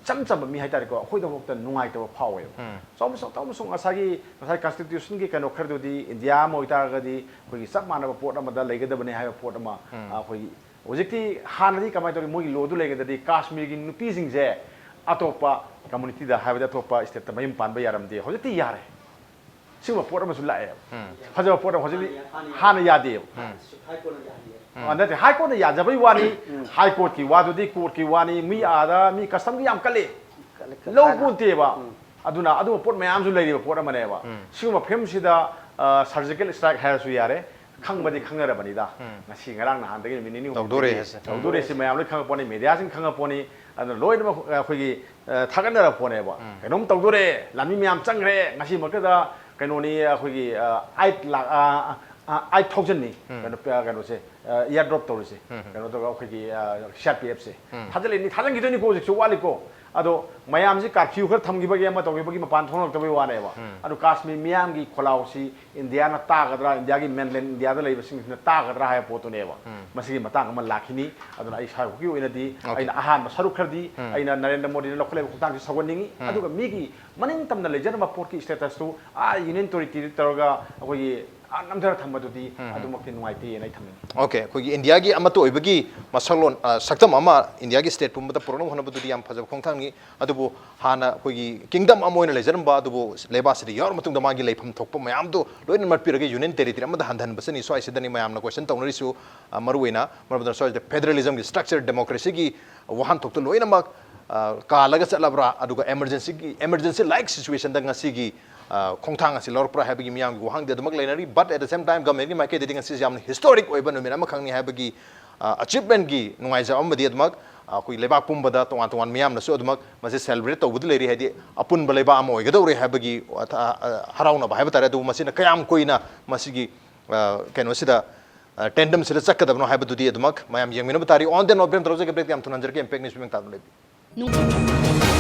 ꯏꯆꯝ ꯆꯝꯕ ꯃꯤ ꯍꯥꯏꯇꯥꯔꯦꯀꯣ, ꯑꯩꯈꯣꯏꯗꯐꯥꯎꯗ ꯅꯨꯡꯉꯥꯏꯇꯕ ꯐꯥꯎꯋꯦꯕ꯫ ꯆꯥꯎꯕ ꯆꯥꯎ-, ꯆꯥꯎꯕ ꯆꯥꯎ-, ꯉꯁꯥꯏꯒꯤ, ꯉꯁꯥꯏ ꯀꯟꯁꯇꯤꯇ꯭ꯌꯨꯁꯟꯒꯤ ꯀꯩꯅꯣ ꯈꯔꯗꯨꯗꯤ ꯏꯟꯗꯤꯌꯥ ꯑꯃ ꯑꯣꯏꯇꯥꯔꯒꯗꯤ ꯑꯩꯈꯣꯏꯒꯤ ꯆꯞ ꯃꯥꯟꯅꯕ ꯄꯣꯠ ꯑꯃꯗ ꯂꯩꯒꯗꯕꯅꯤ ꯍꯥꯏꯕ ꯄꯣꯠ ꯑꯃ, ꯑ, ꯑꯩꯈꯣꯏꯒꯤ ꯍꯧꯖꯤꯛꯇꯤ, ꯍꯥꯟꯅꯗꯤ ꯀꯃꯥꯏꯅ ꯇꯧꯔꯤ, ꯃꯣꯏꯒꯤ ꯂꯣꯗꯨ ꯂꯩꯒꯗꯗꯤ ꯀꯥꯁꯃꯤꯔꯒꯤ ꯅꯨꯄꯤꯁꯤꯡꯁꯦ ꯑꯇꯣꯞꯄ ꯀꯝꯃꯨꯅꯤꯇꯤꯗ, ꯍꯥꯏꯕꯗꯤ ꯑꯇꯣꯞꯄ ꯁ꯭ꯇꯦꯠꯇ ꯃꯌꯨꯝ ꯄꯥꯟꯕ ꯌꯥꯔꯝꯗꯦ꯫ ꯍꯧꯖꯤꯛꯇꯤ ꯌꯥꯔꯦ꯫ ꯁꯤꯒꯨꯝꯕ ꯄꯣꯠ ꯑꯃꯁꯨ ꯂꯥꯛꯑꯦꯕ꯫ ꯐꯖꯕ ꯄꯣꯠ ꯑꯃ ꯍꯧꯖꯤꯛꯇꯤ ꯍꯥꯟꯅ ꯌꯥꯗꯦꯕ꯫ ꯑ, ꯅꯠꯇꯦ, ꯍꯥꯏ ꯀꯣꯔꯠꯅ ꯌꯥꯖꯕꯩ ꯋꯥꯅꯤ꯫ ꯍꯥꯏ ꯀꯣꯔꯠꯀꯤ ꯋꯥꯗꯨꯗꯤ ꯀꯣꯔꯠꯀꯤ ꯋꯥꯅꯤ꯫ ꯃꯤ ꯑꯥꯗ ꯃꯤ ꯀꯁꯇꯝꯒꯤ ꯌꯥꯝ ꯀꯜꯂꯤ꯫ ꯂꯧ ꯄꯣꯟꯇꯦꯕ꯫ ꯑꯗꯨꯅ ꯑꯗꯨꯒꯨꯝꯕ ꯄꯣꯠ ꯃꯌꯥꯝꯁꯨ ꯂꯩꯔꯤꯕ ꯄꯣꯠ ꯑꯃꯅꯦꯕ꯫ ꯁꯤꯒꯨꯝꯕ ꯐꯤꯕꯝꯁꯤꯗ, ꯑ, ꯁꯔꯖꯤꯀꯦꯜ ꯁ꯭ꯇ꯭ꯔꯥꯏꯛ ꯍꯥꯏꯔꯁꯨ ꯌꯥꯔꯦ, ꯈꯪꯕꯗꯤ ꯈꯪꯅꯔꯕꯅꯤꯗ꯫ ꯉꯁꯤ ꯉꯔꯥꯡ ꯅꯍꯥꯟꯗꯒꯤ ꯅꯨꯃꯤꯠ ꯅꯤꯅꯤ ꯍꯨꯝꯅꯤꯗꯒꯤ ꯇꯧꯗꯣꯔꯦ ꯍꯥꯏꯁꯦ꯫ ꯇꯧꯗꯣꯔꯦ ꯁꯤ ꯃꯌꯥꯝ ꯂꯣꯏ ꯈꯪꯉꯛꯄꯅꯤ, ꯃꯦꯗꯤꯌꯥꯁꯤꯡ ꯈꯪꯉꯛꯄꯅꯤ꯫ ꯑꯗꯨꯅ ꯂꯣꯏꯅꯃꯛ ꯑꯩꯈꯣꯏꯒꯤ, ꯑ, ꯊꯥꯒꯠꯅꯔꯛꯄꯅꯦꯕ꯫ ꯀꯩꯅꯣꯝ ꯇꯧꯗꯣꯔꯦ, ꯂꯥꯟꯃꯤ ꯃꯌꯥꯝ ꯆꯪꯈ꯭ꯔꯦ, ꯉꯁꯤꯃꯛꯇꯗ ꯀꯩꯅꯣꯅꯤ, ꯑꯩꯈꯣꯏꯒꯤ, ꯑ, ꯑꯥꯏꯠ ꯂꯥꯛ, ꯑ, ꯑ, ꯑꯥꯏꯠ ꯊꯥꯎꯖꯟꯅꯤ ꯀꯩꯅꯣ, ꯑ, ꯀꯩꯅꯣꯁꯦ, ꯑ, ꯏꯌꯥꯔ ꯗ꯭ꯔꯣꯞ ꯇꯧꯔꯤꯁꯦ꯫ ꯀꯩꯅꯣ ꯇꯧꯔꯒ ꯑꯩꯈꯣꯏꯒꯤ, ꯑ, ꯁꯤ ꯑꯥꯔ ꯄꯤ ꯑꯦꯐꯁꯦ꯫ ꯊꯥꯖꯤꯜꯂꯛꯏꯅꯤ, ꯊꯥꯖꯤꯟꯈꯤꯗꯣꯏꯅꯤꯀꯣ, ꯍꯧꯖꯤꯛꯁꯨ ꯋꯥꯠꯂꯤꯀꯣ꯫ ꯑꯗꯣ ꯃꯌꯥꯝꯁꯤ ꯀꯥꯔꯐ꯭ꯌꯨ ꯈꯔ ꯊꯝꯈꯤꯕꯒꯤ, ꯑꯃ ꯇꯧꯈꯤꯕꯒꯤ ꯃꯄꯥꯟ ꯊꯣꯛꯅꯔꯛꯇꯕꯒꯤ ꯋꯥꯅꯦꯕ꯫ ꯑꯗꯣ ꯀꯥꯁꯃꯤꯔ ꯃꯤꯌꯥꯝꯒꯤ ꯈꯣꯜꯂꯥꯎꯁꯤ ꯏꯟꯗꯤꯌꯥꯅ ꯇꯥꯒꯗ꯭ꯔꯥ, ꯏꯟꯗꯤꯌꯥꯒꯤ ꯃꯦꯟꯂꯦꯟ ꯏꯟꯗꯤꯌꯥꯗ ꯂꯩꯕꯁꯤꯡꯁꯤꯅ ꯇꯥꯒꯗ꯭ꯔꯥ ꯍꯥꯏꯕ ꯄꯣꯠꯇꯨꯅꯦꯕ꯫ ꯃꯁꯤꯒꯤ ꯃꯇꯥꯡ ꯑꯃ ꯂꯥꯛꯈꯤꯅꯤ꯫ ꯑꯗꯨꯅ ꯑꯩ ꯏꯁꯥꯒꯤ ꯑꯣꯏꯅꯗꯤ ꯑꯩꯅ ꯑꯍꯥꯟꯕ ꯁꯔꯨꯛ ꯈꯔꯗꯤ ꯑꯩꯅ ꯅꯔꯦꯟꯗ꯭ꯔ ꯃꯣꯗꯤꯅ ꯂꯧꯈꯠꯂꯤꯕ ꯈꯣꯡꯊꯥꯡꯁꯤ ꯁꯧꯒꯠꯅꯤꯡꯉꯤ꯫ ꯑꯗꯨꯒ ꯃꯤꯒꯤ ꯃꯅꯤꯡ ꯇꯝꯅ ꯂꯩꯖꯔꯝꯕ ꯄꯣꯠꯀꯤ ꯁ꯭ꯇꯦꯇꯁꯇꯨ ꯑꯥ ꯌꯨꯅꯤꯌꯟ ꯇꯦꯔꯤꯇꯣꯔꯤ ꯇꯧꯔꯒ ꯑꯩꯈꯣꯏꯒꯤ ꯑꯥ ꯅꯝꯊꯔ ꯊꯝꯕꯗꯨꯗꯤ ꯑꯗꯨꯃꯛꯇꯤ ꯅꯨꯡꯉꯥꯏꯇꯦꯅ ꯑꯩ ꯊꯝꯅꯤꯡꯉꯤ꯫ ꯑꯣꯀꯦ, ꯑꯩꯈꯣꯏꯒꯤ ꯏꯟꯗꯤꯌꯥꯒꯤ ꯑꯃꯠꯇ ꯑꯣꯏꯕꯒꯤ ꯃꯁꯛꯂꯣꯟ, ꯑ, ꯁꯛꯇꯝ ꯑꯃ ꯏꯟꯗꯤꯌꯥꯒꯤ ꯁ꯭ꯇꯦꯠ ꯄꯨꯝꯕꯗ ꯄꯨꯔꯛꯅꯕ ꯍꯣꯠꯅꯕꯗꯨꯗꯤ ꯌꯥꯝ ꯐꯖꯕ ꯈꯣꯡꯊꯥꯡꯅꯤ꯫ ꯑꯗꯨꯕꯨ ꯍꯥꯟꯅ ꯑꯩꯈꯣꯏꯒꯤ ꯀꯤꯡꯗꯝ ꯑꯃ ꯑꯣꯏꯅ ꯂꯩꯖꯔꯝꯕ ꯑꯗꯨꯕꯨ ꯂꯩꯕꯥꯛꯁꯤꯗ ꯌꯥꯎꯔ ꯃꯇꯨꯡꯗ ꯃꯥꯒꯤ ꯂꯩꯐꯝ ꯊꯣꯛꯄ ꯃꯌꯥꯝꯗꯨ ꯂꯣꯏꯅ ꯃꯠꯄꯤꯔꯒ ꯌꯨꯅꯤꯌꯟ ꯇꯦꯔꯤꯇꯣꯔꯤ ꯑꯃꯗ ꯍꯟꯊꯍꯟꯕꯁꯤꯅꯤ꯫ ꯁ꯭ꯋꯥꯏꯁꯤꯗꯅꯤ ꯃꯌꯥꯝꯅ ꯀꯣꯏꯁꯟ ꯇꯧꯅꯔꯤꯁꯨ, ꯑ, ꯃꯔꯨꯑꯣꯏꯅ ꯃꯔꯝꯗꯤ ꯁ꯭ꯋꯥꯏꯁꯤꯗ ꯐꯦꯗꯔꯦꯂꯤꯖꯝꯒꯤ ꯁ꯭ꯇ꯭ꯔꯛꯆꯔ, ꯗꯦꯃꯣꯀ꯭ꯔꯦꯁꯤꯒꯤ ꯋꯥꯍꯟꯊꯣꯛꯇ ꯂꯣꯏꯅꯃꯛ, ꯑ, ꯀꯥꯜꯂꯒ ꯆꯠꯂꯕ꯭ꯔꯥ? ꯑꯗꯨꯒ ꯏꯃꯔꯖꯦꯟꯁꯤꯒꯤ, ꯏꯃꯔꯖꯦꯟꯁꯤ ꯂꯥꯏꯛ ꯁꯤꯆꯨꯋꯦꯁꯟꯗ ꯉꯁꯤꯒꯤ, ꯑ, ꯈꯣꯡꯊꯥꯡ ꯑꯁꯤ ꯂꯧꯔꯛꯄ꯭ꯔꯥ ꯍꯥꯏꯕꯒꯤ ꯃꯤꯌꯥꯝꯒꯤ ꯋꯥꯍꯪꯗꯤ ꯑꯗꯨꯃꯛ ꯂꯩꯅꯔꯤ꯫ But at the same time, ꯒꯃꯦꯟꯒꯤ ꯃꯥꯏꯀꯩꯗꯒꯤ ꯉꯁꯤꯁꯦ ꯌꯥꯝꯅ ꯍꯤꯁꯇꯣꯔꯤꯛ ꯑꯣꯏꯕ ꯅꯨꯃꯤꯠ ꯑꯃꯈꯛꯅꯤ ꯍꯥꯏꯕꯒꯤ, ꯑ, ꯑꯆꯤꯞꯃꯦꯟꯒꯤ ꯅꯨꯡꯉꯥꯏꯖꯕ ꯑꯃꯗꯤ ꯑꯗꯨꯃꯛ, ꯑ, ꯑꯩꯈꯣꯏ ꯂꯩꯕꯥꯛ ꯄꯨꯝꯕꯗ ꯇꯣꯉꯥꯟ ꯇꯣꯉꯥꯟ ꯃꯤꯌꯥꯝꯅꯁꯨ ꯑꯗꯨꯃꯛ ꯃꯁꯤ ꯁꯦꯂꯦꯕ꯭ꯔꯦꯠ ꯇꯧꯕꯗꯤ ꯂꯩꯔꯤ꯫ ꯍꯥꯏꯗꯤ ꯑꯄꯨꯟꯕ ꯂꯩꯕꯥꯛ ꯑꯃ ꯑꯣꯏꯒꯗꯧꯔꯦ ꯍꯥꯏꯕꯒꯤ, ꯑ, ꯑ, ꯍꯔꯥꯎꯅꯕ ꯍꯥꯏꯕ ꯇꯥꯔꯦ꯫ ꯑꯗꯨꯕꯨ ꯃꯁꯤꯅ ꯀꯌꯥꯝ ꯀꯨꯏꯅ ꯃꯁꯤꯒꯤ, ꯑ, ꯀꯩꯅꯣꯁꯤꯗ, ꯑ, ꯇꯦꯟꯗꯝꯁꯤꯗ ꯆꯠꯀꯗꯕꯅꯣ ꯍꯥꯏꯕꯗꯨꯗꯤ ꯑꯗꯨꯃꯛ ꯃꯌꯥꯝ ꯌꯦꯡꯃꯤꯟꯅꯕ ꯇꯥꯔꯤ꯫ On that note, ꯕ꯭ꯔꯦꯛ ꯇꯧꯖꯒꯦ, ꯕ꯭ꯔꯦꯛ ꯌꯥꯝ ꯊꯨꯅ ꯍꯟꯖꯔꯛꯀꯦ꯫ Impact News ꯃꯤꯠꯌꯦꯡ ꯇꯥꯗꯨꯅ ꯂꯩꯕꯤꯌꯨ꯫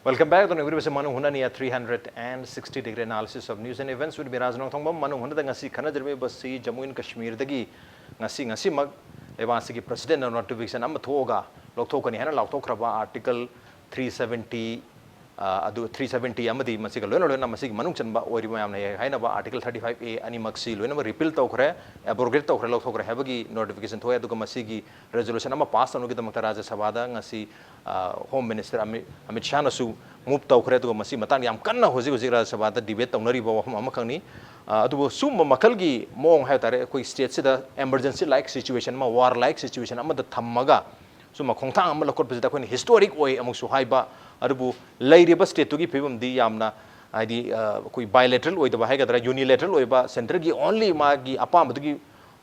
Welcome back. ꯑꯗꯨꯅ ꯎꯕꯤꯔꯤꯕꯁꯤ ꯃꯅꯨꯡ ꯍꯨꯠꯅꯅꯤ, a three hundred and sixty degree analysis of news and events with Miraj ꯅꯣꯡꯊꯣꯡꯕꯝ꯫ ꯃꯅꯨꯡ ꯍꯨꯠꯅꯗ ꯉꯁꯤ ꯈꯟꯅꯖꯔꯝꯃꯤꯕꯁꯤ ꯖꯃꯨ ꯑꯦꯟ ꯀꯥꯁꯃꯤꯔꯗꯒꯤ ꯉꯁꯤ, ꯉꯁꯤꯃꯛ ꯂꯩꯕꯥꯛ ꯑꯁꯤꯒꯤ ꯄ꯭ꯔꯁꯤꯗꯦꯟꯅ ꯅꯣꯇꯤꯐꯤꯀꯦꯁꯟ ꯑꯃ ꯊꯣꯛꯑꯒ ꯂꯧꯊꯣꯛꯀꯅꯤ ꯍꯥꯏꯅ ꯂꯥꯎꯊꯣꯛꯈ꯭ꯔꯕ ꯑꯥꯔꯇꯤꯀꯜ ꯊ꯭ꯔꯤ ꯁꯕꯦꯟꯇꯤ, ꯑ, ꯑꯗꯨ ꯊ꯭ꯔꯤ ꯁꯕꯦꯟꯇꯤ ꯑꯃꯗꯤ ꯃꯁꯤꯒ ꯂꯣꯏꯅ ꯂꯣꯏꯅꯅ ꯃꯁꯤꯒꯤ ꯃꯅꯨꯡ ꯆꯟꯕ ꯑꯣꯏꯔꯤꯕ ꯃꯌꯥꯝꯅ ꯍꯦꯛ ꯍꯥꯏꯅꯕ ꯑꯥꯔꯇꯤꯀꯜ ꯊꯥꯔꯇꯤ ꯐꯥꯏꯚ ꯑꯦ ꯑꯅꯤꯃꯛꯁꯤ ꯂꯣꯏꯅꯃꯛ ꯔꯤꯄꯤꯜ ꯇꯧꯈ꯭ꯔꯦ, ꯑꯦꯕ꯭ꯔꯣꯒꯦꯠ ꯇꯧꯈ꯭ꯔꯦ, ꯂꯧꯊꯣꯛꯈ꯭ꯔꯦ ꯍꯥꯏꯕꯒꯤ ꯅꯣꯇꯤꯐꯤꯀꯦꯁꯟ ꯊꯣꯛꯑꯦ꯫ ꯑꯗꯨꯒ ꯃꯁꯤꯒꯤ ꯔꯦꯖꯣꯂꯨꯁꯟ ꯑꯃ ꯄꯥꯁ ꯇꯧꯅꯕꯒꯤꯗꯃꯛꯇ ꯔꯥꯖ꯭ꯌ ꯁꯚꯥꯗ ꯉꯁꯤ, ꯑ, ꯍꯣꯝ ꯃꯤꯅꯤꯁꯇꯔ ꯑꯃꯤꯠ, ꯑꯃꯤꯠ ꯁꯥꯍꯅꯁꯨ ꯃꯨꯚ ꯇꯧꯈ꯭ꯔꯦ꯫ ꯑꯗꯨꯒ ꯃꯁꯤ ꯃꯇꯥꯡꯗ ꯌꯥꯝ ꯀꯟꯅ ꯍꯧꯖꯤꯛ ꯍꯧꯖꯤꯛ ꯔꯥꯖ꯭ꯌ ꯁꯚꯥꯗ ꯗꯤꯕꯦꯠ ꯇꯧꯅꯔꯤꯕ ꯋꯥꯐꯝ ꯑꯃꯈꯛꯅꯤ꯫ ꯑ, ꯑꯗꯨꯕꯨ ꯁꯨꯝꯕ ꯃꯈꯜꯒꯤ ꯃꯑꯣꯡ ꯍꯥꯏꯕ ꯇꯥꯔꯦ, ꯑꯩꯈꯣꯏ ꯁ꯭ꯇꯦꯠꯁꯤꯗ ꯏꯃꯔꯖꯦꯟꯁꯤ ꯂꯥꯏꯛ ꯁꯤꯆꯨꯋꯦꯁꯟ ꯑꯃ, ꯋꯥꯔ ꯂꯥꯏꯛ ꯁꯤꯆꯨꯋꯦꯁꯟ ꯑꯃꯗ ꯊꯝꯃꯒ ꯁꯨꯝꯕ ꯈꯣꯡꯊꯥꯡ ꯑꯃ ꯂꯧꯈꯠꯄꯁꯤꯗ ꯑꯩꯈꯣꯏꯅ ꯍꯤꯁꯇꯣꯔꯤꯛ ꯑꯣꯏ ꯑꯃꯨꯛꯁꯨ ꯍꯥꯏꯕ, ꯑꯗꯨꯕꯨ ꯂꯩꯔꯤꯕ ꯁ꯭ꯇꯦꯠꯇꯨꯒꯤ ꯐꯤꯕꯝꯗꯤ ꯌꯥꯝꯅ ꯍꯥꯏꯗꯤ ꯑ, ꯑꯩꯈꯣꯏ bilateral ꯑꯣꯏꯗꯕ ꯍꯥꯏꯒꯗ꯭ꯔꯥ, unilateral ꯑꯣꯏꯕ, centreꯒꯤ only ꯃꯥꯒꯤ ꯑꯄꯥꯝꯕꯗꯨꯒꯤ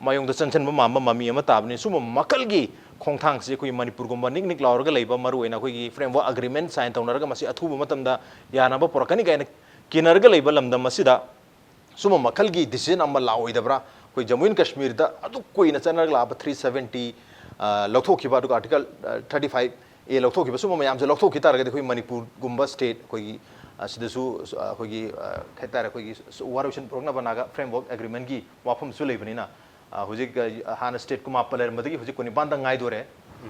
ꯃꯥꯌꯣꯡꯗ ꯆꯪꯁꯤꯟꯕ ꯃꯥꯟꯕ ꯃꯃꯤ ꯑꯃ ꯇꯥꯕꯅꯤ꯫ ꯁꯨꯝꯕ ꯃꯈꯜꯒꯤ ꯈꯣꯡꯊꯥꯡꯁꯤ ꯑꯩꯈꯣꯏ ꯃꯅꯤꯄꯨꯔꯒꯨꯝꯕ ꯅꯤꯛ ꯅꯤꯛ ꯂꯥꯎꯔꯒ ꯂꯩꯕ, ꯃꯔꯨꯑꯣꯏꯅ ꯑꯩꯈꯣꯏꯒꯤ framework agreement sign ꯇꯧꯅꯔꯒ ꯃꯁꯤ ꯑꯊꯨꯕ ꯃꯇꯝꯗ ꯌꯥꯅꯕ ꯄꯨꯔꯛꯀꯅꯤ ꯀꯥꯏꯅ ꯀꯤꯅꯔꯒ ꯂꯩꯕ ꯂꯝꯗꯝ ꯑꯁꯤꯗ ꯁꯨꯝꯕ ꯃꯈꯜꯒꯤ decision ꯑꯃ ꯂꯥꯛꯑꯣꯏꯗꯕ꯭ꯔꯥ? ꯑꯩꯈꯣꯏ ꯖꯝꯃꯨ ꯑꯦꯟ ꯀꯥꯁꯃꯤꯔꯗ ꯑꯗꯨꯛ ꯀꯨꯏꯅ ꯆꯠꯅꯔꯒ ꯂꯥꯛꯄ three seventy, ꯑ, ꯂꯧꯊꯣꯛꯈꯤꯕ, ꯑꯗꯨꯒ Article, ꯑ, thirty five A ꯂꯧꯊꯣꯛꯈꯤꯕ, ꯁꯨꯝꯕ ꯃꯌꯥꯝꯁꯦ ꯂꯧꯊꯣꯛꯈꯤ ꯇꯥꯔꯒꯗꯤ ꯑꯩꯈꯣꯏ ꯃꯅꯤꯄꯨꯔꯒꯨꯝꯕ state, ꯑꯩꯈꯣꯏꯒꯤ, ꯑ, ꯁꯤꯗꯁꯨ, ꯑ, ꯑꯩꯈꯣꯏꯒꯤ, ꯑ, ꯀꯩ ꯍꯥꯏꯇꯥꯔꯦ, ꯑꯩꯈꯣꯏꯒꯤ ꯋꯥꯔꯣꯏꯁꯤꯟ ꯄꯨꯔꯛꯅꯕ ꯅꯥꯒꯥ framework agreementꯀꯤ ꯋꯥꯐꯝꯁꯨ ꯂꯩꯕꯅꯤꯅ, ꯑ, ꯍꯧꯖꯤꯛ, ꯑ, ꯍꯥꯟꯅ state ꯀꯨꯟꯃꯥꯄꯟ ꯂꯩꯔꯝꯕꯗꯒꯤ ꯍꯧꯖꯤꯛ ꯀꯨꯟꯅꯤꯄꯥꯟꯗ ꯉꯥꯏꯗꯣꯔꯦ꯫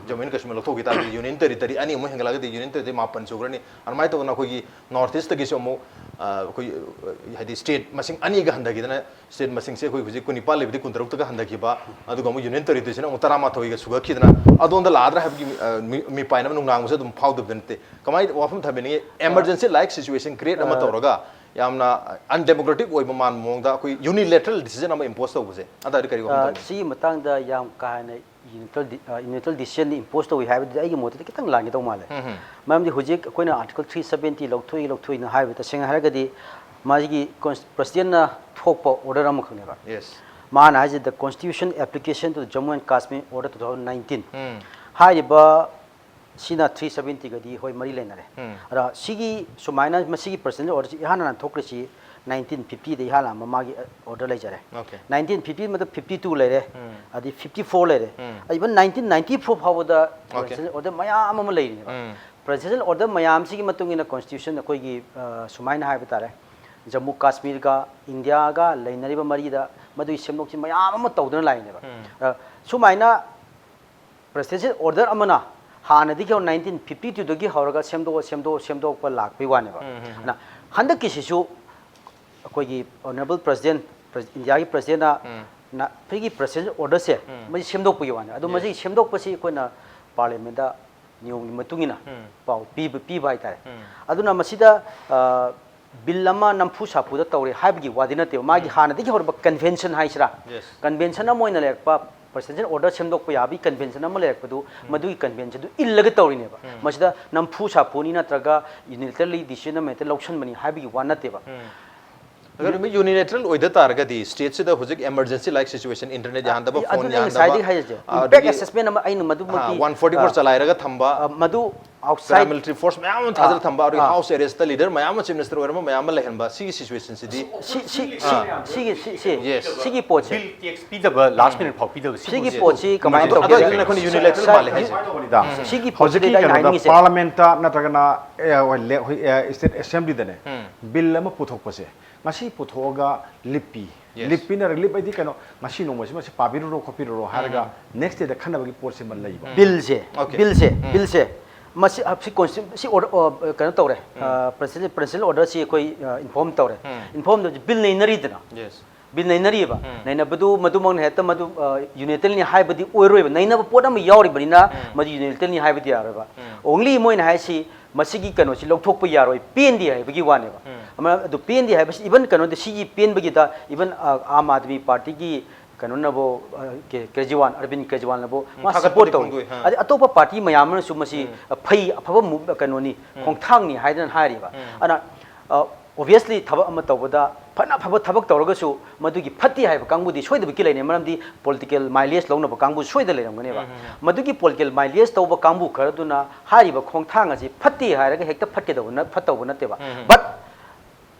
ꯖꯝꯃꯨ ꯑꯦꯟ ꯀꯥꯁꯃꯤꯔ ꯂꯧꯊꯣꯛꯈꯤ ꯇꯥꯔꯒꯗꯤ union territory ꯑꯅꯤ ꯑꯃꯨꯛ ꯍꯦꯟꯒꯠꯂꯛꯑꯒꯗꯤ union territory ꯃꯥꯄꯟ ꯁꯨꯈ꯭ꯔꯅꯤ꯫ ꯑꯗꯨꯃꯥꯏꯅ ꯇꯧꯗꯅ ꯑꯩꯈꯣꯏꯒꯤ North Eastꯇꯒꯤꯁꯨ ꯑꯃꯨꯛ, ꯑ, ꯑꯩꯈꯣꯏ, ꯑ, ꯍꯥꯏꯗꯤ state ꯃꯁꯤꯡ ꯑꯅꯤꯒ ꯍꯟꯊꯈꯤꯗꯅ state ꯃꯁꯤꯡꯁꯦ ꯑꯩꯈꯣꯏ ꯍꯧꯖꯤꯛ ꯀꯨꯟꯅꯤꯄꯥꯟ ꯂꯩꯕꯗꯤ ꯀꯨꯟꯇꯔꯨꯛꯇꯒ ꯍꯟꯊꯈꯤꯕ, ꯑꯗꯨꯒ ꯑꯃꯨꯛ union territoryꯁꯤꯅ ꯑꯃꯨꯛ ꯇꯔꯥꯃꯥꯊꯣꯏꯒ ꯁꯨꯒꯠꯈꯤꯗꯅ ꯑꯗꯣꯝꯗ ꯂꯥꯛꯑꯗ꯭ꯔꯥ ꯍꯥꯏꯕꯒꯤ, ꯑ, ꯃꯤ-, ꯃꯤꯄꯥꯏꯅꯕ ꯅꯨꯡꯅꯥꯡꯕꯁꯨ ꯑꯗꯨꯝ ꯐꯥꯎꯗꯕꯗꯤ ꯅꯠꯇꯦ꯫ ꯀꯃꯥꯏꯅ ꯋꯥꯐꯝ ꯊꯝꯕꯤꯅꯤꯡꯉꯤ? Emergency like situation create ꯑꯃ ꯇꯧꯔꯒ ꯌꯥꯝꯅ undemocratic ꯑꯣꯏꯕ ꯃꯥꯟꯕ ꯃꯑꯣꯡꯗ ꯑꯩꯈꯣꯏ unilateral decision ꯑꯃ impose ꯇꯧꯕꯁꯦ, ꯑꯗꯨ ꯇꯥꯔꯗꯤ ꯀꯔꯤ ꯋꯥꯐꯝ ꯑ, ꯊꯝꯕꯤꯅꯤꯡꯉꯤ? ꯁꯤꯒꯤ ꯃꯇꯥꯡꯗ ꯌꯥꯝ ꯀꯥ ꯍꯦꯟꯅ unilateral di-, ꯑ, unilateral decision impose ꯇꯧꯏ ꯍꯥꯏꯕꯗꯨꯗꯤ ꯑꯩꯒꯤ ꯃꯣꯠꯇꯗꯤ ꯈꯤꯇꯪ ꯂꯥꯟꯒꯦ ꯇꯧ ꯃꯥꯜꯂꯦ꯫ ꯎꯝ, ꯎꯝ꯫ ꯃꯔꯝꯗꯤ ꯍꯧꯖꯤꯛ ꯑꯩꯈꯣꯏꯅ Article three seventy ꯂꯧꯊꯣꯛꯏ, ꯂꯧꯊꯣꯛꯏꯅ ꯍꯥꯏꯕ, ꯇꯁꯦꯡꯅ ꯍꯥꯏꯔꯒꯗꯤ ꯃꯥꯒꯤ cons-, presidentꯅ ꯊꯣꯛꯄ order ꯑꯃꯈꯛꯅꯦꯕ꯫ Yes꯫ ꯃꯥꯅ ꯍꯥꯏꯁꯦ, "The constitution application to the Jammu and Kashmir order two thousand nineteen"꯫ ꯎꯝ꯫ ꯍꯥꯏꯔꯤꯕ ꯁꯤꯅ three seventyꯒꯗꯤ ꯍꯣꯏ ꯃꯔꯤ ꯂꯩꯅꯔꯦ꯫ ꯎꯝ꯫ ꯑꯗ ꯁꯤꯒꯤ ꯁꯨꯃꯥꯏꯅ ꯃꯁꯤꯒꯤ presidential orderꯁꯤ ꯏꯍꯥꯟ ꯍꯥꯟꯅ ꯊꯣꯛꯈ꯭ꯔꯤꯁꯤ nineteen fiftyꯗ ꯏꯍꯥꯟ ꯍꯥꯟꯕ ꯃꯥꯒꯤ order ꯂꯩꯖꯔꯦ꯫ Okay꯫ Nineteen fifty ꯃꯇꯝ fifty two ꯂꯩꯔꯦ, ꯎꯝ꯫ ꯑꯗꯩ fifty four ꯂꯩꯔꯦ꯫ ꯎꯝ꯫ Even nineteen ninety four ꯐꯥꯎꯕꯗ Okay꯫ Presidential order ꯃꯌꯥꯝ ꯑꯃ ꯂꯩꯔꯤꯅꯦꯕ꯫ ꯎꯝ꯫ Presidential order ꯃꯌꯥꯝꯁꯤꯒꯤ ꯃꯇꯨꯡ ꯏꯟꯅ constitution ꯑꯩꯈꯣꯏꯒꯤ, ꯑ, ꯁꯨꯃꯥꯏꯅ ꯍꯥꯏꯕ ꯇꯥꯔꯦ, ꯖꯝꯃꯨ ꯀꯥꯁꯃꯤꯔꯒ ꯏꯟꯗꯤꯌꯥꯒ ꯂꯩꯅꯔꯤꯕ ꯃꯔꯤꯗ ꯃꯗꯨꯒꯤ ꯁꯦꯝꯗꯣꯛꯁꯤ ꯃꯌꯥꯝ ꯑꯃ ꯇꯧꯗꯨꯅ ꯂꯥꯛꯏꯅꯦꯕ꯫ ꯎꯝ꯫ ꯑ, ꯁꯨꯃꯥꯏꯅ presidential order ꯑꯃꯅ ꯍꯥꯟꯅꯗꯒꯤ ꯍꯧꯅ nineteen fifty twoꯗꯒꯤ ꯍꯧꯔꯒ ꯁꯦꯝꯗꯣꯛꯑ, ꯁꯦꯝꯗꯣꯛꯑ, ꯁꯦꯝꯗꯣꯛꯄ ꯂꯥꯛꯄꯩ ꯋꯥꯅꯦꯕ꯫ ꯎꯝ, ꯎꯝ, ꯎꯝ꯫ ꯑꯗꯨꯅ ꯍꯟꯗꯛꯀꯤꯁꯤꯁꯨ ꯑꯩꯈꯣꯏꯒꯤ Honourable President, ꯄ꯭ꯔ-, ꯏꯟꯗꯤꯌꯥꯒꯤ presidentꯅ ꯎꯝ꯫ ꯅ-, ꯑꯩꯈꯣꯏꯒꯤ presidential orderꯁꯦ ꯎꯝ꯫ ꯃꯁꯤ ꯁꯦꯝꯗꯣꯛꯄꯒꯤ ꯋꯥꯅꯦ꯫ ꯑꯗꯣ Yes꯫ ꯃꯁꯤ ꯁꯦꯝꯗꯣꯛꯄꯁꯤ ꯑꯩꯈꯣꯏꯅ parliamentꯇ ꯅꯤꯌꯣꯝꯒꯤ ꯃꯇꯨꯡ ꯏꯟꯅ ꯎꯝ꯫ ꯄꯥꯎ ꯄꯤꯕ, ꯄꯤꯕ ꯍꯥꯏꯇꯥꯔꯦ꯫ ꯎꯝ꯫ ꯑꯗꯨꯅ ꯃꯁꯤꯗ, ꯑ, bill ꯑꯃ ꯅꯝꯐꯨ ꯁꯥꯐꯨꯗ ꯇꯧꯔꯦ ꯍꯥꯏꯕꯒꯤ ꯋꯥꯗꯤ ꯅꯠꯇꯦꯕ꯫ ꯃꯥꯒꯤ ꯎꯝ꯫ ꯍꯥꯟꯅꯗꯒꯤ ꯍꯧꯔꯕ convention ꯍꯥꯏꯁꯤꯔꯥ? Yes꯫ Convention ꯑꯃ ꯑꯣꯏꯅ ꯂꯩꯔꯛꯄ ꯄ꯭ꯔꯁꯤꯗꯦꯟꯁꯤꯌꯦꯜ ꯑꯣꯔꯗꯔ ꯁꯦꯝꯗꯣꯛꯄ ꯌꯥꯕꯒꯤ ꯀꯟꯚꯦꯟꯁꯟ ꯑꯃ ꯂꯩꯔꯛꯄꯗꯨ, ꯃꯗꯨꯒꯤ ꯀꯟꯚꯦꯟꯁꯟꯗꯨ ꯏꯜꯂꯒ ꯇꯧꯔꯤꯅꯦꯕ꯫ ꯃꯁꯤꯗ ꯅꯝꯐꯨ ꯁꯥꯐꯨꯅꯤ ꯅꯠꯇ꯭ꯔꯒ ꯌꯨꯅꯤꯂꯦꯇꯔꯦꯜꯂꯤ ꯗꯤꯁꯤꯖꯟ ꯑꯃ ꯍꯦꯛꯇ ꯂꯧꯁꯟꯕꯅꯤ ꯍꯥꯏꯕꯒꯤ ꯋꯥ ꯅꯠꯇꯦꯕ꯫ ꯑꯗꯨ ꯅꯨꯃꯤꯠ ꯌꯨꯅꯤꯂꯦꯇꯔꯦꯜ ꯑꯣꯏꯗ ꯇꯥꯔꯒꯗꯤ, ꯁ꯭ꯇꯦꯠꯁꯤꯗ ꯍꯧꯖꯤꯛ ꯏꯃꯔꯖꯦꯟꯁꯤ ꯂꯥꯏꯛ ꯁꯤꯆꯨꯋꯦꯁꯟ, ꯏꯟꯇꯔꯅꯦꯠ ꯌꯥꯍꯟꯗꯕ, ꯐꯣꯟ ꯑꯗꯨꯅ ꯑꯩ ꯌꯥꯍꯟꯗꯕ, ꯉꯁꯥꯏꯗꯒꯤ ꯍꯥꯏꯔꯤꯁꯦ, ꯑꯗꯒꯤ ꯏꯝꯄꯦꯛ ꯑꯦꯁꯦꯁꯃꯦꯟ ꯑꯃ ꯑꯩꯅ ꯃꯗꯨꯃꯛꯇꯤ, ꯋꯥꯟ ꯐꯣꯔꯇꯤ ꯐꯣꯔ ꯆꯂꯥꯏꯔꯒ ꯊꯝꯕ, ꯑ, ꯃꯗꯨ ꯑꯥꯎꯠꯁꯥꯏꯠ ꯄꯦꯔꯥꯃꯤꯂꯤꯇꯔꯤ ꯐꯣꯔꯁ ꯃꯌꯥꯝ ꯑꯃ ꯊꯥꯖꯤꯜꯂ ꯑꯥ, ꯊꯝꯕ, ꯑꯗꯨꯒꯤ ꯑꯥ꯫ ꯍꯥꯎꯁ ꯑꯦꯔꯦꯁꯇ ꯂꯤꯗꯔ ꯃꯌꯥꯝ ꯑꯃ, ꯆꯤꯐ ꯃꯤꯅꯤꯁꯇꯔ ꯑꯣꯏꯔꯝꯕ ꯃꯌꯥꯝ ꯑꯃ ꯂꯩꯍꯟꯕ, ꯁꯤꯒꯤ ꯁꯤꯆꯨꯋꯦꯁꯟꯁꯤꯗꯤ ꯁꯤ ꯁꯤ ꯁꯤ ꯁꯤꯒꯤ ꯁꯤ ꯁꯤ Yes. ꯁꯤꯒꯤ ꯄꯣꯠꯁꯦ, ꯕꯤꯜ ꯇꯦꯛꯁ ꯄꯤꯗꯕ, ꯂꯥꯁ ꯃꯤꯅꯤꯠ ꯐꯥꯎ ꯄꯤꯗꯕ, ꯁꯤꯒꯤ ꯁꯤꯒꯤ ꯄꯣꯠꯁꯦ ꯄꯣꯠꯁꯤ ꯀꯃꯥꯏꯅ ꯑꯗꯨ- ꯇꯧꯒꯦ? ꯑꯗꯨꯅ ꯑꯩꯈꯣꯏꯅ ꯌꯨꯅꯤꯂꯦꯇꯔꯦꯜ ꯃꯥꯜꯂꯦ ꯍꯥꯏꯁꯦ꯫ ꯇꯧꯕꯅꯤꯗ꯫ ꯁꯤꯒꯤ ꯍꯧꯖꯤꯛꯀꯤ ꯄꯣꯠꯁꯤꯗ ꯑꯩꯅ ꯀꯩꯅꯣꯗ ꯍꯥꯏꯅꯤꯡꯉꯤꯁꯦ, ꯄꯥꯔꯂꯃꯦꯟꯠꯇ ꯅꯠꯇ꯭ꯔꯒꯅ, ꯑꯦ, ꯍꯣꯏ, ꯂꯦ-, ꯍꯣꯏ, ꯑꯦ, ꯁ꯭ꯇꯦꯠ ꯑꯦꯁꯦꯝꯕ꯭ꯂꯤꯗꯅꯦ, ꯕꯤꯜ ꯑꯃ ꯄꯨꯊꯣꯛꯄꯁꯦ, ꯉꯁꯤ ꯄꯨꯊꯣꯛꯑꯒ ꯂꯤꯞꯄꯤ꯫ Yes. ꯂꯤꯞꯄꯤꯅ ꯔꯤꯂꯤꯞ ꯍꯥꯏꯗꯤ ꯀꯩꯅꯣ, ꯉꯁꯤ ꯅꯣꯡꯃꯁꯤꯃ ꯁꯤ ꯄꯥꯕꯤꯔꯨꯔꯣ ꯈꯣꯠꯄꯤꯔꯨꯔꯣ ꯍꯥꯏꯔꯒ ꯅꯦꯛꯁ ꯗꯦꯗ ꯈꯟꯅꯕꯒꯤ ꯄꯣꯠꯁꯤꯃ ꯂꯩꯕ꯫ ꯕꯤꯜꯁꯦ, Okay. ꯕꯤꯜꯁꯦ, ꯕꯤꯜꯁꯦ, ꯃꯁꯤ, ꯑ, ꯁꯤ ꯀꯣꯟꯁꯇꯤꯇ꯭ꯌꯨ-, ꯁꯤ ꯑꯣꯔꯗꯔ, ꯑ, ꯀꯩꯅꯣ ꯇꯧꯔꯦ, ꯑ, ꯄ꯭ꯔꯁꯤꯗꯦꯟ-, ꯄ꯭ꯔꯁꯤꯗꯦꯟꯁꯤꯌꯦꯜ ꯑꯣꯔꯗꯔꯁꯤ ꯑꯩꯈꯣꯏ, ꯑ, ꯏꯟꯐꯣꯔꯝ ꯇꯧꯔꯦ꯫ ꯏꯟꯐꯣꯔꯝ ꯇꯧꯕꯁꯤ ꯕꯤꯜ ꯅꯩꯅꯔꯤꯗꯅ, Yes. ꯕꯤꯜ ꯅꯩꯅꯔꯤꯕ, ꯅꯩꯅꯕꯗꯨ ꯃꯗꯨꯃꯛꯅ ꯍꯦꯛꯇ ꯃꯗꯨ, ꯑ, ꯌꯨꯅꯤꯂꯦꯇꯔꯦꯜꯅꯤ ꯍꯥꯏꯕꯗꯤ ꯑꯣꯏꯔꯣꯏꯕ, ꯅꯩꯅꯕ ꯄꯣꯠ ꯑꯃ ꯌꯥꯎꯔꯤꯕꯅꯤꯅ ꯃꯗꯨ ꯌꯨꯅꯤꯂꯦꯇꯔꯦꯜꯅꯤ ꯍꯥꯏꯕꯗꯤ ꯌꯥꯔꯣꯏꯕ꯫ ꯑꯣꯡꯂꯤ ꯃꯣꯏꯅ ꯍꯥꯏꯁꯤ ꯃꯁꯤꯒꯤ ꯀꯩꯅꯣꯁꯤ ꯂꯧꯊꯣꯛꯄ ꯌꯥꯔꯣꯏ, ꯄꯦꯟꯗꯦ ꯍꯥꯏꯕꯒꯤ ꯋꯥꯅꯦꯕ꯫ ꯑꯃ ꯑꯗꯨ ꯄꯦꯟꯗꯦ ꯍꯥꯏꯕꯁꯤ, ꯏꯚꯟ ꯀꯩꯅꯣꯗ ꯁꯤꯒꯤ ꯄꯦꯟꯕꯒꯤꯗ ꯏꯚꯟ, ꯑ, ꯑꯥꯝ ꯑꯥꯗꯃꯤ ꯄꯥꯔꯇꯤꯒꯤ ꯀꯩꯅꯣꯅꯕꯨ, ꯑ, ꯀꯦ-, ꯀꯦꯖ꯭ꯔꯤꯋꯥꯜ, ꯑꯔꯕꯤꯟ ꯀꯦꯖ꯭ꯔꯤꯋꯥꯜꯅꯕꯨ ꯃꯥ ꯊꯥꯒꯠꯄꯗꯤ ꯁꯄꯣꯔꯠ ꯇꯧꯔꯤ꯫ ꯐꯣꯡꯗꯣꯛꯏ, ꯑ꯫ ꯑꯗꯩ ꯑꯇꯣꯞꯄ ꯄꯥꯔꯇꯤ ꯃꯌꯥꯝ ꯑꯃꯅꯁꯨ ꯃꯁꯤ, ꯑ, ꯐꯩ, ꯑꯐꯕ ꯃꯨ-, ꯀꯩꯅꯣꯅꯤ, ꯈꯣꯡꯊꯥꯡꯅꯤ ꯍꯥꯏꯗꯅ ꯍꯥꯏꯔꯤꯕ꯫ ꯑꯗꯨꯅ, ꯑ, ꯑꯣꯕꯤꯌꯁꯂꯤ ꯊꯕꯛ ꯑꯃ ꯇꯧꯕꯗ ꯐꯅ ꯑꯐꯕ ꯊꯕꯛ ꯇꯧꯔꯒꯁꯨ ꯃꯗꯨꯒꯤ ꯐꯠꯇꯦ ꯍꯥꯏꯕ ꯀꯥꯡꯕꯨꯗꯤ ꯁꯣꯏꯗꯕꯤꯒꯤ ꯂꯩꯅꯩ, ꯃꯔꯝꯗꯤ ꯄꯣꯂꯤꯇꯤꯀꯦꯜ ꯃꯥꯏꯂꯦꯖ ꯂꯧꯅꯕ ꯀꯥꯡꯕꯨ ꯁꯣꯏꯗꯅ ꯂꯩꯔꯝꯒꯅꯦꯕ꯫ ꯃꯗꯨꯒꯤ ꯄꯣꯂꯤꯇꯤꯀꯦꯜ ꯃꯥꯏꯂꯦꯖ ꯇꯧꯕ ꯀꯥꯡꯕꯨ ꯈꯔꯗꯨꯅ ꯍꯥꯏꯔꯤꯕ ꯈꯣꯡꯊꯥꯡ ꯑꯁꯤ ꯐꯠꯇꯦ ꯍꯥꯏꯔꯒ ꯍꯦꯛꯇ ꯐꯠꯀꯗꯧꯕ ꯅꯠ-, ꯐꯠꯇꯧꯕ ꯅꯠꯇꯦꯕ꯫ ꯕꯠ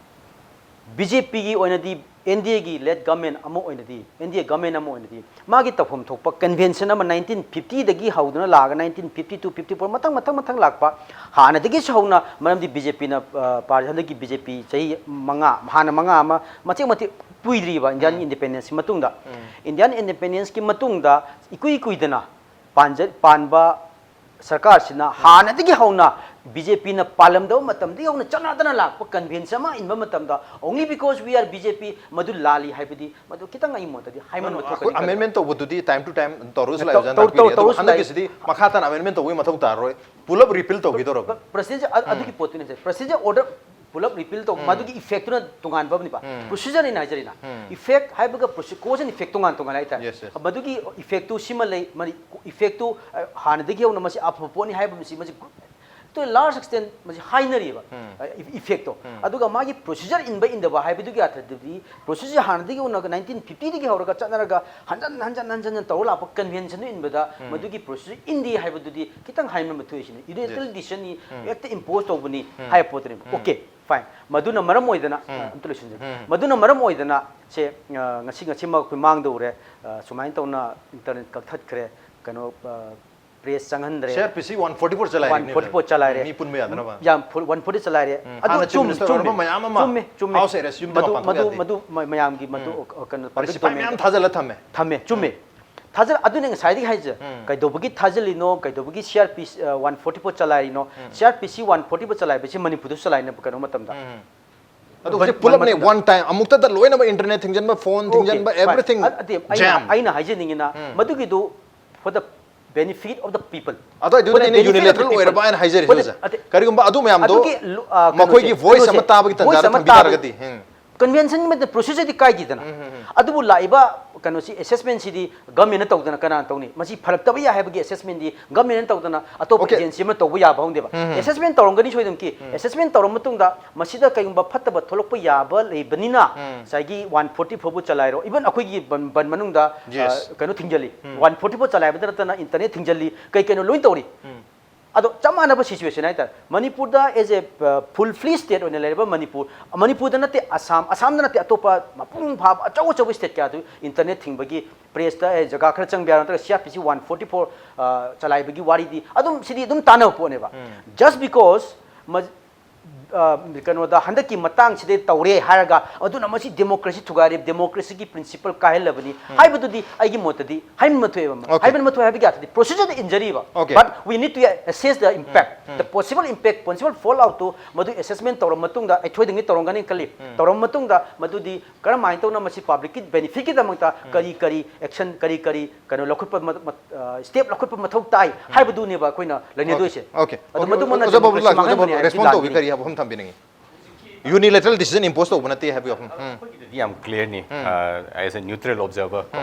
ꯕꯤ ꯖꯦ ꯄꯤꯒꯤ ꯑꯣꯏꯅꯗꯤ, ꯑꯦꯟ ꯗꯤ ꯑꯦꯒꯤ ꯂꯦꯗ ꯒꯚꯔꯟꯃꯦꯟꯠ ꯑꯃ ꯑꯣꯏꯅꯗꯤ, ꯑꯦꯟ ꯗꯤ ꯑꯦ ꯒꯚꯔꯟꯃꯦꯟꯠ ꯑꯃ ꯑꯣꯏꯅꯗꯤ ꯃꯥꯒꯤ ꯇꯧꯐꯝ ꯊꯣꯛꯄ ꯀꯟꯚꯦꯟꯁꯟ ꯑꯃ ꯅꯥꯏꯟꯇꯤꯟ ꯐꯤꯐꯇꯤꯗꯒꯤ ꯍꯧꯗꯨꯅ ꯂꯥꯛꯑꯒ nineteen fifty two, fifty four ꯃꯊꯪ, ꯃꯊꯪ, ꯃꯊꯪ ꯂꯥꯛꯄ ꯍꯥꯟꯅꯗꯒꯤꯁꯨ ꯍꯧꯅ, ꯃꯔꯝꯗꯤ ꯕꯤ ꯖꯦ ꯄꯤꯅ, ꯑ, ꯄꯥꯔ-, ꯍꯟꯗꯛꯀꯤ ꯕꯤ ꯖꯦ ꯄꯤ ꯆꯍꯤ ꯃꯉꯥ, ꯍꯥꯟꯅ ꯃꯉꯥ ꯑꯃ ꯃꯆꯦꯠ ꯃꯇꯦꯛ ꯄꯨꯏꯗ꯭ꯔꯤꯕ ꯏꯟꯗꯤꯌꯥꯟ ꯏꯟꯗꯤꯄꯦꯟꯗꯦꯟꯁꯀꯤ ꯃꯇꯨꯡꯗ꯫ ꯏꯟꯗꯤꯌꯥꯟ ꯏꯟꯗꯤꯄꯦꯟꯗꯦꯟꯁꯀꯤ ꯃꯇꯨꯡꯗ ꯏꯀꯨꯏ ꯀꯨꯏꯗꯅ ꯄꯥꯟꯖ-, ꯄꯥꯟꯕ ꯁꯔꯀꯥꯔꯁꯤꯅ ꯍꯥꯟꯅꯗꯒꯤ ꯍꯧꯅ ꯕꯤ ꯖꯦ ꯄꯤꯅ ꯄꯥꯜꯂꯝꯗꯕ ꯃꯇꯝꯗꯒꯤ ꯍꯧꯅ ꯆꯠꯅꯗꯅ ꯂꯥꯛꯄ ꯀꯟꯚꯦꯟꯁꯟ ꯑꯃ ꯏꯟꯕ ꯃꯇꯝꯗ, "Only because we are B J P", ꯃꯗꯨ ꯂꯥꯜꯂꯤ ꯍꯥꯏꯕꯗꯤ ꯃꯗꯨ ꯈꯤꯇꯪ ꯑꯩ ꯃꯣꯠꯇꯗꯤ ꯍꯥꯏꯃꯟꯕ ꯑꯩꯈꯣꯏ ꯊꯣꯛꯀꯅꯤ ꯈꯜꯂꯤ꯫ ꯑꯃꯦꯟꯃꯦꯟ ꯇꯧꯕꯗꯨꯗꯤ ꯇꯥꯏꯝ ꯇꯨ ꯇꯥꯏꯝ ꯇꯧꯔꯁꯨ ꯇꯧ-, ꯂꯥꯛꯏ, ꯑꯣꯖꯥꯅ ꯇꯧ-, ꯇꯥꯛꯄꯤꯔꯤ꯫ ꯑꯗꯨꯕꯨ ꯇꯧꯔꯁꯨ ꯂꯥꯛꯏ꯫ ꯍꯟꯗꯛꯀꯤꯁꯤꯗꯤ ꯃꯈꯥ ꯇꯥꯅ ꯑꯃꯦꯟꯃꯦꯟ ꯇꯧꯕꯒꯤ ꯃꯊꯧ ꯇꯥꯔꯔꯣꯏ, ꯄꯨꯂꯞ ꯔꯤꯄꯤꯜ ꯇꯧꯈꯤꯗꯧꯔꯕ꯫ ꯄ꯭ꯔ-, ꯄ꯭ꯔꯁꯤꯗꯦꯟꯁꯤ ꯑ-, ꯑꯗꯨꯒꯤ ꯄꯣꯠꯇꯨꯅꯤ ꯁꯦ꯫ ꯄ꯭ꯔꯁꯤꯗꯦꯟꯁꯤ ꯑꯣꯔꯗꯔ ꯄꯨꯂꯞ ꯔꯤꯄꯤꯜ ꯇꯧꯕ ꯃꯗꯨꯒꯤ ꯏꯐꯦꯛꯇꯨꯅ ꯇꯣꯉꯥꯟꯕ ꯑꯃꯅꯤꯕ꯫ ꯄ꯭ꯔꯣꯁꯤꯖꯔ ꯑꯩꯅ ꯍꯥꯏꯖꯔꯤꯅ ꯏꯐꯦꯛ ꯍꯥꯏꯕꯒ ꯀꯣꯖ ꯑꯦꯟ ꯏꯐꯦꯛ ꯇꯣꯉꯥꯟ ꯇꯣꯉꯥꯟ ꯍꯥꯏꯇꯥꯔꯦ꯫ Yes, yes. ꯃꯗꯨꯒꯤ ꯏꯐꯦꯛꯇꯨ ꯁꯤꯃ ꯂꯩ, ꯏꯐꯦꯛꯇꯨ ꯍꯥꯟꯅꯗꯒꯤ ꯍꯧꯅ ꯃꯁꯤ ꯑꯐꯕ ꯄꯣꯠꯅꯤ ꯍꯥꯏꯕ ꯃꯁꯤ ꯃꯁꯤ to large extent ꯃꯁꯤ ꯍꯥꯏꯅꯔꯤꯕ ꯏꯐꯦꯛꯇꯣ꯫ ꯑꯗꯨꯒ ꯃꯥꯒꯤ ꯄ꯭ꯔꯣꯁꯤꯖꯔ ꯏꯟꯕ ꯏꯟꯗꯕ ꯍꯥꯏꯕꯗꯨꯒꯤ ꯑꯥꯔꯊꯗꯨꯗꯤ ꯄ꯭ꯔꯣꯁꯤꯖꯔ ꯍꯥꯟꯅꯗꯒꯤ ꯍꯧꯅ ꯅꯥꯏꯟꯇꯤꯟ ꯐꯤꯐꯇꯤꯗꯒꯤ ꯍꯧꯔꯒ ꯆꯠꯅꯔꯒ ꯍꯟꯖꯟ ꯍꯟꯖꯟ ꯍꯟꯖꯟ ꯍꯟꯖꯟ ꯇꯧꯔ ꯂꯥꯛꯄ ꯀꯟꯚꯦꯟꯁꯟꯗꯨ ꯏꯟꯕꯗ ꯃꯗꯨꯒꯤ ꯄ꯭ꯔꯣꯁꯤꯖꯔ ꯏꯟꯗꯦ ꯍꯥꯏꯕꯗꯨꯗꯤ ꯈꯤꯇꯪ ꯍꯥꯏꯅ ꯊꯣꯛꯏꯁꯤꯅ ꯌꯨꯅꯤꯂꯦꯇꯔꯦꯜ ꯗꯤꯁꯤꯖꯟꯅꯤ, ꯍꯦꯛꯇ ꯏꯝꯄꯣꯁ ꯇꯧꯕꯅꯤ ꯍꯥꯏꯕ ꯄꯣꯠꯇꯨꯅꯦꯕ꯫ ꯑꯣꯀꯦ, ꯐꯥꯏꯟ꯫ ꯃꯗꯨꯅ ꯃꯔꯝ ꯑꯣꯏꯗꯅ ꯑꯝꯇ ꯂꯣꯏꯁꯤꯟꯖꯒꯦ꯫ ꯃꯗꯨꯅ ꯃꯔꯝ ꯑꯣꯏꯗꯅ ꯁꯦ ꯉꯁꯤ ꯉꯁꯤꯃꯛ ꯑꯩꯈꯣꯏ ꯃꯥꯡꯗ ꯎꯔꯦ꯫ ꯁꯨꯃꯥꯏꯅ ꯇꯧꯅ ꯏꯟꯇꯔꯅꯦꯠ ꯀꯛꯊꯠꯈ꯭ꯔꯦ, ꯀꯩꯅꯣ ꯄ꯭ꯔꯦꯁ ꯆꯪꯍꯟꯗ꯭ꯔꯦ꯫ ꯁꯤ R P C one forty four ꯆꯂꯥꯏꯔꯤꯅꯦ꯫ ꯋꯥꯟ ꯐꯣꯔꯇꯤ ꯐꯣꯔ ꯆꯂꯥꯏꯔꯦ꯫ ꯃꯤ ꯄꯨꯟꯕ ꯌꯥꯗꯅꯕ꯫ ꯌꯥꯝ ꯐꯣꯔ ꯋꯥꯟ ꯐꯣꯔꯇꯤ ꯆꯂꯥꯏꯔꯦ꯫ ꯑꯗꯨ ꯍꯥꯟꯅ ꯆꯤꯐ ꯆꯨꯝ- ꯃꯤꯅꯤꯁꯇꯔ ꯑꯣꯏꯔꯝꯕ ꯆꯨꯝꯃꯦ꯫ ꯃꯌꯥꯝ ꯑꯃ ꯆꯨꯝꯃꯦ, ꯆꯨꯝꯃꯦ꯫ ꯍꯥꯎꯁ ꯑꯦꯔꯦꯁ ꯌꯨꯝꯗ ꯃꯗꯨ ꯃꯄꯥꯟ ꯃꯗꯨ ꯊꯣꯛ ꯌꯥꯗꯦ꯫ ꯃꯗꯨ ꯃ- ꯃꯌꯥꯝꯒꯤ ꯃꯗꯨ ꯎꯝ꯫ ꯑ, ꯀꯩꯅꯣ ꯄꯥꯕ꯭ꯂꯤꯛ ꯄꯕ꯭ꯂꯤꯛ ꯃꯌꯥꯝ ꯊꯥꯖꯜꯂ ꯊꯝꯃꯦ꯫ ꯊꯝꯃꯦ, ꯆꯨꯝꯃꯦ꯫ ꯊꯥꯖꯔ ꯑꯗꯨꯅꯦ ꯉꯁꯥꯏꯗꯒꯤ ꯍꯥꯏꯁꯦ꯫ ꯎꯝ꯫ ꯀꯩꯗꯧꯕꯒꯤ ꯊꯥꯖꯤꯜꯂꯤꯅꯣ, ꯀꯩꯗꯧꯕꯒꯤ C R P one forty four ꯆꯂꯥꯏꯔꯤꯅꯣ? C R P C one forty four ꯆꯂꯥꯏꯕꯁꯤ ꯃꯅꯤꯄꯨꯔꯗꯁꯨ ꯆꯂꯥꯏꯅ ꯀꯩꯅꯣ ꯃꯇꯝꯗ꯫ ꯎꯝ꯫ ꯑꯗꯨ ꯍꯧꯖꯤꯛ ꯄꯨꯂꯞꯅꯦ, ꯃꯇꯝꯗ꯫ One time ꯑꯃꯨꯛꯇꯗ ꯂꯣꯏꯅꯃꯛ ꯏꯟꯇꯔꯅꯦꯠ ꯊꯤꯡꯖꯤꯟꯕ, ꯐꯣꯟ Okay, ꯊꯤꯡꯖꯤꯟꯕ, fine. ꯑꯦꯚ꯭ꯔꯤꯊꯤꯡ꯫ ꯑ- ꯑꯗꯤ ꯑꯩꯅ ꯑꯩꯅ ꯍꯥꯏꯖꯅꯤꯡꯉꯤꯅ ꯃꯗꯨꯒꯤꯗꯨ for the benefit of the people. ꯑꯗꯨꯋꯥꯏꯗꯨꯗ For the ꯑꯩꯅ benefit of ꯌꯨꯅꯤꯂꯦꯇꯔꯦꯜ the people. ꯑꯣꯏꯔꯕ ꯍꯥꯏꯅ ꯍꯥꯏꯖꯔꯤꯁꯦ For the- ꯍꯧꯖꯤꯛ꯫ ꯑꯗꯤ- ꯀꯔꯤꯒꯨꯝꯕ ꯑꯗꯨ ꯃꯌꯥꯝꯗꯣ ꯑꯗꯨꯒꯤ ꯂꯨ- ꯑ, ꯀꯩꯅꯣꯁꯦ, ꯃꯈꯣꯏꯒꯤ ꯚꯣꯏꯁ voice ꯑꯃ ꯑꯃ ꯇꯥꯕꯒꯤ ꯇꯥꯟꯖꯥꯗ ꯇꯥꯕ- ꯊꯝꯕꯤ ꯇꯥꯔꯒꯗꯤ꯫ ꯎꯝ꯫ ꯀꯟꯚꯦꯟꯁꯟꯒꯤ ꯃꯇꯝꯗ ꯄ꯭ꯔꯣꯁꯦꯁꯔꯗꯤ ꯀꯥꯏꯗꯦꯗꯅ꯫ ꯑꯗꯨꯕꯨ ꯂꯥꯛꯏꯕ ꯀꯩꯅꯣꯁꯤ, ꯑꯦꯁꯦꯁꯃꯦꯟꯁꯤꯗꯤ ꯒꯃꯦꯟꯅ ꯇꯧꯗꯅ ꯀꯅꯥꯅ ꯇꯧꯅꯤ? ꯃꯁꯤ ꯐꯔꯛꯇꯕ ꯌꯥꯏ ꯍꯥꯏꯕꯒꯤ ꯑꯦꯁꯦꯁꯃꯦꯟꯗꯤ ꯒꯃꯦꯟꯅ ꯇꯧꯗꯅ ꯑꯇꯣꯞꯄ Okay. ꯑꯦꯖꯦꯟꯁꯤ ꯑꯃ ꯇꯧꯕ ꯌꯥꯕ ꯍꯧꯅꯗꯦꯕ꯫ ꯑꯦꯁꯦꯁꯃꯦꯟ ꯇꯧꯔꯝꯒꯅꯤ ꯁꯣꯏꯗꯅꯀꯤ꯫ ꯑꯦꯁꯦꯁꯃꯦꯟ ꯇꯧꯔꯕ ꯃꯇꯨꯡꯗ ꯃꯁꯤꯗ ꯀꯩꯒꯨꯝꯕ ꯐꯠꯇꯕ ꯊꯣꯛꯂꯛꯄ ꯌꯥꯕ ꯂꯩꯕꯅꯤꯅ ꯉꯁꯥꯏꯒꯤ ꯋꯥꯟ ꯐꯣꯔꯇꯤ ꯐꯣꯔꯕꯨ ꯆꯂꯥꯏꯔꯣ, ꯏꯚꯟ ꯑꯩꯈꯣꯏꯒꯤ ꯕꯟ ꯕꯟ ꯃꯅꯨꯡꯗ Yes. ꯑ, ꯀꯩꯅꯣ ꯊꯤꯡꯖꯜꯂꯤ꯫ ꯋꯥꯟ ꯐꯣꯔꯇꯤ ꯐꯣꯔ ꯆꯂꯥꯏꯕꯗ ꯅꯠꯇꯅ ꯏꯟꯇꯔꯅꯦꯠ ꯊꯤꯡꯖꯜꯂꯤ, ꯀꯩ ꯀꯩꯅꯣ ꯂꯣꯏ ꯇꯧꯔꯤ꯫ ꯑꯗꯣ ꯆꯞ ꯃꯥꯟꯅꯕ ꯁꯤꯆꯨꯋꯦꯁꯟ ꯍꯥꯏꯇꯥꯔꯦ, ꯃꯅꯤꯄꯨꯔꯗ ꯑꯦꯖ ꯑꯦ ꯐꯨꯜ ꯐ꯭ꯂꯤ ꯁ꯭ꯇꯦꯠ ꯑꯣꯏꯅ ꯂꯩꯔꯤꯕ ꯃꯅꯤꯄꯨꯔ, ꯃꯅꯤꯄꯨꯔꯗ ꯅꯠꯇꯦ, ꯑꯁꯥꯝ, ꯑꯁꯥꯝꯗ ꯅꯠꯇꯦ, ꯑꯇꯣꯞꯄ ꯃꯄꯨꯡ ꯐꯥꯕ ꯑꯆꯧ ꯑꯆꯧꯕ ꯁ꯭ꯇꯦꯠ ꯀꯌꯥꯗꯨ ꯏꯟꯇꯔꯅꯦꯠ ꯊꯤꯡꯕꯒꯤ ꯄ꯭ꯔꯦꯁꯇ ꯑꯦ ꯖꯒꯥ ꯈꯔ ꯆꯪꯕ ꯌꯥꯔꯣꯏ, ꯅꯠꯇ꯭ꯔꯒ ꯁꯤ R P C one forty four ꯆꯂꯥꯏꯕꯒꯤ ꯋꯥꯔꯤꯗꯤ ꯑꯗꯨꯝ ꯁꯤꯗꯤ ꯑꯗꯨꯝ ꯇꯥꯟꯅꯕ ꯄꯣꯠꯅꯦꯕ꯫ Just because ꯀꯩꯅꯣꯗ ꯍꯟꯗꯛꯀꯤ ꯃꯇꯥꯡꯁꯤꯗ ꯇꯧꯔꯦ ꯍꯥꯏꯔꯒ ꯑꯗꯨꯅ ꯃꯁꯤ ꯗꯦꯃꯣꯀ꯭ꯔꯦꯁꯤ ꯊꯨꯒꯥꯏꯔꯦ, ꯗꯦꯃꯣꯀ꯭ꯔꯦꯁꯤꯒꯤ ꯄ꯭ꯔꯤꯟꯁꯤꯄꯜ ꯀꯥꯏꯍꯜꯂꯕꯅꯤ ꯍꯥꯏꯕꯗꯨꯗꯤ ꯑꯩꯒꯤ ꯃꯣꯠꯇꯗꯤ ꯍꯥꯏꯃꯟꯕ ꯊꯣꯛꯑꯦꯕ꯫ Okay. ꯍꯥꯏꯃꯟꯕ ꯊꯣꯛꯑꯦ ꯍꯥꯏꯕꯒꯤ ꯑꯥꯔꯊꯗꯤ ꯄ꯭ꯔꯣꯁꯤꯖꯔꯗ ꯏꯟꯖꯔꯤꯕ꯫ Okay. But we need to assess the impact, the possible impact, possible fallout two ꯃꯗꯨ ꯑꯦꯁꯦꯁꯃꯦꯟ ꯇꯧꯔꯕ ꯃꯇꯨꯡꯗ ꯑꯩ ꯊꯣꯏꯗꯪꯗꯤ ꯇꯧꯔꯝꯒꯅꯤ ꯈꯜꯂꯤ꯫ ꯇꯧꯔꯕ ꯃꯇꯨꯡꯗ ꯃꯗꯨꯗꯤ ꯀꯔꯝꯍꯥꯏꯅ ꯇꯧꯅ ꯃꯁꯤ ꯄꯕ꯭ꯂꯤꯛꯀꯤ ꯕꯦꯅꯤꯐꯤꯠꯀꯤꯗꯃꯛꯇ ꯀꯔꯤ ꯀꯔꯤ ꯑꯦꯛꯁꯟ, ꯀꯔꯤ ꯀꯔꯤ ꯀꯩꯅꯣ ꯂꯧꯈꯠꯄ ꯃ- ꯃ- ꯑ, ꯁ꯭ꯇꯦꯞ ꯂꯧꯈꯠꯄ ꯃꯊꯧ ꯇꯥꯏ ꯍꯥꯏꯕꯗꯨꯅꯦꯕ ꯑꯩꯈꯣꯏꯅ ꯂꯩꯅꯗꯣꯏꯁꯦ꯫ Okay. ꯑꯗꯨ Okay. ꯃꯗꯨꯃꯛꯅ ꯑꯣꯖꯥ ꯕꯥꯕꯨ ꯗꯦꯃꯣꯀ꯭ꯔꯦꯁꯤ ꯂꯥꯛ-, ꯑꯣꯖꯥ ꯃꯥꯡꯍꯟꯕꯅꯦ ꯕꯥꯕꯨ ꯍꯥꯏꯕꯁꯤ ꯔꯦꯁꯄꯣꯟ ꯇꯧꯕꯤ ꯂꯥꯟꯕꯅꯤ꯫ ꯀꯔꯤ ꯋꯥꯐꯝ ꯊꯝꯕꯤꯅꯤꯡꯉꯤ? Unilateral decision impose ꯇꯧꯕ ꯅꯠꯇꯦ ꯍꯥꯏꯕꯒꯤ ꯋꯥꯐꯝ꯫ ꯎꯝ꯫ ꯑꯩꯈꯣꯏꯒꯤꯗꯗꯤ ꯌꯥꯝ clear ꯅꯤ, as a neutral observer ꯀꯣ꯫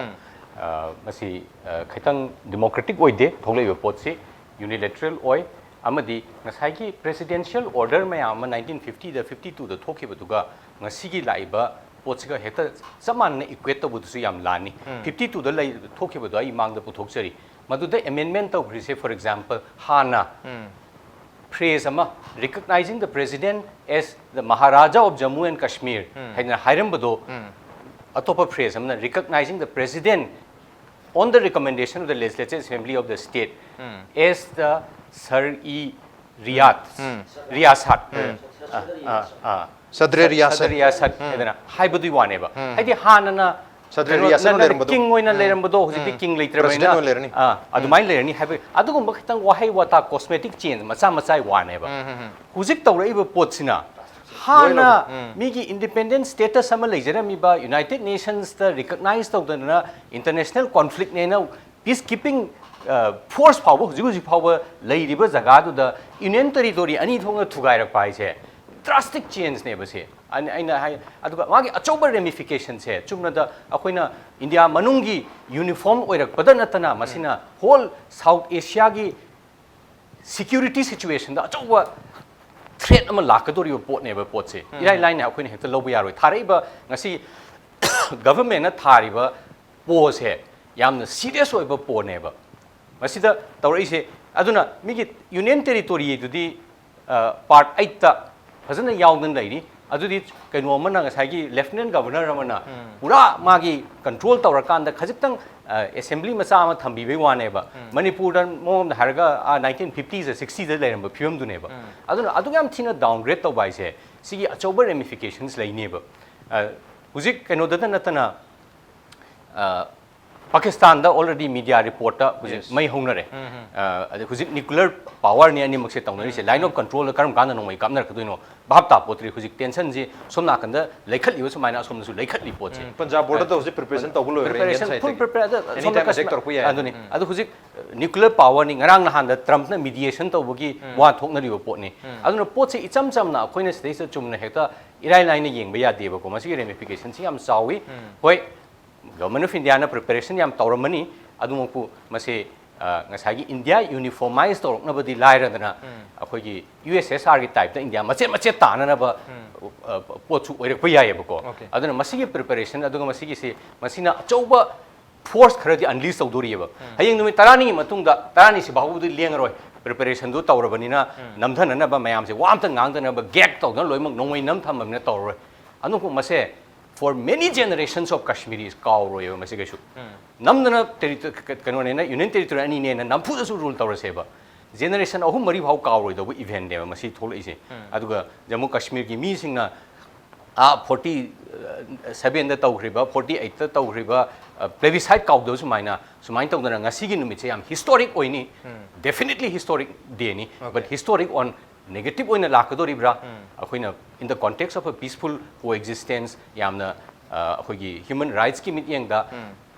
ꯑ, ꯃꯁꯤ, ꯑ, ꯈꯤꯇꯪ democratic ꯑꯣꯏꯗꯦ ꯊꯣꯛꯂꯛꯏꯕ ꯄꯣꯠꯁꯤ, unilateral ꯑꯣꯏ꯫ ꯑꯃꯗꯤ ꯉꯁꯥꯏꯒꯤ presidential order ꯃꯌꯥꯝ ꯑꯃ nineteen fifty ꯗ, fifty two ꯗ ꯊꯣꯛꯈꯤꯕꯗꯨꯒ ꯉꯁꯤꯒꯤ ꯂꯥꯛꯏꯕ ꯄꯣꯠꯁꯤꯒ ꯍꯦꯛꯇ ꯆꯞ ꯃꯥꯟꯅꯅ equate ꯇꯧꯕꯗꯨꯁꯨ ꯌꯥꯝ ꯂꯥꯟꯅꯤ꯫ fifty two ꯗ ꯂꯩ, ꯊꯣꯛꯈꯤꯕꯗꯣ ꯑꯩ ꯃꯥꯡꯗ ꯄꯨꯊꯣꯛꯆꯔꯤ꯫ ꯃꯗꯨꯗ amendment ꯇꯧꯈ꯭ꯔꯤꯁꯦ, for example, ꯍꯥꯟꯅ phrase ꯑꯃ, recognizing the president as the Maharaja of Jammu and Kashmir ꯍꯥꯏꯅ ꯍꯥꯏꯔꯝꯕꯗꯣ, ꯑꯇꯣꯞꯄ phrase ꯑꯃꯅ, recognizing the president on the recommendation of the Legislative Assembly of the state as the Sar-e Riyat, Riyasat, ꯑ, ꯑ, ꯑ, Sadr-e Riyasat. Sadr-e Riyasat ꯍꯥꯏꯗꯅ ꯍꯥꯏꯕꯗꯨꯒꯤ ꯋꯥꯅꯦꯕ꯫ ꯍꯥꯏꯗꯤ ꯍꯥꯟꯅꯅ Sadr-e ꯀꯩꯅꯣ, Riyasat ꯑꯣꯏꯅ ꯅꯪꯅ ꯂꯩꯔꯝꯕꯗꯣ꯫ King ꯑꯣꯏꯅ ꯂꯩꯔꯝꯕꯗꯣ ꯍꯧꯖꯤꯛꯇꯤ King ꯂꯩꯇ꯭ꯔꯕꯅꯤꯅ, President ꯑꯣꯏꯅ ꯂꯩꯔꯅꯤ꯫ ꯑ, ꯑꯗꯨꯃꯥꯏꯅ ꯂꯩꯔꯅꯤ ꯍꯥꯏꯕ, ꯑꯗꯨꯒꯨꯝꯕ ꯈꯤꯇꯪ ꯋꯥꯍꯩ ꯋꯥꯇꯥ cosmetic change ꯃꯆꯥ ꯃꯆꯥꯒꯤ ꯋꯥꯅꯦꯕ꯫ ꯍꯧꯖꯤꯛ ꯇꯧꯔꯛꯏꯕ ꯄꯣꯠꯁꯤꯅ ꯍꯥꯟꯅ ꯃꯤꯒꯤ independent status ꯑꯃ ꯂꯩꯖꯔꯝꯃꯤꯕ, United Nations ꯇ recognize ꯇꯧꯗꯅ international conflict ꯅꯦꯅ peace keeping force ꯐꯥꯎꯕ ꯍꯧꯖꯤꯛ ꯍꯧꯖꯤꯛ ꯐꯥꯎꯕ ꯂꯩꯔꯤꯕ ꯖꯒꯥꯗꯨꯗ Union Territory ꯑꯅꯤ ꯊꯣꯛꯅ ꯊꯨꯒꯥꯏꯔꯛꯄ ꯍꯥꯏꯁꯦ drastic change ꯅꯦꯕ ꯁꯦ꯫ ꯑꯩꯅ, ꯑꯩꯅ ꯍꯥꯏ, ꯑꯗꯨꯒ ꯃꯥꯒꯤ ꯑꯆꯧꯕ ramification ꯁꯦ ꯆꯨꯝꯅꯗ ꯑꯩꯈꯣꯏꯅ ꯏꯟꯗꯤꯌꯥ ꯃꯅꯨꯡꯒꯤ uniform ꯑꯣꯏꯔꯛꯄꯗ ꯅꯠꯇꯅ ꯃꯁꯤꯅ whole South Asia ꯒꯤ security situation ꯗ ꯑꯆꯧꯕ threat ꯑꯃ ꯂꯥꯛꯀꯗꯧꯔꯤꯕ ꯄꯣꯠꯅꯦꯕ ꯄꯣꯠꯁꯦ꯫ ꯏꯔꯥꯏ ꯂꯥꯏꯅ ꯑꯩꯈꯣꯏꯅ ꯍꯦꯛꯇ ꯂꯧꯕ ꯌꯥꯔꯣꯏ꯫ ꯊꯥꯔꯛꯏꯕ ꯉꯁꯤ government ꯅ ꯊꯥꯔꯤꯕ ꯄꯣꯠꯁꯦ ꯌꯥꯝꯅ serious ꯑꯣꯏꯕ ꯄꯣꯠꯅꯦꯕ ꯃꯁꯤꯗ ꯇꯧꯔꯛꯏꯁꯦ꯫ ꯑꯗꯨꯅ ꯃꯤꯒꯤ Union Territory ꯗꯨꯗꯤ, ꯑ, part eight ꯇ ꯐꯖꯅ ꯌꯥꯎꯗꯅ ꯂꯩꯔꯤ꯫ ꯑꯗꯨꯗꯤ ꯀꯩꯅꯣ ꯑꯃꯅ, ꯉꯁꯥꯏꯒꯤ Lieutenant Governor ꯑꯃꯅ ꯄꯨꯔꯥ ꯃꯥꯒꯤ control ꯇꯧꯔꯀꯥꯟꯗ ꯈꯖꯤꯛꯇꯪ, ꯑ, assembly ꯃꯆꯥ ꯑꯃ ꯊꯝꯕꯤꯕꯩ ꯋꯥꯅꯦꯕ꯫ ꯃꯅꯤꯄꯨꯔꯗ ꯃꯑꯣꯡꯗ ꯍꯥꯏꯔꯒ, ꯑ, nineteen fifty ꯗ, sixty ꯗ ꯂꯩꯔꯝꯕ ꯐꯤꯕꯝꯗꯨꯅꯦꯕ꯫ ꯑꯗꯨꯅ ꯑꯗꯨꯛ ꯌꯥꯝ ꯊꯤꯅ downgrade ꯇꯧꯕ ꯍꯥꯏꯁꯦ ꯁꯤꯒꯤ ꯑꯆꯧꯕ ramifications ꯂꯩꯅꯦꯕ꯫ ꯑ, ꯍꯧꯖꯤꯛ ꯀꯩꯅꯣꯗꯇ ꯅꯠꯇꯅ, ꯑ, ꯄꯥꯀꯤꯁꯇꯥꯟꯗ already media reportꯇ ꯍꯧꯖꯤꯛ ꯃꯩ ꯍꯧꯅꯔꯦ꯫ ꯑ, ꯑꯗꯩ ꯍꯧꯖꯤꯛ nuclear powerꯅꯤ ꯑꯅꯤꯃꯛꯁꯦ ꯇꯧꯅꯔꯤꯁꯦ꯫ Line of controlꯗ ꯀꯔꯝ ꯀꯥꯟꯗ ꯅꯣꯡꯃꯩ ꯀꯥꯞꯅꯔꯛꯀꯗꯣꯏꯅꯣ ꯚꯥꯞ ꯇꯥꯄꯣꯠꯇ꯭ꯔꯤ꯫ ꯍꯧꯖꯤꯛ tensionꯁꯤ ꯁꯣꯝ ꯅꯥꯀꯟꯗ ꯂꯩꯈꯠꯂꯤꯕ ꯁꯨꯃꯥꯏꯅ ꯑꯁꯣꯝꯗꯁꯨ ꯂꯩꯈꯠꯂꯤ ꯄꯣꯠꯁꯦ꯫ ꯄꯟꯖꯥꯕ borderꯗ ꯍꯧꯖꯤꯛ preparation ꯇꯧꯕ ꯂꯣꯏꯔꯦ꯫ Preparation, full prepare꯫ ꯑꯗ ꯁꯣꯝꯗ attack ꯀꯁꯃ-, ꯇꯧꯔꯛꯄ ꯌꯥꯏ꯫ ꯑꯗꯨꯅꯤ꯫ ꯑꯗꯨ ꯍꯧꯖꯤꯛ nuclear powerꯅꯤ꯫ ꯉꯔꯥꯡ ꯅꯍꯥꯟꯗ Trumpꯅ mediation ꯇꯧꯕꯒꯤ ꯋꯥ ꯊꯣꯛꯅꯔꯤꯕ ꯄꯣꯠꯅꯤ꯫ ꯑꯗꯨꯅ ꯄꯣꯠꯁꯦ ꯏꯆꯝ ꯆꯝꯅ ꯑꯩꯈꯣꯏꯅ ꯁꯤꯗꯩꯁꯤꯗ ꯆꯨꯝꯅ ꯍꯦꯛꯇ ꯏꯔꯥꯏ ꯂꯥꯏꯅ ꯌꯦꯡꯕ ꯌꯥꯗꯦꯕꯀꯣ꯫ ꯃꯁꯤꯒꯤ ramificationꯁꯤ ꯌꯥꯝ ꯆꯥꯎꯏ꯫ ꯍꯣꯏ, Government of Indiaꯅ preparation ꯌꯥꯝ ꯇꯧꯔꯝꯃꯅꯤ꯫ ꯑꯗꯨꯃꯛꯄꯨ ꯃꯁꯤ, ꯑ, ꯉꯁꯥꯏꯒꯤ India uniformize ꯇꯧꯔꯛꯅꯕꯗꯤ ꯂꯥꯏꯔꯗꯅ, ꯑꯩꯈꯣꯏꯒꯤ USSRꯒꯤ typeꯇ India ꯃꯆꯦꯠ ꯃꯆꯦꯠ ꯇꯥꯅꯅꯕ, ꯑ, ꯄꯣꯠꯁꯨ ꯑꯣꯏꯔꯛꯄ ꯌꯥꯏꯑꯕꯀꯣ꯫ ꯑꯗꯨꯅ ꯃꯁꯤꯒꯤ preparation, ꯑꯗꯨꯒ ꯃꯁꯤꯒꯤꯁꯤ, ꯃꯁꯤꯅ ꯑꯆꯧꯕ force ꯈꯔꯗꯤ unleash ꯇꯧꯗꯣꯔꯤꯑꯕ꯫ ꯍꯌꯦꯡ ꯅꯨꯃꯤꯠ ꯇꯔꯥꯅꯤꯒꯤ ꯃꯇꯨꯡꯗ, ꯇꯔꯥꯅꯤꯁꯤ ꯐꯥꯎꯕꯗꯤ ꯂꯦꯡꯉꯔꯣꯏ꯫ Preparationꯗꯨ ꯇꯧꯔꯕꯅꯤꯅ ꯅꯝꯊꯅꯅꯕ ꯃꯌꯥꯝꯁꯦ ꯋꯥ ꯑꯝꯇ ꯉꯥꯡꯗꯅꯕ gag ꯇꯧꯗꯅ ꯂꯣꯏꯅꯃꯛ ꯅꯣꯡꯃꯩ ꯅꯝ ꯊꯝꯃꯕꯅꯤꯅ ꯇꯧꯔꯔꯣꯏ꯫ ꯑꯗꯨꯕꯨ ꯃꯁꯦ for many generations of Kashmiris ꯀꯥꯎꯔꯣꯏꯕ ꯃꯁꯤ ꯀꯩꯁꯨ꯫ ꯅꯝꯗꯅ terri-, ꯀ-, ꯀꯩꯅꯣꯅꯦꯅ, Union Territory ꯑꯅꯤꯅꯦꯅ ꯅꯝꯐꯨꯗꯁꯨ rule ꯇꯧꯔꯁꯦꯕ꯫ Generation ꯑꯍꯨꯝ ꯃꯔꯤ ꯐꯥꯎ ꯀꯥꯎꯔꯣꯏꯗꯧꯕ eventꯅꯦꯕ ꯃꯁꯤ ꯊꯣꯛꯂꯛꯏꯁꯦ꯫ ꯑꯗꯨꯒ ꯖꯝꯃꯨ ꯀꯥꯁꯃꯤꯔꯒꯤ ꯃꯤꯁꯤꯡꯅ ꯑꯥ forty sevenꯗ ꯇꯧꯈ꯭ꯔꯤꯕ, forty eightꯇ ꯇꯧꯈ꯭ꯔꯤꯕ, ꯑ, plebiscite ꯀꯥꯎꯗꯕ ꯁꯨꯃꯥꯏꯅ, ꯁꯨꯃꯥꯏꯅ ꯇꯧꯗꯅ ꯉꯁꯤꯒꯤ ꯅꯨꯃꯤꯠꯁꯦ ꯌꯥꯝ historic ꯑꯣꯏꯅꯤ꯫ Definitely historic dayꯅꯤ꯫ But historic on negative ꯑꯣꯏꯅ ꯂꯥꯛꯀꯗꯣꯔꯤꯕ꯭ꯔꯥ? ꯑꯩꯈꯣꯏꯅ in the context of a peaceful coexistence, ꯌꯥꯝꯅ, ꯑ, ꯑꯩꯈꯣꯏꯒꯤ human rightsꯀꯤ ꯃꯤꯠꯌꯦꯡꯗ,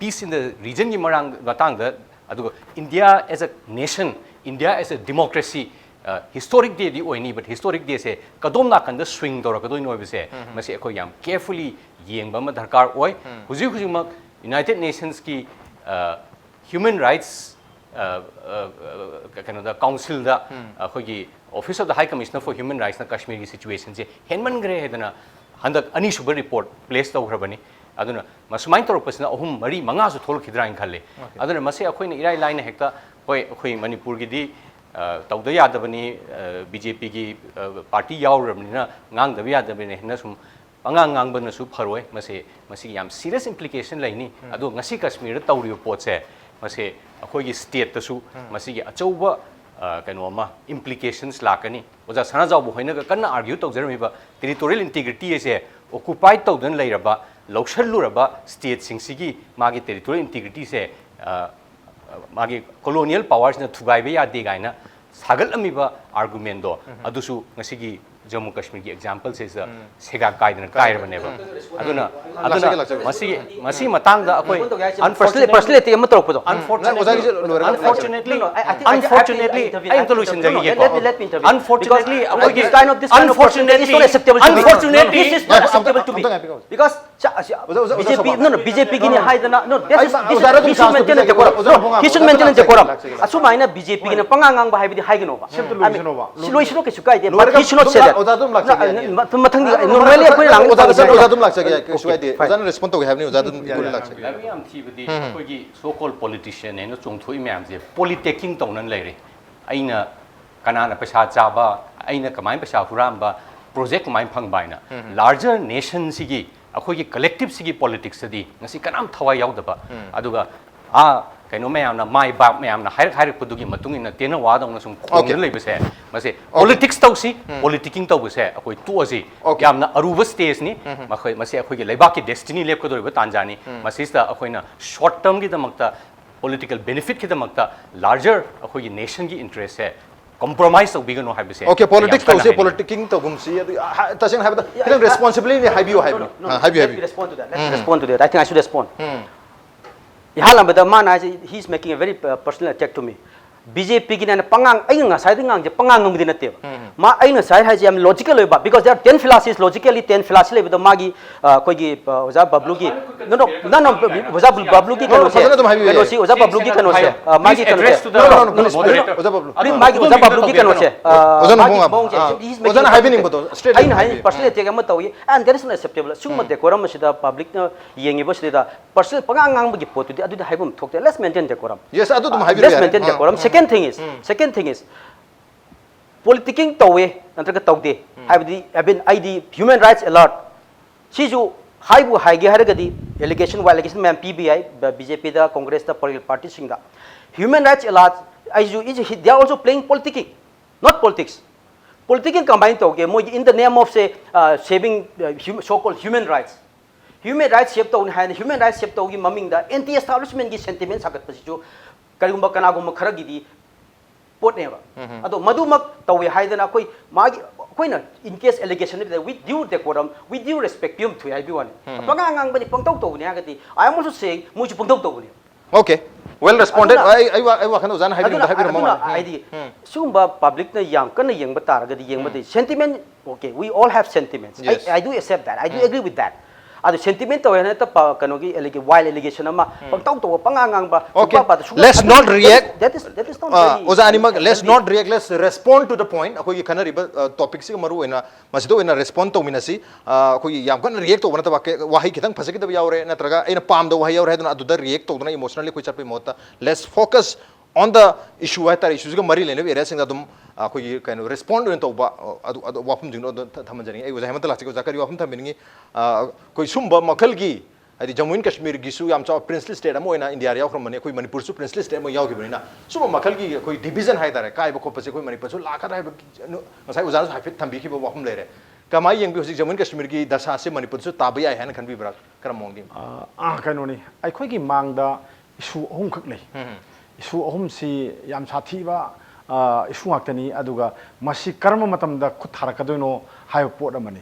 peace in the regionꯒꯤ ꯃꯔꯥꯡ-, ꯃꯇꯥꯡꯗ, ꯑꯗꯨꯒ India as a nation, India as a democracy, ꯑ, historic dayꯗꯤ ꯑꯣꯏꯅꯤ, but historic dayꯁꯦ ꯀꯗꯣꯝ ꯅꯥꯀꯟꯗ swing ꯇꯧꯔꯛꯀꯗꯣꯏꯅꯣ ꯍꯥꯏꯕꯁꯦ, ꯃꯁꯤ ꯑꯩꯈꯣꯏ ꯌꯥꯝ carefully ꯌꯦꯡꯕ ꯑꯃ ꯗꯔꯀꯥꯔ ꯑꯣꯏ꯫ ꯍꯧꯖꯤꯛ ꯍꯧꯖꯤꯛꯃꯛ United Nationsꯀꯤ, ꯑ, human rights, ꯑ, ꯑ, ꯑ, ꯀꯩꯅꯣꯗ, councilꯗ, ꯑꯩꯈꯣꯏꯒꯤ Office of the High Commissioner for Human Rightsꯅ ꯀꯥꯁꯃꯤꯔꯒꯤ situationꯁꯦ ꯍꯦꯟꯃꯟꯈ꯭ꯔꯦ ꯍꯥꯏꯗꯅ ꯍꯟꯗꯛ ꯑꯅꯤꯁꯨꯕ report place ꯇꯧꯈ꯭ꯔꯕꯅꯤ꯫ ꯑꯗꯨꯅ ꯃꯁꯨꯃꯥꯏꯅ ꯇꯧꯔꯛꯄꯁꯤꯅ ꯑꯍꯨꯝ, ꯃꯔꯤ, ꯃꯉꯥꯁꯨ ꯊꯣꯛꯂꯛꯈꯤꯗ꯭ꯔꯥ ꯍꯥꯏꯅ ꯈꯜꯂꯤ꯫ ꯑꯗꯨꯅ ꯃꯁꯤ ꯑꯩꯈꯣꯏꯅ ꯏꯔꯥꯏ ꯂꯥꯏꯅ ꯍꯦꯛꯇ, ꯍꯣꯏ, ꯑꯩꯈꯣꯏ ꯃꯅꯤꯄꯨꯔꯒꯤꯗꯤ, ꯑ, ꯇꯧꯗ ꯌꯥꯗꯕꯅꯤ, ꯑ, BJPꯒꯤ, ꯑ, party ꯌꯥꯎꯔꯨꯔꯕꯅꯤꯅ ꯉꯥꯡꯗꯕ ꯌꯥꯗꯕꯅꯤ ꯍꯥꯏꯅ ꯁꯨꯝ ꯄꯉꯥꯡ ꯉꯥꯡꯕꯅꯁꯨ ꯐꯔꯣꯏ꯫ ꯃꯁꯤ, ꯃꯁꯤꯒꯤ ꯌꯥꯝ serious implication ꯂꯩꯅꯤ꯫ ꯑꯗꯣ ꯉꯁꯤ ꯀꯥꯁꯃꯤꯔꯗ ꯇꯧꯔꯤꯕ ꯄꯣꯠꯁꯦ, ꯃꯁꯤ ꯑꯩꯈꯣꯏꯒꯤ stateꯇꯁꯨ ꯃꯁꯤꯒꯤ ꯑꯆꯧꯕ, ꯑ, ꯀꯩꯅꯣ ꯑꯃ, implications ꯂꯥꯛꯀꯅꯤ꯫ ꯑꯣꯖꯥ ꯁꯅꯥꯖꯥꯎꯕ ꯍꯣꯏꯅꯒ ꯀꯟꯅ argue ꯇꯧꯖꯔꯝꯃꯤꯕ territorial integrity ꯑꯁꯦ occupy ꯇꯧꯗꯨꯅ ꯂꯩꯔꯕ ꯂꯧꯁꯜꯂꯨꯔꯕ ꯁ꯭ꯇꯦꯠꯁꯤꯡꯁꯤꯒꯤ ꯃꯥꯒꯤ ꯇꯦꯔꯤꯇꯣꯔꯤꯌꯦꯜ ꯏꯟꯇꯤꯒ꯭ꯔꯤꯇꯤꯁꯦ, ꯑ, ꯃꯥꯒꯤ ꯀꯣꯂꯣꯅꯤꯌꯦꯜ ꯄꯋꯥꯔꯁꯤꯅ ꯊꯨꯒꯥꯏꯕ ꯌꯥꯗꯦ ꯀꯥꯏꯅ ꯁꯥꯒꯠꯂꯝꯃꯤꯕ ꯑꯥꯔꯒꯨꯃꯦꯟꯗꯣ, ꯑꯗꯨꯁꯨ ꯉꯁꯤꯒꯤ ꯖꯝꯃꯨ ꯀꯥꯁꯃꯤꯔꯒꯤ ꯑꯦꯛꯖꯥꯝꯄꯜꯁꯤꯗ ꯁꯦꯒꯥꯛ ꯀꯥꯏꯗꯅ ꯀꯥꯏꯔꯕꯅꯦꯕ꯫ ꯑꯗꯨꯅ, ꯑꯗꯨꯅ ꯂꯥꯛꯆꯒꯦ, ꯂꯥꯛꯆꯒꯦ꯫ ꯃꯁꯤꯒꯤ, ꯃꯁꯤ ꯃꯇꯥꯡꯗ ꯑꯩꯈꯣꯏ personal attack ꯑꯃ ꯇꯧꯔꯛꯄꯗꯣ꯫ ꯑꯣꯖꯥꯒꯤꯁꯦ ꯂꯣꯏꯔꯒ unfortunately, unfortunately, ꯑꯩ ꯑꯝꯇ ꯂꯣꯏꯁꯤꯟꯖꯒꯦꯀꯣ꯫ Unfortunately, ꯑꯩꯈꯣꯏꯒꯤ, unfortunately, unfortunately, ꯑꯣꯖꯥ, ꯑꯣꯖꯥ, ꯑꯣꯖꯥ, ꯕꯤꯖꯦꯄꯤ, ꯅꯣ, ꯅꯣ, ꯕꯤꯖꯦꯄꯤꯒꯤꯅꯤ ꯍꯥꯏꯗꯅ, ꯅꯣ, ꯑꯩ, ꯑꯣꯖꯥ, ꯑꯗꯨꯝ ꯆꯥꯟꯁ ꯄꯤꯖꯒꯦ, ꯑꯣꯖꯥ, ꯑꯣꯖꯥ, ꯑꯣꯖꯥ, ꯍꯣꯡꯉꯣ, ꯍꯣꯡꯉꯣ, ꯑꯗꯨꯝ ꯂꯥꯛꯆꯒꯦ, ꯂꯥꯛꯆꯒꯦ꯫ ꯁꯨꯃꯥꯏꯅ ꯕꯤꯖꯦꯄꯤꯒꯤꯅ ꯄꯉꯥꯡ ꯉꯥꯡꯕ ꯍꯥꯏꯕꯗꯤ ꯍꯥꯏꯒꯅꯣꯕ꯫ ꯁꯤ ꯑꯝꯇ ꯂꯣꯏꯁꯤꯟꯅꯣꯕ꯫ ꯁꯤ ꯂꯣꯏꯁꯤꯜꯂꯣ, ꯀꯩꯁꯨ ꯀꯥꯏꯗꯦ, but ꯂꯣꯏꯔꯒ he should not ꯑꯗꯨꯝ say ꯂꯥꯛ-, that. ꯑꯣꯖꯥ ꯑꯗꯨꯝ ꯂꯥꯛꯆꯒꯦ, ꯌꯥꯅꯤ, ꯌꯥꯅꯤ꯫ ꯃ-, ꯃꯊꯪꯗꯤ, ꯑꯣꯖꯥ, normally ꯑꯩꯈꯣꯏꯅ ꯑꯣꯖꯥ, ꯂꯥꯛꯅꯤꯡꯕ ꯑꯣꯖꯥ, ꯄꯥꯎꯁꯦ ꯑꯣꯖꯥ, ꯑꯣꯖꯥ ꯑꯗꯨꯝ ꯂꯥꯛꯆꯒꯦ, ꯀꯩꯁꯨ Okay, ꯀꯥꯏꯗꯦ꯫ fine. ꯑꯣꯖꯥꯅ ꯔꯦꯁꯄꯣꯟ ꯇꯧꯒꯦ ꯍꯥꯏꯕꯅꯤ, ꯑꯣꯖꯥ ꯑꯗꯨꯝ ꯏꯟꯕꯤꯌꯨ, ꯂꯥꯛꯆꯒꯦ꯫ ꯂꯥꯏꯕꯛ ꯌꯥꯝ ꯊꯤꯕꯗꯤ ꯑꯩꯈꯣꯏꯒꯤ so called politician ꯍꯥꯏꯅ ꯆꯣꯡꯊꯣꯛꯏ ꯃꯌꯥꯝꯁꯦ politicking ꯇꯧꯅ ꯂꯩꯔꯦ꯫ ꯑꯩꯅ ꯀꯅꯥꯅ ꯄꯩꯁꯥ ꯆꯥꯕ, ꯑꯩꯅ ꯀꯃꯥꯏꯅ ꯄꯩꯁꯥ ꯍꯨꯔꯥꯟꯕ, ꯄ꯭ꯔꯣꯖꯦꯛ ꯀꯃꯥꯏꯅ ꯐꯪꯕ ꯍꯥꯏꯅ꯫ Larger nationꯁꯤꯒꯤ, ꯑꯩꯈꯣꯏꯒꯤ collectiveꯁꯤꯒꯤ politicsꯇꯗꯤ ꯉꯁꯤ ꯀꯅꯥꯝ ꯊꯋꯥꯏ ꯌꯥꯎꯗꯕ꯫ ꯑꯗꯨꯒ ꯑꯥ ꯀꯩꯅꯣ ꯃꯌꯥꯝꯅ, ꯃꯥꯏ ꯕꯥꯞ ꯃꯌꯥꯝꯅ ꯍꯥꯏꯔꯛ ꯍꯥꯏꯔꯛꯄꯗꯨꯒꯤ ꯃꯇꯨꯡ ꯏꯟꯅ ꯇꯦꯅꯋꯥꯗꯧꯅ ꯁꯨꯝ ꯈꯣꯡꯗ Okay. ꯂꯩꯕꯁꯦ, ꯃꯁꯤ Okay. politics ꯇꯧꯁꯤ, politicking ꯇꯧꯕꯁꯦ ꯑꯩꯈꯣꯏ ꯇꯣꯛꯑꯁꯤ꯫ Okay. ꯌꯥꯝꯅ ꯑꯔꯨꯕ stageꯅꯤ꯫ ꯃꯈꯣꯏ, ꯃꯁꯤ ꯑꯩꯈꯣꯏꯒꯤ ꯂꯩꯕꯥꯛꯀꯤ destiny ꯂꯦꯞꯀꯗꯧꯔꯤꯕ ꯇꯥꯟꯖꯥꯅꯤ꯫ ꯃꯁꯤꯁꯤꯗ ꯑꯩꯈꯣꯏꯅ short termꯒꯤꯗꯃꯛꯇ, political benefitꯀꯤꯗꯃꯛꯇ larger ꯑꯩꯈꯣꯏꯒꯤ nationꯒꯤ interestꯁꯦ compromise ꯇꯧꯕꯤꯒꯅꯨ ꯍꯥꯏꯕꯁꯦ Okay, ꯑꯩ ꯌꯥꯝ politics ꯀꯟꯅ ꯇꯧꯁꯤ, ꯍꯥꯏꯅꯤꯡꯉꯤ꯫ Politicking ꯇꯧꯒꯨꯝꯁꯤ꯫ ꯑꯗꯨ, ꯑ, ꯍꯥ-, ꯇꯁꯦꯡꯅ ꯍꯥꯏꯕꯗ ꯈꯤꯇꯪ responsibilityꯅꯤ ꯍꯥꯏꯕꯤꯌꯨ ꯍꯥꯏꯕꯅꯤ꯫ ꯑ, ꯍꯥꯏꯕꯤꯌꯨ, ꯍꯥꯏꯕꯤꯌꯨ꯫ Respond to that. Let's respond to that. I think I should respond. ꯏꯍꯥꯟ ꯍꯥꯟꯕꯗ ꯃꯥꯅ ꯍꯥꯏꯁꯦ, he is making a very, uh, personal attack to me. ꯕꯤꯖꯦꯄꯤꯒꯤꯅ ꯍꯥꯏꯅ ꯄꯉꯥꯡ, ꯑꯩꯅ ꯉꯁꯥꯏꯗꯩ ꯉꯥꯡꯁꯦ ꯄꯉꯥꯡ ꯉꯥꯡꯕꯗꯤ ꯅꯠꯇꯦꯕ꯫ ꯃꯥ, ꯑꯩꯅ ꯉꯁꯥꯏ ꯍꯥꯏꯁꯦ ꯌꯥꯝ logical ꯑꯣꯏꯕ, because there are ten philosophies, logically ten philosophy ꯂꯩꯕꯗꯣ ꯃꯥꯒꯤ, ꯑ, ꯑꯩꯈꯣꯏꯒꯤ, ꯑ, ꯑꯣꯖꯥ ꯕꯕ꯭ꯂꯨꯒꯤ, no, no, no, no, ꯑꯣꯖꯥ ꯕꯕ꯭ꯂꯨꯒꯤ ꯀꯩꯅꯣꯁꯦ, ꯐꯖꯅ ꯑꯗꯨꯝ ꯍꯥꯏꯕꯤꯌꯨ, ꯌꯥꯏ꯫ ꯀꯩꯅꯣꯁꯤ, ꯑꯣꯖꯥ ꯕꯕ꯭ꯂꯨꯒꯤ ꯀꯩꯅꯣꯁꯦ, ꯑ, ꯃꯥꯒꯤ Please ꯀꯩꯅꯣꯁꯦ, address to the no, no, no, moderator. please, please, ꯑꯣꯖꯥ ꯕꯕ꯭ꯂꯨ, please, ꯃꯥꯒꯤ ꯑꯣꯖꯥ ꯕꯕ꯭ꯂꯨꯒꯤ ꯀꯩꯅꯣꯁꯦ, ꯑ, ꯑꯣꯖꯥꯅ ꯃꯥꯒꯤ ꯑꯃꯨꯛ ꯃꯑꯣꯡꯁꯦ, ꯑꯥ, he's making ꯑꯣꯖꯥꯅ a, ꯍꯥꯏꯕꯤꯅꯤꯡꯕꯗꯣ straight ꯑꯩꯅ ꯍꯥꯏ, ꯍꯥꯏꯕꯤꯌꯨ꯫ personal attack ꯑꯃ ꯇꯧꯏ, and there is no acceptable. ꯁꯤꯒꯨꯝꯕ decorum ꯑꯁꯤꯗ publicꯅ ꯌꯦꯡꯉꯤꯕꯁꯤꯗ personal ꯄꯉꯥꯡ ꯉꯥꯡꯕꯒꯤ ꯄꯣꯠꯇꯨꯗꯤ ꯑꯗꯨꯗꯤ ꯍꯥꯏꯐꯝ ꯊꯣꯛꯇꯦ꯫ Let's maintain decorum. Yes, ꯑꯗꯨ ꯑꯗꯨꯝ ꯍꯥꯏꯕꯤꯔꯣ Let's ꯌꯥꯔꯦ꯫ maintain ah, decorum. Ah, Second thing is, second thing is, politicking ꯇꯧꯋꯦ ꯅꯠꯇ꯭ꯔꯒ ꯇꯧꯗꯦ ꯍꯥꯏꯕꯗꯤ, I mean, ꯑꯩꯗꯤ human rights alert ꯁꯤꯁꯨ ꯍꯥꯏꯕꯨ ꯍꯥꯏꯒꯦ ꯍꯥꯏꯔꯒꯗꯤ allegation ꯋꯥ allegation ꯃꯌꯥꯝ ꯄꯤꯕ ꯌꯥꯏ, ꯕ-, ꯕꯤ ꯖꯦ ꯄꯤꯗ, ꯀꯣꯡꯒ꯭ꯔꯦꯁꯇ, political partyꯁꯤꯡꯗ꯫ Human rights alert ꯑꯩꯁꯨ is, they are also playing politicking, not politics. Politicking ꯀꯃꯥꯏꯅ ꯇꯧꯒꯦ? ꯃꯣꯏꯒꯤ in the name of, say, uh, saving, uh, hum-, so called human rights. Human right ꯁꯦꯞ ꯇꯧꯅꯤ ꯍꯥꯏꯅ ꯍ꯭ꯌꯨꯃꯦꯟ ꯔꯥꯏꯠ ꯁꯦꯞ ꯇꯧꯒꯤ ꯃꯃꯤꯡꯗ ꯑꯦꯟꯇꯤ ꯑꯦꯁꯇꯥꯕ꯭ꯂꯤꯁꯃꯦꯟꯒꯤ ꯁꯦꯟꯇꯤꯃꯦꯟ ꯁꯥꯒꯠꯄꯁꯤꯁꯨ ꯀꯔꯤꯒꯨꯝꯕ ꯀꯅꯥꯒꯨꯝꯕ ꯈꯔꯒꯤꯗꯤ ꯄꯣꯠꯅꯦꯕ꯫ ꯑꯗꯣ ꯃꯗꯨꯃꯛ ꯇꯧꯋꯦ ꯍꯥꯏꯗꯅ ꯑꯩꯈꯣꯏ ꯃꯥꯒꯤ ꯑꯩꯈꯣꯏꯅ in case allegation with due decorum, with due respect ꯄꯤꯔꯝ ꯊꯣꯛꯏ ꯍꯥꯏꯕꯒꯤ ꯋꯥꯅꯤ꯫ ꯄꯉꯥꯡ ꯉꯥꯡꯕꯅꯤ, ꯄꯪꯇꯧ ꯇꯧꯕꯅꯤ ꯍꯥꯏꯔꯒꯗꯤ I am also saying ꯃꯣꯏꯁꯨ ꯄꯪꯇꯧ ꯇꯧꯕꯅꯦ꯫ Okay, well responded. ꯑꯗꯨꯅ- ꯑꯩ ꯑꯩ ꯋꯥ- ꯑꯩ ꯋꯥꯈꯜ ꯑꯣꯖꯥꯅ ꯍꯥꯏꯕꯤꯔꯝꯗ ꯑꯗꯨꯅ ꯍꯥꯏꯕꯤꯔꯝꯃꯣ ꯑꯗꯨꯅ ꯃꯥꯅꯤ꯫ ꯍꯥꯏꯗꯤ ꯁꯤꯒꯨꯝꯕ ꯄꯕ꯭ꯂꯤꯛꯅ ꯌꯥꯝ ꯀꯟꯅ ꯌꯦꯡꯕ ꯇꯥꯔꯒꯗꯤ ꯌꯦꯡꯕꯗꯤ sentiment, okay, we all have sentiments. Yes. I, I do accept that. I do agree with that. ꯑꯗꯨ ꯁꯦꯟꯇꯤꯃꯦꯟ ꯇꯧꯋꯦ ꯍꯥꯏꯅ ꯍꯦꯛꯇ ꯄ- ꯀꯩꯅꯣꯒꯤ ꯑꯦꯂꯤꯒꯦ ꯋꯥꯏꯜ ꯑꯦꯂꯤꯒꯦꯁꯟ ꯑꯃ ꯄꯪꯇꯧ ꯇꯧꯕ ꯄꯉꯥꯡ ꯉꯥꯡꯕ Okay, ꯁꯨꯡꯄꯥ ꯄꯥꯗ ꯁꯨꯡꯄꯥ- let's ꯑꯗꯨ- not that is- react. That is that is not ah, very ꯑꯣꯖꯥ ꯑꯅꯤꯃꯛ, let's healthy. Not react, let's respond to the point. ꯑꯩꯈꯣꯏꯒꯤ ꯈꯟꯅꯔꯤꯕ ꯇꯣꯄꯤꯛꯁꯤꯒ ꯃꯔꯨ ꯑꯣꯏꯅ ꯃꯁꯤꯗ ꯑꯣꯏꯅ ꯔꯦꯁꯄꯣꯟ ꯇꯧꯃꯤꯟꯅꯁꯤ꯫ ꯑꯥ, ꯑꯩꯈꯣꯏꯒꯤ ꯌꯥꯝ ꯀꯟꯅ ꯔꯤꯌꯦꯛ ꯇꯧꯕ ꯅꯠꯇꯕ ꯀꯦ- ꯋꯥꯍꯩ ꯈꯤꯇꯪ ꯐꯖꯈꯤꯗꯕ ꯌꯥꯎꯔꯦ, ꯅꯠꯇ꯭ꯔꯒ ꯑꯩꯅ ꯄꯥꯝꯗꯕ ꯋꯥꯍꯩ ꯌꯥꯎꯔꯦ ꯍꯥꯏꯗꯨꯅ ꯑꯗꯨꯗ ꯔꯤꯌꯦꯛ ꯇꯧꯗꯅ ꯏꯃꯣꯁꯅꯦꯜꯂꯤ ꯑꯩꯈꯣꯏ ꯆꯠꯄꯒꯤ ꯃꯍꯨꯠꯇ let's focus on the issue ꯍꯥꯏꯇꯥꯔꯦ, ꯏꯁꯨꯁꯤꯒ ꯃꯔꯤ ꯂꯩꯅꯕ ꯑꯦꯔꯤꯌꯥꯁꯤꯡꯗ ꯑꯗꯨꯝ ꯑꯩꯈꯣꯏꯒꯤ ꯀꯩꯅꯣ ꯔꯦꯁꯄꯣꯟ ꯑꯣꯏꯅ ꯇꯧꯕ, ꯑꯗꯨ ꯑꯗꯨ ꯋꯥꯐꯝꯁꯤꯡꯗꯣ ꯑꯗꯨ ꯊ- ꯊꯝꯍꯟꯖꯅꯤꯡꯉꯤ꯫ ꯑꯩ ꯑꯣꯖꯥ ꯍꯦꯃꯟꯇ ꯂꯥꯛꯆꯒꯦ꯫ ꯑꯣꯖꯥ, ꯀꯔꯤ ꯋꯥꯐꯝ ꯊꯝꯕꯤꯅꯤꯡꯉꯤ? ꯑ, ꯑꯩꯈꯣꯏ ꯁꯨꯝꯕ ꯃꯈꯜꯒꯤ, ꯍꯥꯏꯗꯤ ꯖꯃꯨ ꯑꯦꯟ ꯀꯥꯁꯃꯤꯔꯒꯤꯁꯨ ꯌꯥꯝ ꯆꯥꯎꯕ ꯄ꯭ꯔꯤꯟꯁꯂꯤ ꯁ꯭ꯇꯦꯠ ꯑꯃ ꯑꯣꯏꯅ ꯏꯟꯗꯤꯌꯥꯗ ꯌꯥꯎꯈ꯭ꯔꯕꯅꯤ, ꯑꯩꯈꯣꯏ ꯃꯅꯤꯄꯨꯔꯁꯨ ꯄ꯭ꯔꯤꯟꯁꯂꯤ ꯁ꯭ꯇꯦꯠ ꯑꯃ ꯌꯥꯎꯈꯤꯕꯅꯤꯅ ꯁꯨꯝꯕ ꯃꯈꯜꯒꯤ ꯑꯩꯈꯣꯏ ꯗꯤꯕꯤꯖꯟ ꯍꯥꯏꯇꯥꯔꯦ, ꯀꯥꯏꯕ ꯈꯣꯠꯄꯁꯦ ꯑꯩꯈꯣꯏ ꯃꯅꯤꯄꯨꯔꯁꯨ ꯂꯥꯛꯀꯗ꯭ꯔꯥ ꯍꯥꯏꯕ ꯀꯤ- ꯉꯁꯥꯏ ꯑꯣꯖꯥꯅꯁꯨ ꯍꯥꯏꯐꯦꯠ ꯊꯝꯕꯤꯈꯤꯕ ꯋꯥꯐꯝ ꯂꯩꯔꯦ꯫ ꯀꯃꯥꯏꯅ ꯌꯦꯡꯕꯤ? ꯍꯧꯖꯤꯛ ꯖꯃꯨ ꯑꯦꯟ ꯀꯥꯁꯃꯤꯔꯒꯤ ꯗꯁꯥꯁꯦ ꯃꯅꯤꯄꯨꯔꯗꯁꯨ ꯇꯥꯕ ꯌꯥꯏ ꯍꯥꯏꯅ ꯈꯟꯕꯤꯕ꯭ꯔꯥ? ꯀꯔꯝꯕ ꯃꯑꯣꯡꯗ ꯌꯦꯡꯕꯤ? ꯑ, ꯑ, ꯀꯩꯅꯣꯅꯤ, ꯑꯩꯈꯣꯏꯒꯤ ꯃꯥꯡꯗ ꯏꯁꯨ ꯑꯍꯨꯝꯈꯛ ꯂꯩ꯫ ꯏꯁꯨ ꯑꯍꯨꯝꯁꯤ ꯌꯥꯝ ꯁꯥꯊꯤꯕ, ꯑ, ꯏꯁꯨ ꯉꯥꯛꯇꯅꯤ꯫ ꯑꯗꯨꯒ ꯃꯁꯤ ꯀꯔꯝꯕ ꯃꯇꯝꯗ ꯈꯨꯠ ꯊꯥꯔꯛꯀꯗꯣꯏꯅꯣ ꯍꯥꯏꯕ ꯄꯣꯠ ꯑꯃꯅꯤ꯫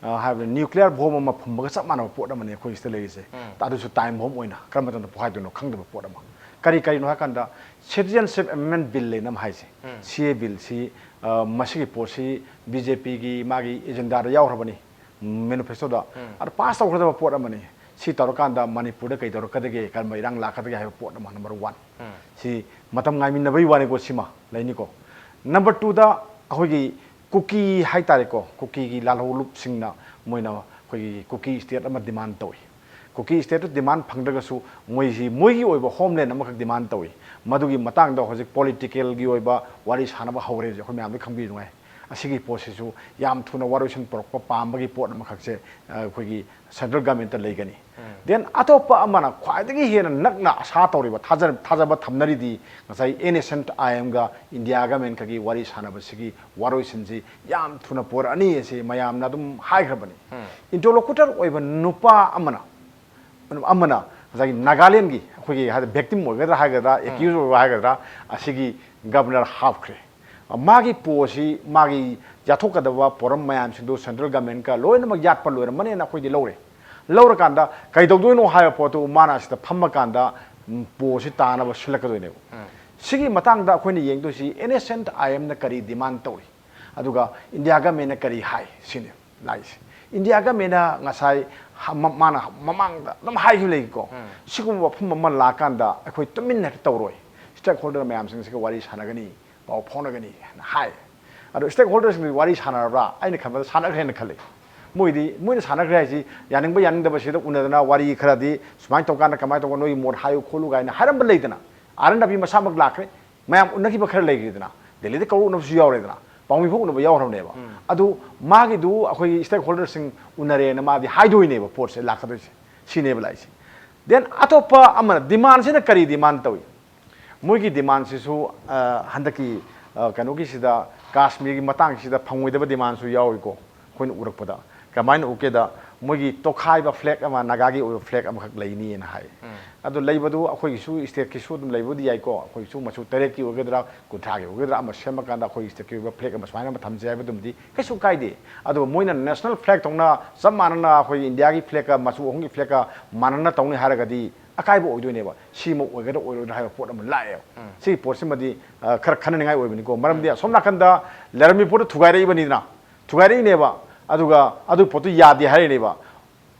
ꯑ, ꯍꯥꯏꯕꯗꯤ ꯅ꯭ꯌꯨꯀ꯭ꯂꯤꯌꯔ ꯕꯣꯝ ꯑꯃ ꯐꯨꯝꯕꯒ ꯆꯞ ꯃꯥꯟꯅꯕ ꯄꯣꯠ ꯑꯃꯅꯤ ꯑꯩꯈꯣꯏ ꯁꯤꯗ ꯂꯩꯔꯤꯁꯦ꯫ ꯑꯗꯨꯁꯨ ꯇꯥꯏꯝ ꯕꯣꯝ ꯑꯣꯏꯅ ꯀꯔꯝꯕ ꯃꯇꯝꯗ ꯄꯣꯛꯈꯥꯏꯗꯣꯏꯅꯣ ꯈꯪꯗꯕ ꯄꯣꯠ ꯑꯃ꯫ ꯀꯔꯤ ꯀꯔꯤꯅꯣ ꯍꯥꯏꯀꯥꯟꯗ, ꯁꯤꯇꯤꯖꯟꯁꯤꯞ ꯑꯦꯃꯦꯟꯃꯦꯟ ꯕꯤꯜ ꯂꯩꯅ ꯑꯃ ꯍꯥꯏꯁꯦ, ꯁꯤ ꯑꯦ ꯕꯤꯜꯁꯤ, ꯑ, ꯃꯁꯤꯒꯤ ꯄꯣꯠꯁꯤ ꯕꯤ ꯖꯦ ꯄꯤꯒꯤ ꯃꯥꯒꯤ ꯑꯦꯖꯦꯟꯗꯥꯗ ꯌꯥꯎꯈ꯭ꯔꯕꯅꯤ, ꯃꯦꯅꯤꯐꯦꯁꯇꯣꯗ꯫ ꯑꯗ ꯄꯥꯁ ꯇꯧꯒꯗꯕ ꯄꯣꯠ ꯑꯃꯅꯤ꯫ ꯁꯤ ꯇꯧꯔꯀꯥꯟꯗ ꯃꯅꯤꯄꯨꯔꯗ ꯀꯩ ꯇꯧꯔꯛꯀꯗꯒꯦ, ꯀꯔꯝꯕ ꯏꯔꯥꯡ ꯂꯥꯛꯀꯗꯒꯦ ꯍꯥꯏꯕ ꯄꯣꯠ ꯑꯃ, ꯅꯝꯕꯔ ꯋꯥꯟ꯫ ꯁꯤ ꯃꯇꯝ ꯉꯥꯏꯃꯤꯟꯅꯕꯒꯤ ꯋꯥꯅꯤꯀꯣ, ꯁꯤꯃ ꯂꯩꯅꯤꯀꯣ꯫ ꯅꯝꯕꯔ ꯇꯨꯗ ꯑꯩꯈꯣꯏꯒꯤ ꯀꯨꯀꯤ ꯍꯥꯏꯇꯥꯔꯦꯀꯣ, ꯀꯨꯀꯤꯒꯤ ꯂꯥꯜꯍꯧꯂꯨꯞꯁꯤꯡꯅ ꯃꯣꯏꯅ ꯑꯩꯈꯣꯏꯒꯤ ꯀꯨꯀꯤ ꯁ꯭ꯇꯦꯠ ꯑꯃ ꯗꯤꯃꯥꯟ ꯇꯧꯏ꯫ ꯀꯨꯀꯤ ꯁ꯭ꯇꯦꯠꯇ ꯗꯤꯃꯥꯟ ꯐꯪꯗ꯭ꯔꯒꯁꯨ ꯃꯣꯏꯁꯤ ꯃꯣꯏꯒꯤ ꯑꯣꯏꯕ ꯍꯣꯝꯂꯦꯟ ꯑꯃꯈꯛ ꯗꯤꯃꯥꯟ ꯇꯧꯏ꯫ ꯃꯗꯨꯒꯤ ꯃꯇꯥꯡꯗ ꯍꯧꯖꯤꯛ ꯄꯣꯂꯤꯇꯤꯀꯦꯜꯒꯤ ꯑꯣꯏꯕ ꯋꯥꯔꯤ ꯁꯥꯟꯅꯕ ꯍꯧꯔꯦ ꯍꯧꯖꯤꯛ, ꯑꯩꯈꯣꯏ ꯃꯌꯥꯝꯗ ꯈꯪꯕꯤꯅꯉꯥꯏ꯫ ꯑꯁꯤꯒꯤ ꯄꯣꯠꯁꯤꯁꯨ ꯌꯥꯝ ꯊꯨꯅ ꯋꯥꯔꯣꯏꯁꯤꯟ ꯄꯨꯔꯛꯄ ꯄꯥꯝꯕꯒꯤ ꯄꯣꯠ ꯑꯃꯈꯛꯁꯦ, ꯑ, ꯑꯩꯈꯣꯏꯒꯤ central governmentꯇ ꯂꯩꯒꯅꯤ꯫ Then ꯑꯇꯣꯞꯄ ꯑꯃꯅ ꯈ꯭ꯋꯥꯏꯗꯒꯤ ꯍꯦꯟꯅ ꯅꯛꯅ ꯑꯁꯥ ꯇꯧꯔꯤꯕ, ꯊꯥꯖ-, ꯊꯥꯖꯕ ꯊꯝꯅꯔꯤꯗꯤ ꯉꯁꯥꯏ NSCN-IMꯒ India governmentꯀꯒꯤ ꯋꯥꯔꯤ ꯁꯥꯟꯅꯕꯁꯤꯒꯤ ꯋꯥꯔꯣꯏꯁꯤꯟꯁꯤ ꯌꯥꯝ ꯊꯨꯅ ꯄꯨꯔꯛꯑꯅꯤ ꯑꯁꯤ ꯃꯌꯥꯝꯅ ꯑꯗꯨꯝ ꯍꯥꯏꯈ꯭ꯔꯕꯅꯤ꯫ Interlocutor ꯑꯣꯏꯕ ꯅꯨꯄꯥ ꯑꯃꯅ, ꯑꯃꯅ ꯉꯁꯥꯏꯒꯤ ꯅꯥꯒꯥꯂꯦꯟꯒꯤ ꯑꯩꯈꯣꯏꯒꯤ ꯍꯥꯏꯗꯤ victim ꯑꯣꯏꯒꯗ꯭ꯔꯥ ꯍꯥꯏꯒꯗ꯭ꯔꯥ, accused ꯑꯣꯏꯕ ꯍꯥꯏꯒꯗ꯭ꯔꯥ, ꯑꯁꯤꯒꯤ governor ꯍꯥꯞꯈ꯭ꯔꯦ꯫ ꯃꯥꯒꯤ ꯄꯣꯁꯤ, ꯃꯥꯒꯤ ꯌꯥꯊꯣꯛꯀꯗꯕ ꯄꯣꯔꯝ ꯃꯌꯥꯝꯁꯤꯡꯗꯨ central governmentꯀ ꯂꯣꯏꯅꯃꯛ ꯌꯥꯠꯄ ꯂꯣꯏꯔꯝꯃꯅꯦꯅ ꯑꯩꯈꯣꯏꯗꯤ ꯂꯧꯔꯦ꯫ ꯂꯧꯔꯀꯥꯟꯗ ꯀꯩꯗꯧꯗꯣꯏꯅꯣ ꯍꯥꯏꯕ ꯄꯣꯠꯇꯨ ꯃꯥꯅ ꯑꯁꯤꯗ ꯐꯝꯃꯀꯥꯟꯗ, ꯎꯝ, ꯄꯣꯁꯤ ꯇꯥꯅꯕ ꯁꯤꯜꯂꯛꯀꯗꯣꯏꯅꯦꯕ꯫ ꯁꯤꯒꯤ ꯃꯇꯥꯡꯗ ꯑꯩꯈꯣꯏꯅ ꯌꯦꯡꯗꯣꯏꯁꯤ NSCN-IMꯅ ꯀꯔꯤ demand ꯇꯧꯔꯤ, ꯑꯗꯨꯒ India governmentꯅ ꯀꯔꯤ ꯍꯥꯏ ꯁꯤꯅꯤ ꯂꯥꯛꯏꯁꯦ꯫ India governmentꯅ ꯉꯁꯥꯏ ꯍ-, ꯃ-, ꯃꯥꯅ ꯃꯃꯥꯡꯗ ꯑꯗꯨꯝ ꯍꯥꯏꯈꯤꯕ ꯂꯩꯀꯣ, ꯁꯤꯒꯨꯝꯕ ꯋꯥꯐꯝ ꯑꯃ ꯂꯥꯛꯀꯥꯟꯗ ꯑꯩꯈꯣꯏ ꯇꯨꯃꯤꯟꯅ ꯍꯦꯛꯇ ꯇꯧꯔꯣꯏ, stakeholder ꯃꯌꯥꯝꯁꯤꯡꯁꯤꯒ ꯋꯥꯔꯤ ꯁꯥꯟꯅꯒꯅꯤ, ꯄꯥꯎ ꯐꯥꯎꯅꯒꯅꯤ ꯍꯥꯏꯅ ꯍꯥꯏ꯫ ꯑꯗꯣ stakeholderꯁꯤꯡꯗꯨ ꯋꯥꯔꯤ ꯁꯥꯟꯅꯔꯕ꯭ꯔꯥ? ꯑꯩꯅ ꯈꯟꯕꯗ ꯁꯥꯟꯅꯈ꯭ꯔꯦꯅ ꯈꯜꯂꯤ꯫ ꯃꯣꯏꯗꯤ, ꯃꯣꯏꯅ ꯁꯥꯟꯅꯈ꯭ꯔꯦ ꯍꯥꯏꯁꯤ ꯌꯥꯅꯤꯡꯕ ꯌꯥꯅꯤꯡꯗꯕ ꯁꯤꯗ ꯎꯅꯗꯅ ꯋꯥꯔꯤ ꯈꯔꯗꯤ ꯁꯨꯃꯥꯏꯅ ꯇꯧꯀꯥꯟꯗ ꯀꯃꯥꯏꯅ ꯇꯧꯕ ꯅꯣꯏꯒꯤ ꯃꯣꯠ ꯍꯥꯏꯌꯨ ꯈꯣꯠꯂꯨ ꯀꯥꯏꯅ ꯍꯥꯏꯔꯝꯕ ꯂꯩꯗꯅ, R and W ꯃꯁꯥꯃꯛ ꯂꯥꯛꯈ꯭ꯔꯦ, ꯃꯌꯥꯝ ꯎꯅꯈꯤꯕ ꯈꯔ ꯂꯩꯈ꯭ꯔꯦꯗꯅ, ꯗꯦꯜꯂꯤꯗ ꯀꯧꯔ ꯎꯅꯕꯁꯨ ꯌꯥꯎꯔꯦꯗꯅ, ꯄꯥꯎꯃꯤ ꯐꯥꯎ ꯎꯅꯕ ꯌꯥꯎꯈ꯭ꯔꯕꯅꯦꯕ꯫ ꯑꯗꯨ ꯃꯥꯒꯤꯗꯨ ꯑꯩꯈꯣꯏꯒꯤ stakeholderꯁꯤꯡ ꯎꯅꯔꯦꯅ ꯃꯥꯗꯤ ꯍꯥꯏꯗꯣꯏꯅꯦꯕ ꯄꯣꯠꯁꯦ ꯂꯥꯛꯀꯗꯣꯏꯁꯦ, ꯁꯤꯅꯦꯕ ꯂꯥꯛꯏꯁꯦ꯫ Then ꯑꯇꯣꯞꯄ ꯑꯃꯅ demandꯁꯤꯅ ꯀꯔꯤ demand ꯇꯧꯏ? ꯃꯣꯏꯒꯤ demandꯁꯤꯁꯨ, ꯑ, ꯍꯟꯗꯛꯀꯤ, ꯑ, ꯀꯩꯅꯣꯒꯤꯁꯤꯗ, ꯀꯥꯁꯃꯤꯔꯒꯤ ꯃꯇꯥꯡꯁꯤꯗ ꯐꯪꯉꯣꯏꯗꯕ demandꯁꯨ ꯌꯥꯎꯏꯀꯣ꯫ ꯑꯩꯈꯣꯏꯅ ꯎꯔꯛꯄꯗ ꯀꯃꯥꯏꯅ ꯎꯒꯦꯗ, ꯃꯣꯏꯒꯤ ꯇꯣꯈꯥꯏꯕ flag ꯑꯃ, ꯅꯥꯒꯥꯒꯤ ꯑꯣꯏꯕ flag ꯑꯃꯈꯛ ꯂꯩꯅꯤꯅ ꯍꯥꯏ꯫ ꯑꯗꯣ ꯂꯩꯕꯗꯨ ꯑꯩꯈꯣꯏꯒꯤꯁꯨ stateꯀꯤꯁꯨ ꯑꯗꯨꯝ ꯂꯩꯕꯕꯨꯗꯤ ꯌꯥꯏꯀꯣ, ꯑꯩꯈꯣꯏꯒꯤꯁꯨ ꯃꯆꯨ ꯇꯔꯦꯠꯀꯤ ꯑꯣꯏꯒꯗ꯭ꯔꯥ, ꯀꯨꯟꯊ꯭ꯔꯥꯒꯤ ꯑꯣꯏꯒꯗ꯭ꯔꯥ ꯑꯃ ꯁꯦꯝꯃꯀꯥꯟꯗ ꯑꯩꯈꯣꯏꯒꯤ stateꯀꯤ ꯑꯣꯏꯕ flag ꯑꯃ ꯁꯨꯃꯥꯏꯅ ꯑꯃ ꯊꯝꯖꯩ ꯍꯥꯏꯕꯗꯨꯃꯗꯤ ꯀꯩꯁꯨ ꯀꯥꯏꯗꯦ꯫ ꯑꯗꯨꯒ ꯃꯣꯏꯅ national flag ꯇꯧꯅ ꯆꯞ ꯃꯥꯟꯅꯅ ꯑꯩꯈꯣꯏꯒꯤ Indiaꯒꯤ flagꯀ, ꯃꯆꯨ ꯑꯍꯨꯝꯒꯤ flagꯀ ꯃꯥꯟꯅꯅ ꯇꯧꯅꯤ ꯍꯥꯏꯔꯒꯗꯤ ꯑꯀꯥꯏꯕ ꯑꯣꯏꯗꯣꯏꯅꯦꯕ꯫ ꯁꯤꯃ ꯑꯣꯏꯒꯗ꯭ꯔꯥ ꯑꯣꯏꯔꯣꯏꯗ꯭ꯔꯥ ꯍꯥꯏꯕ ꯄꯣꯠ ꯑꯃ ꯂꯥꯛꯑꯦꯕ꯫ ꯁꯤꯒꯤ ꯄꯣꯠꯁꯤꯃꯗꯤ, ꯑ, ꯈꯔ ꯈꯟꯅꯅꯤꯡꯉꯥꯏ ꯑꯣꯏꯕꯅꯤꯀꯣ꯫ ꯃꯔꯝꯗꯤ ꯑꯁꯣꯝ ꯅꯥꯀꯟꯗ ꯂꯩꯔꯝꯃꯤ ꯄꯣꯠꯇꯨ ꯊꯨꯒꯥꯏꯔꯛꯏꯕꯅꯤꯗꯅ, ꯊꯨꯒꯥꯏꯔꯛꯏꯅꯦꯕ꯫ ꯑꯗꯨꯒ ꯑꯗꯨ ꯄꯣꯠꯇꯨ ꯌꯥꯗꯦ ꯍꯥꯏꯔꯤꯅꯦꯕ꯫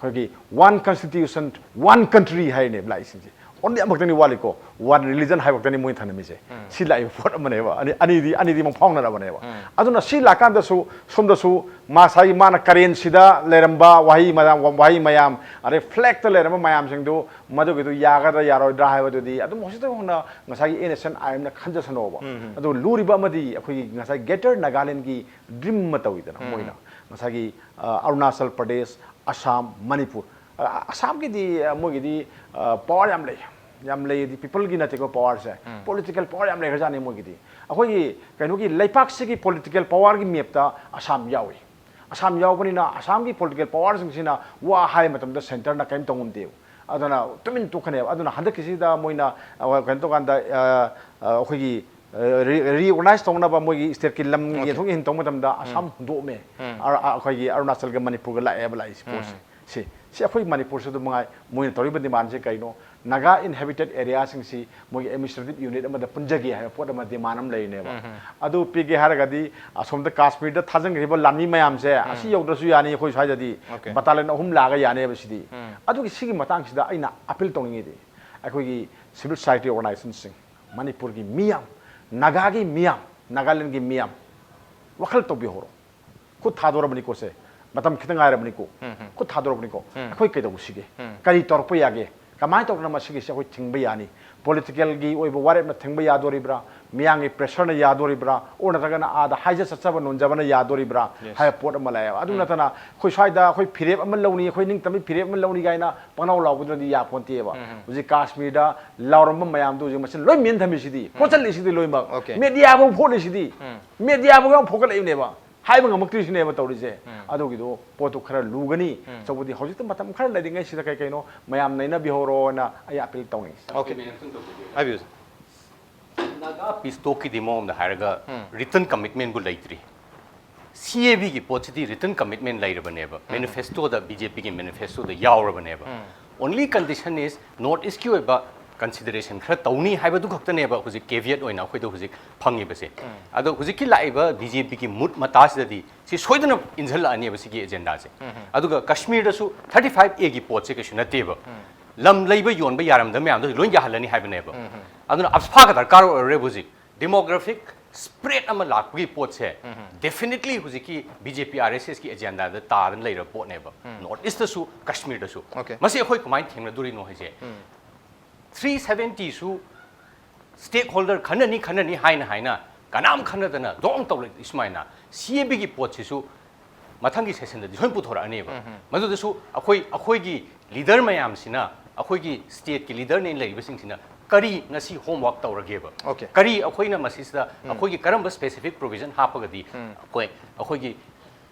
ꯑꯩꯈꯣꯏꯒꯤ one constitution, one country ꯍꯥꯏꯔꯤꯅꯦꯕ ꯂꯥꯛꯏꯁꯤꯡꯁꯦ꯫ ꯑꯣꯟꯂꯤ ꯑꯃꯈꯛꯇꯅꯤ ꯋꯥꯠꯂꯤꯀꯣ, ꯋꯥꯟ ꯔꯤꯂꯤꯖꯟ ꯍꯥꯏꯕꯈꯛꯇꯅꯤ ꯃꯣꯏꯅ ꯊꯝꯂꯝꯃꯤꯁꯦ꯫ ꯁꯤ ꯂꯥꯛꯏꯕ ꯄꯣꯠ ꯑꯃꯅꯦꯕ꯫ ꯑꯅꯤ ꯑꯅꯤꯗꯤ ꯑꯅꯤꯗꯤ ꯑꯃꯨꯛ ꯐꯥꯎꯅꯔꯕꯅꯦꯕ꯫ ꯑꯗꯨꯅ ꯁꯤ ꯂꯥꯛꯀꯥꯟꯗꯁꯨ ꯁꯣꯝꯗꯁꯨ ꯉꯁꯥꯏꯒꯤ ꯃꯥꯅ ꯀꯔꯦꯟꯁꯤꯗ ꯂꯩꯔꯝꯕ ꯋꯥꯍꯩ ꯃꯌꯥꯝ, ꯋꯥꯍꯩ ꯃꯌꯥꯝ, ꯑꯗꯩ ꯐ꯭ꯂꯦꯛꯇ ꯂꯩꯔꯝꯕ ꯃꯌꯥꯝꯁꯤꯡꯗꯨ, ꯃꯗꯨꯒꯤꯗꯨ ꯌꯥꯒꯗ꯭ꯔꯥ ꯌꯥꯔꯣꯏꯗ꯭ꯔꯥ ꯍꯥꯏꯕꯗꯨꯗꯤ ꯑꯗꯨꯝ ꯍꯧꯖꯤꯛꯇ ꯍꯧꯅ ꯉꯁꯥꯏꯒꯤ ꯑꯦꯟ ꯑꯦꯁ ꯑꯦꯟ ꯑꯥꯏ ꯑꯦꯝꯅ ꯈꯟꯖꯁꯅꯣꯕ꯫ ꯑꯗꯨ ꯂꯨꯔꯤꯕ ꯑꯃꯗꯤ ꯑꯩꯈꯣꯏꯒꯤ ꯉꯁꯥꯏ ꯒ꯭ꯔꯦꯇꯔ ꯅꯥꯒꯥꯂꯦꯟꯒꯤ ꯗ꯭ꯔꯤꯝ ꯑꯃ ꯇꯧꯋꯤꯗꯅ ꯃꯣꯏꯅ ꯉꯁꯥꯏꯒꯤ ꯑ, ꯑꯔꯨꯅꯥꯆꯜ ꯄ꯭ꯔꯗꯦꯁ, ꯑꯁꯥꯝ, ꯃꯅꯤꯄꯨꯔ꯫ ꯑ, ꯑꯁꯥꯝꯒꯤꯗꯤ, ꯑ, ꯃꯣꯏꯒꯤꯗꯤ, ꯑ, ꯄꯋꯥꯔ ꯌꯥꯝ ꯂꯩ꯫ ꯌꯥꯝ ꯂꯩ ꯑꯗꯤ ꯄꯤꯄꯜꯒꯤ ꯅꯠꯇꯦꯀꯣ ꯄꯋꯥꯔꯁꯦ꯫ ꯄꯣꯂꯤꯇꯤꯀꯦꯜ ꯄꯋꯥꯔ ꯌꯥꯝ ꯂꯩꯈ꯭ꯔꯖꯥꯠꯅꯤ ꯃꯣꯏꯒꯤꯗꯤ꯫ ꯑꯩꯈꯣꯏꯒꯤ ꯀꯩꯅꯣꯒꯤ ꯂꯩꯄꯥꯛꯁꯤꯒꯤ ꯄꯣꯂꯤꯇꯤꯀꯦꯜ ꯄꯋꯥꯔꯒꯤ ꯃꯦꯞꯇ ꯑꯁꯥꯝ ꯌꯥꯎꯏ꯫ ꯑꯁꯥꯝ ꯌꯥꯎꯕꯅꯤꯅ ꯑꯁꯥꯝꯒꯤ ꯄꯣꯂꯤꯇꯤꯀꯦꯜ ꯄꯋꯥꯔꯁꯤꯡꯁꯤꯅ ꯋꯥ ꯍꯥꯏ ꯃꯇꯝꯗ ꯁꯦꯟꯇꯔꯅ ꯀꯔꯤꯝ ꯇꯧ ꯉꯝꯗꯦꯕ꯫ ꯑꯗꯨꯅ ꯇꯨꯃꯤꯟ ꯇꯣꯛꯀꯅꯦꯕ꯫ ꯑꯗꯨꯅ ꯍꯟꯗꯛꯀꯤꯁꯤꯗ ꯃꯣꯏꯅ, ꯑ, ꯀꯩꯅꯣ ꯇꯧꯀꯥꯟꯗ, ꯑ, ꯑ, ꯑꯩꯈꯣꯏꯒꯤ, ꯑ, ꯔꯤ-, ꯔꯤꯑꯣꯔꯒꯅꯥꯏꯖ ꯇꯧꯅꯕ ꯃꯣꯏꯒꯤ ꯁ꯭ꯇꯦꯠꯀꯤ ꯂꯝ ꯌꯦꯟꯊꯣꯛ ꯌꯦꯟꯁꯤꯟ ꯇꯧꯕ ꯃꯇꯝꯗ ꯑꯁꯥꯝ ꯍꯨꯟꯗꯣꯛꯑꯝꯃꯦ꯫ ꯑꯔ-, ꯑ-, ꯑꯩꯈꯣꯏꯒꯤ ꯑꯔꯨꯅꯥꯆꯜꯒ ꯃꯅꯤꯄꯨꯔꯒ ꯂꯥꯛꯑꯦꯕ ꯂꯥꯛꯏꯁꯤ ꯄꯣꯠꯁꯦ꯫ ꯁꯤ, ꯁꯤ ꯑꯩꯈꯣꯏ ꯃꯅꯤꯄꯨꯔꯁꯨ ꯑꯗꯨꯝ ꯃꯉꯥꯏ꯫ ꯃꯣꯏꯅ ꯇꯧꯔꯤꯕ ꯗꯤꯃꯥꯟꯁꯦ ꯀꯩꯅꯣ? ꯅꯥꯒꯥ ꯏꯟꯍꯦꯕꯤꯇꯦꯠ ꯑꯦꯔꯤꯌꯥꯁꯤꯡꯁꯤ ꯃꯣꯏꯒꯤ ꯑꯦꯗꯃꯤꯅꯤꯁꯇ꯭ꯔꯦꯇꯤꯞ ꯌꯨꯅꯤꯠ ꯑꯃꯗ ꯄꯨꯟꯖꯒꯦ ꯍꯥꯏꯕ ꯄꯣꯠ ꯑꯃ ꯗꯤꯃꯥꯟ ꯑꯃ ꯂꯩꯔꯤꯅꯦꯕ꯫ ꯑꯗꯨ ꯄꯤꯒꯦ ꯍꯥꯏꯔꯒꯗꯤ ꯑꯁꯣꯝꯗ ꯀꯥꯁꯃꯤꯔꯗ ꯊꯥꯖꯤꯟꯈ꯭ꯔꯤꯕ ꯂꯥꯟꯃꯤ ꯃꯌꯥꯝꯁꯦ ꯑꯁꯤ ꯌꯧꯗ꯭ꯔꯁꯨ ꯌꯥꯅꯤ ꯑꯩꯈꯣꯏ ꯁ꯭ꯋꯥꯏꯗꯗꯤ꯫ ꯕꯇꯥꯂꯤꯌꯟ ꯑꯍꯨꯝ ꯂꯥꯛꯑꯒ ꯌꯥꯅꯦꯕ ꯁꯤꯗꯤ꯫ ꯑꯗꯨꯒꯤ ꯁꯤꯒꯤ ꯃꯇꯥꯡꯁꯤꯗ ꯑꯩꯅ ꯑꯄꯤꯜ ꯇꯧꯅꯤꯡꯉꯤꯗꯤ ꯑꯩꯈꯣꯏꯒꯤ ꯁꯤꯚꯤꯜ ꯁꯣꯁꯥꯏꯇꯤ ꯑꯣꯔꯒꯅꯥꯏꯖꯦꯁꯟꯁꯤꯡ, ꯃꯅꯤꯄꯨꯔꯒꯤ ꯃꯤꯌꯥꯝ, ꯅꯥꯒꯥꯒꯤ ꯃꯤꯌꯥꯝ, ꯅꯥꯒꯥꯂꯦꯟꯒꯤ ꯃꯤꯌꯥꯝ, ꯋꯥꯈꯜ ꯇꯧꯕꯤꯍꯧꯔꯣ꯫ ꯈꯨꯠ ꯊꯥꯗꯣꯔꯕꯅꯤꯀꯣ ꯁꯦ, ꯃꯇꯝ ꯈꯤꯇꯪ ꯉꯥꯏꯔꯕꯅꯤꯀꯣ꯫ ꯈꯨꯠ ꯊꯥꯗꯣꯔꯕꯅꯤꯀꯣ꯫ ꯑꯩꯈꯣꯏ ꯀꯩꯗꯧꯁꯤꯒꯦ? ꯀꯔꯤ ꯇꯧꯔꯛꯄ ꯌꯥꯒꯦ? ꯀꯃꯥꯏꯅ ꯇꯧꯗꯅ ꯃꯁꯤꯒꯤꯁꯦ ꯑꯩꯈꯣꯏ ꯊꯤꯡꯕ ꯌꯥꯅꯤ? ꯄꯣꯂꯤꯇꯤꯀꯦꯜꯒꯤ ꯑꯣꯏꯕ ꯋꯥꯔꯦꯞꯅ ꯊꯤꯡꯕ ꯌꯥꯗꯣꯔꯤꯕ꯭ꯔꯥ? ꯃꯤꯌꯥꯝꯒꯤ ꯄ꯭ꯔꯦꯁꯔꯅ ꯌꯥꯗꯣꯔꯤꯕ꯭ꯔꯥ? ꯑꯣꯔ ꯅꯠꯇ꯭ꯔꯒꯅ ꯑꯥꯗ ꯍꯥꯏꯖ ꯆꯠꯆꯕ ꯅꯣꯟꯖꯕꯅ ꯌꯥꯗꯣꯔꯤꯕ꯭ꯔꯥ? ꯍꯥꯏꯕ ꯄꯣꯠ ꯑꯃ ꯂꯩꯌꯦꯕ꯫ ꯑꯗꯨ ꯅꯠꯇꯅ ꯑꯩꯈꯣꯏ ꯁ꯭ꯋꯥꯏꯗ ꯑꯩꯈꯣꯏ ꯐꯤꯔꯦꯞ ꯑꯃ ꯂꯧꯅꯤ, ꯑꯩꯈꯣꯏ ꯅꯤꯡꯇꯝꯕꯒꯤ ꯐꯤꯔꯦꯞ ꯑꯃ ꯂꯧꯅꯤ ꯀꯥꯏꯅ ꯄꯪꯂꯥꯎ ꯂꯥꯎꯕꯗꯨꯅꯗꯤ ꯌꯥꯄꯣꯠꯇꯦꯕ꯫ ꯍꯧꯖꯤꯛ ꯀꯥꯁꯃꯤꯔꯗ ꯂꯥꯎꯔꯝꯕ ꯃꯌꯥꯝꯗꯨ ꯍꯧꯖꯤꯛ ꯃꯁꯤ ꯂꯣꯏ ꯃꯦꯟ ꯊꯝꯃꯤꯁꯤꯗꯤ, ꯄꯣꯠꯆꯠꯂꯤꯁꯤꯗꯤ ꯂꯣꯏꯅꯃꯛ꯫ ꯃꯦꯗꯤꯌꯥꯐꯥꯎ ꯐꯣꯠꯂꯤꯁꯤꯗꯤ꯫ ꯃꯦꯗꯤꯌꯥꯐꯥꯎ ꯌꯥꯝ ꯐꯣꯀꯠꯂꯛꯏꯕꯅꯦꯕ꯫ ꯍꯥꯏꯕ ꯉꯝꯃꯛꯇ꯭ꯔꯤꯁꯤꯅꯦꯕ ꯇꯧꯔꯤꯁꯦ꯫ ꯑꯗꯨꯒꯤꯗꯣ ꯄꯣꯠꯇꯨ ꯈꯔ ꯂꯨꯒꯅꯤ꯫ ꯑꯆꯧꯕꯗꯤ ꯍꯧꯖꯤꯛꯇ ꯃꯇꯝ ꯈꯔ ꯂꯩꯔꯤꯉꯩꯁꯤꯗ ꯀꯩ ꯀꯩꯅꯣ ꯃꯌꯥꯝ ꯅꯩꯅꯕꯤꯍꯧꯔꯣꯅ ꯑꯩ ꯑꯄꯤꯜ ꯇꯧꯅꯤꯡꯉꯤ꯫ ꯍꯥꯏꯕꯤꯌꯨ ꯁꯥꯔ꯫ ꯅꯥꯒꯥ ꯄꯤꯁ ꯇꯣꯛꯀꯤꯗꯤ ꯃꯑꯣꯡꯗ ꯍꯥꯏꯔꯒ ꯔꯤꯇꯟ ꯀꯃꯤꯠꯃꯦꯟꯕꯨ ꯂꯩꯇ꯭ꯔꯤ꯫ ꯁꯤ ꯑꯦ ꯕꯤꯒꯤ ꯄꯣꯠꯁꯤꯗꯤ ꯔꯤꯇꯟ ꯀꯃꯤꯠꯃꯦꯟ ꯂꯩꯔꯕꯅꯦꯕ꯫ ꯃꯦꯅꯤꯐꯦꯁꯇꯣꯗ, ꯕꯤ ꯖꯦ ꯄꯤꯒꯤ ꯃꯦꯅꯤꯐꯦꯁꯇꯣꯗ ꯌꯥꯎꯔꯕꯅꯦꯕ꯫ ꯑꯣꯟꯂꯤ ꯀꯟꯗꯤꯁꯟ ꯏꯁ ꯅꯣꯔꯠ ꯏꯁꯀꯤ ꯑꯣꯏꯕ ꯀꯟꯁꯤꯗꯔꯦꯁꯟ ꯈꯔ ꯇꯧꯅꯤ ꯍꯥꯏꯕꯗꯨ ꯈꯛꯇꯅꯦꯕ ꯍꯧꯖꯤꯛ ꯀꯦꯚꯤꯌꯦꯠ ꯑꯣꯏꯅ ꯑꯩꯈꯣꯏꯗ ꯍꯧꯖꯤꯛ ꯐꯪꯉꯤꯕꯁꯦ꯫ ꯑꯗꯣ ꯍꯧꯖꯤꯛꯀꯤ ꯂꯥꯛꯏꯕ ꯕꯤ ꯖꯦ ꯄꯤꯒꯤ ꯃꯨꯠ ꯃꯇꯥꯁꯤꯗꯗꯤ ꯁꯤ ꯁꯣꯏꯗꯅ ꯏꯟꯁꯤꯜꯂꯛꯑꯅꯦꯕ ꯁꯤꯒꯤ ꯑꯦꯖꯦꯟꯗꯥꯁꯦ꯫ ꯑꯗꯨꯒ ꯀꯥꯁꯃꯤꯔꯗꯁꯨ ꯊꯥꯔꯇꯤ ꯐꯥꯏꯚ ꯑꯦꯒꯤ ꯄꯣꯠꯁꯦ ꯀꯩꯁꯨ ꯅꯠꯇꯦꯕ꯫ ꯂꯝ ꯂꯩꯕ ꯌꯣꯟꯕ ꯌꯥꯔꯝꯗꯕ ꯃꯌꯥꯝꯗꯣ ꯂꯣꯏ ꯌꯥꯍꯜꯂꯅꯤ ꯍꯥꯏꯕꯅꯦꯕ꯫ ꯑꯗꯨꯅ ꯑꯐꯥꯒ ꯗꯔꯀꯥꯔ ꯑꯣꯏꯔꯔꯦꯕ ꯍꯧꯖꯤꯛ꯫ Demographic spread ꯑꯃ ꯂꯥꯛꯄꯒꯤ ꯄꯣꯠꯁꯦ definitely ꯍꯧꯖꯤꯛꯀꯤ B J P R S S ꯀꯤ ꯑꯦꯖꯦꯟꯗꯥꯗ ꯇꯥꯗꯅ ꯂꯩꯔꯕ ꯄꯣꯠꯅꯦꯕ꯫ North East ꯇꯁꯨ, ꯀꯥꯁꯃꯤꯔꯗꯁꯨ꯫ Okay. ꯃꯁꯤ ꯑꯩꯈꯣꯏ ꯀꯃꯥꯏꯅ ꯊꯦꯡꯅꯗꯣꯔꯤꯅꯣ ꯍꯥꯏꯁꯦ꯫ Three seventy ꯁꯨ stakeholder ꯈꯟꯅꯅꯤ ꯈꯟꯅꯅꯤ ꯍꯥꯏꯅ ꯍꯥꯏꯅ ꯀꯅꯥꯝ ꯈꯟꯅꯗꯅ ꯗꯣꯡ ꯇꯧꯔꯛꯏ ꯁꯨꯃꯥꯏꯅ꯫ C A B ꯒꯤ ꯄꯣꯠꯁꯤꯁꯨ ꯃꯊꯪꯒꯤ session ꯗꯗꯤ ꯁꯣꯏꯅ ꯄꯨꯊꯣꯔꯛꯑꯅꯦꯕ꯫ ꯃꯗꯨꯗꯁꯨ ꯑꯩꯈꯣꯏ, ꯑꯩꯈꯣꯏꯒꯤ leader ꯃꯌꯥꯝꯁꯤꯅ, ꯑꯩꯈꯣꯏꯒꯤ state ꯀꯤ leader ꯅꯦꯅ ꯂꯩꯔꯤꯕꯁꯤꯡꯁꯤꯅ ꯀꯔꯤ ꯉꯁꯤ homework ꯇꯧꯔꯒꯦꯕ? Okay. ꯀꯔꯤ ꯑꯩꯈꯣꯏꯅ ꯃꯁꯤꯁꯤꯗ ꯑꯩꯈꯣꯏꯒꯤ ꯀꯔꯝꯕ specific provision ꯍꯥꯞꯄꯒꯗꯤ ꯑꯩꯈꯣꯏ, ꯑꯩꯈꯣꯏꯒꯤ